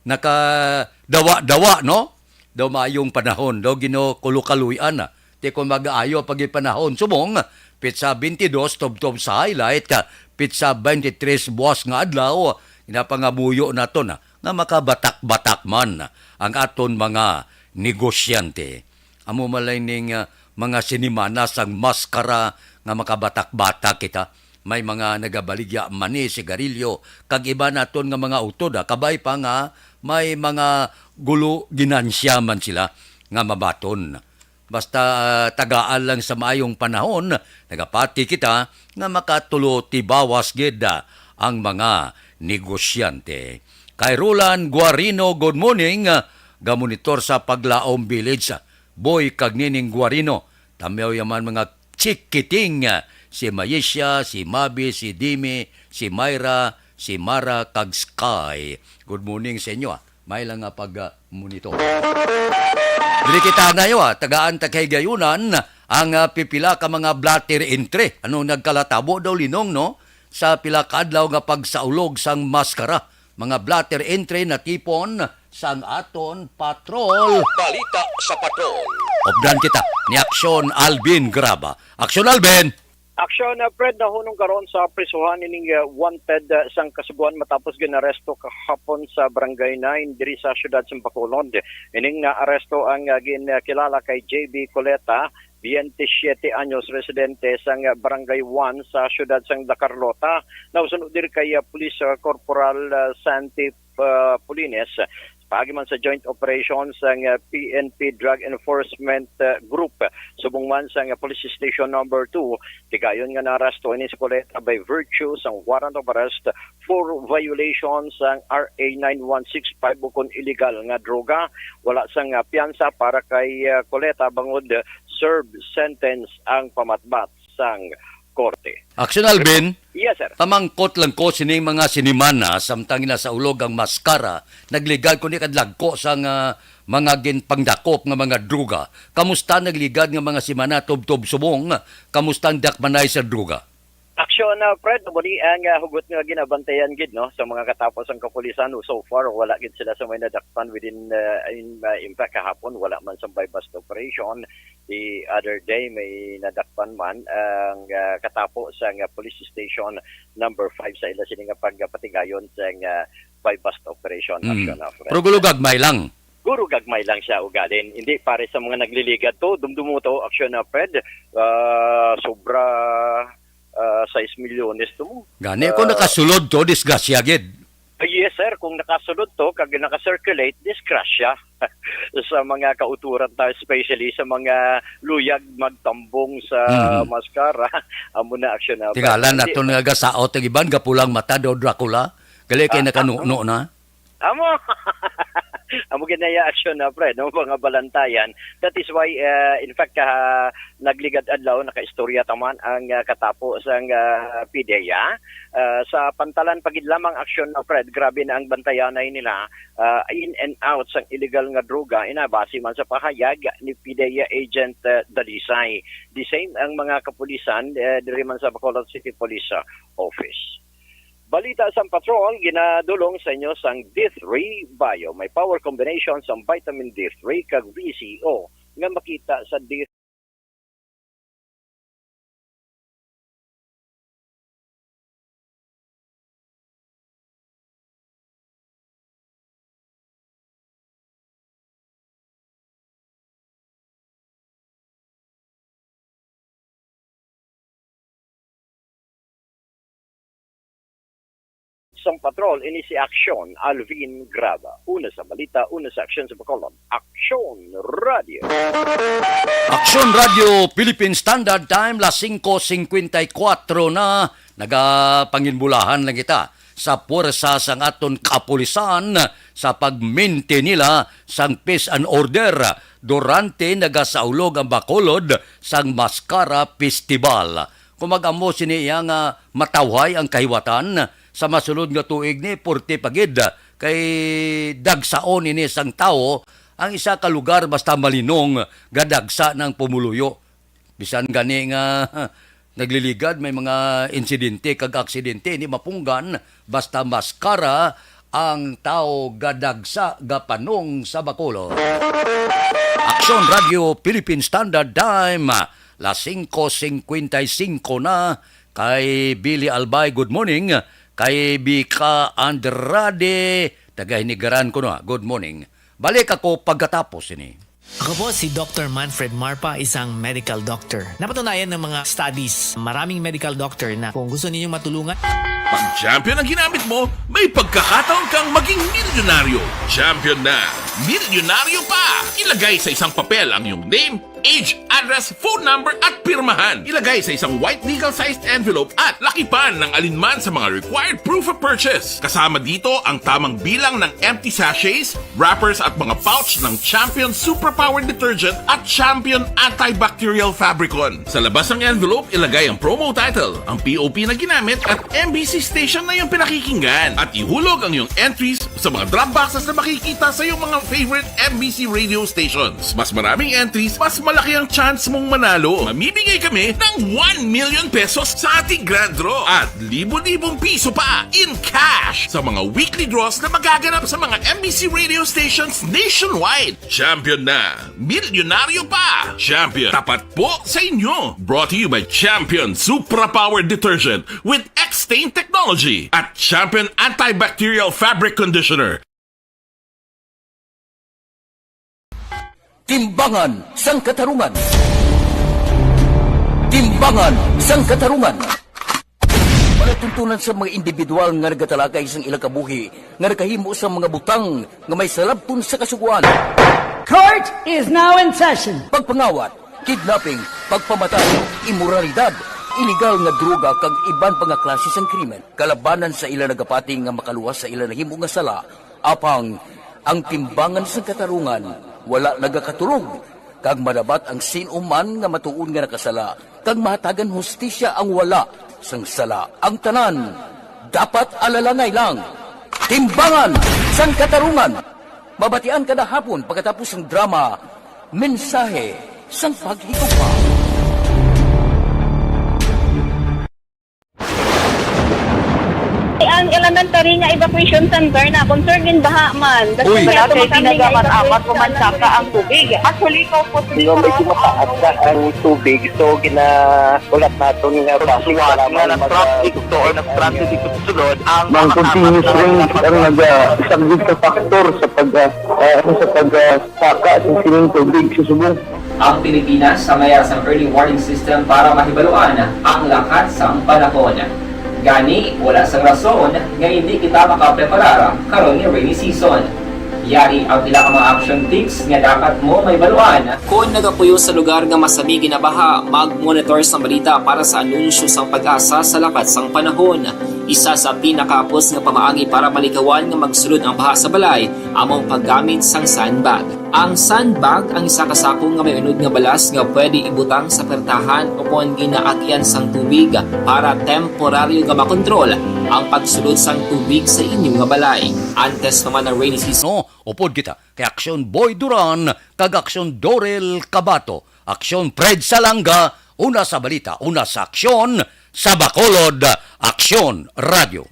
nakadawa-dawa, no? Daw maayong panahon, daw ginokulukaluy-an na. Ti kon mag-ayo pa gid panahon subong, pitsa twenty-dos tubtob sa highlight, ka pitsa twenty-three buwas nga adlaw, ginapangamuyo naton na nga makabatak-batak man ang aton mga negosyante. Amo malay ning, ah, mga sinimana sang maskara nga makabatak-batak kita. May mga nagabaligya mani, sigarilyo, kag iban naton nga mga utod, ah, kabay pa nga may mga gulo ginansya man sila nga mabaton. Basta, ah, tagaan lang sa maayong panahon, nagapati kita nga makatulo tibawas gid, ah, ang mga negosyante. Kay Roland Guarino, good morning, ah, gamonitor sa Paglaom Village. Boy kag Nining Guarino, tamyaw yaman mga chikiting, ah, si Maisha, si Mabi, si Dimi, si Myra, si Mara, kag Sky. Good morning sa inyo, ah. May lang nga pag, ah, monitor. Diri kita ngayo, ah, tagaan ta kay gayunan ang, ah, pipila ka mga blotter entry. Ano nagkalatabo daw, Linong, no? Sa pila ka adlaw nga pagsaulog sang maskara, mga blotter entry natipon sang aton patrol. Balita sa patrol. Updan kita ni Aksyon Alvin Graba. Aksyon Alvin! Aksyon, uh, Fred, nahunong karon sa prisuhan ining, uh, wanted, uh, sang Kasugoan matapos ginaresto kahapon sa Barangay nine diri sa siyudad sa Bacolod. Ining naaresto ang, uh, ginkilala kay J B Coleta, twenty-seven anyos, residente sang, uh, Barangay one sa siyudad sang La Carlota. Nausunod diri kay, uh, Police, uh, Corporal, uh, Santi, uh, Polines. Paagi man sa joint operation sang, ah, P N P Drug Enforcement, ah, Group, subong man sang, ah, Police Station Number Two, tigayon nga naaresto ini si Coleta by virtue sang warrant of arrest for violation sang R A nine one six five ukon illegal nga droga. Wala sang, ah, piyansa para kay, ah, Coleta bangod, ah, serve sentence ang pamatbat sang korte. Action, Alvin. Yes, sir. Pamangkot lang ko sining mga sinimana, samtang ginasaulog ang maskara, nagligad ko ni kadlagko sa nga mga ginpangdakop nga mga droga. Kamusta nagligad nga mga simana tubtob subong? Kamusta ang dakmanay sa droga? Action, uh, Fred, amo ni ang, uh, hugot nga ginabantayan gid, no, sa mga katapos ang kapulisan. So far, wala gid sila sa may nadakpan within, uh, in, uh, in fact, kahapon, wala man sa buy-bust operation. The other day, may nadakpan man ang, ah, katapo sa nga police station number five sa ila sini nga pagpatigayon sa nga buy-bust operation. Mm. Action, ah, Fred. Pero gulugagmay lang. Guro gagmay lang siya ugalin. Hindi pare sa mga nagliligad to, dumdumo to, action, ah, Fred. Ah, sobra, ah, sais milyones to mo. Gani, kung Ah, nakasulod to, disgrasya gid. Ah, yes, sir. Kung nakasulod to, kag naka-circulate, disgrasya sa mga kauturan ta, especially sa mga luyag magtambong sa Mhm. maskara. Amo na action na. Tingala Hindi naton nga gasaot ang iban, gapulang mata daw Dracula. Gali kay Ah, nakanuno ah, na. Amo. Amo ginaya action na, pre, no? Mga balantayan. That is why, uh, in fact, uh, nagligad adlaw, nakaistorya taman ang, uh, katapo sang, uh, PDEA. Uh, sa pantalan pa gid lamang action na, Fred, grabe na ang bantayanay nila, uh, in and out sang illegal nga droga, ina, base man sa pahayag ni PDEA Agent, uh, Dalisay. The same ang mga kapulisan, uh, diri man sa Bacolod City Police, uh, Office. Balita sang patrol, ginadulong sa inyo sang D three Bio. May power combination sang vitamin D three kag V C O nga makita sa D sang patrol ini si Aksyon Alvin Graba. Una sa balita, una sa aksyon sa Bacolod. Aksyon Radio. Aksyon Radio Philippine Standard Time, las singko singkwenta y kuwatro na. Nagapanginbulahan lang kita sa puwersa sang aton kapulisan sa pagminti nila sang peace and order durante nagasaulog ang Bacolod sang Maskara Festival. Kung mag-amo sini iya nga matawhay ang kahiwatan, sa masunod nga tuig ni purti pa gid kay dagsaon ini sang tawo ang isa ka lugar basta malinong gadagsa ng pumuluyo. Bisan gani nga nagliligad, may mga insidente kag aksidente, hindi mapunggan, basta maskara ang tawo gadagsa gapanong sa Bacolod. Aksyon Radio Philippine Standard Time, las singko singkwenta y singko na. Kay Billy Albay, good morning. Kay Bika Andrade, taga Hinigaran ko, no, good morning. Balik ako pagkatapos ini. Ako po si Doctor Manfred Marpa, isang medical doctor. Napatunayan ng mga studies, maraming medical doctor na kung gusto ninyong matulungan. Pag champion ang ginamit mo, may pagkakataon kang maging milyonaryo. Champion na, milyonaryo pa! Ilagay sa isang papel ang iyong name, age, address, phone number, at pirmahan. Ilagay sa isang white legal-sized envelope at lakipan ng alinman sa mga required proof of purchase. Kasama dito ang tamang bilang ng empty sachets, wrappers at mga pouch ng Champion Superpower Detergent at Champion Antibacterial Fabricon. Sa labas ng envelope, ilagay ang promo title, ang P O P na ginamit at M B C station na iyong pinakikinggan. At ihulog ang iyong entries sa mga drop boxes na makikita sa iyong mga favorite M B C radio stations. Mas maraming entries, mas malaki ang chance mong manalo. Mamimigay kami ng one million pesos sa ating grand draw at libo-libong piso pa in cash sa mga weekly draws na magaganap sa mga M B C radio stations nationwide. Champion na! Milyonaryo pa! Champion, tapat po sa inyo! Brought to you by Champion Supra Power Detergent with X-Stain Technology at Champion Antibacterial Fabric Conditioner. Timbangan sang Katarungan. Timbangan sang Katarungan. Palatuntunan sa mga individual nga nagatalakay sang ilang kabuhi nga nakahimo sang mga butang nga may salabton sa Kasugoan. Court is now in session. Pagpangawat, kidnapping, pagpamatay, imoralidad, iligal nga droga kag iban pa nga klase sang krimen. Kalabanan sa ila nagapati nga makaluwas sa ila nahimo nga sala, apang ang timbangan sang katarungan wala nagakaturog, kag madabat ang sin-o man nga matuod nga nakasala, kag mahatagan hustisya ang wala sang sala. Ang tanan dapat alalangay lang. Timbangan sang katarungan. Mabatian kada hapon pagkatapos sang drama, Mensahe sang Paghigugma. Ang elementary nga evacuation center na concerned in baha man. Uy. Wala kay pinagamat-amat ko man saka ang tubig. Actually, ko po Yung medyo mataas na ang tubig, so ginahulat naton nga basi para nga mag- na-traffic to or na-stranded dito sa sulod ang Mang mga continuous tapat na rain ang naga-, isang big factor sa pag, ah, ah, ano, sa pag, ah, saka sa sining tubig sa subong. Ang Pilipinas sa mayas ang early warning system para mahibaluan ang lakat sang panahon. Gani, wala sang rason nga hindi kita makapreparar karon nga rainy season. Yari ang pila ka mga action tips nga dapat mo mahibaluan. Kon nagapuyo sa lugar nga masami ginabaha, mag-monitor sang balita para sa anunsyo sang PAGASA sa lakat sang panahon. Isa sa pinakahapos nga pamaagi para malikawan nga magsulod ang baha sa balay amo ang paggamit sang sandbag. Ang sandbag ang isa ka sako nga may unod nga balas nga pwede ibutang sa pertahan o kon ginaagyan sang tubig para temporaryo nga makontrol ang pagsulod sang tubig sa inyo nga balay. Antes pa man ang rainy season, no, upod kita kay Aksyon Boy Duran kag Aksyon Dorel Cabato, Aksyon Fred Salanga, una sa balita, una sa aksyon, sa Bacolod, Aksyon Radio.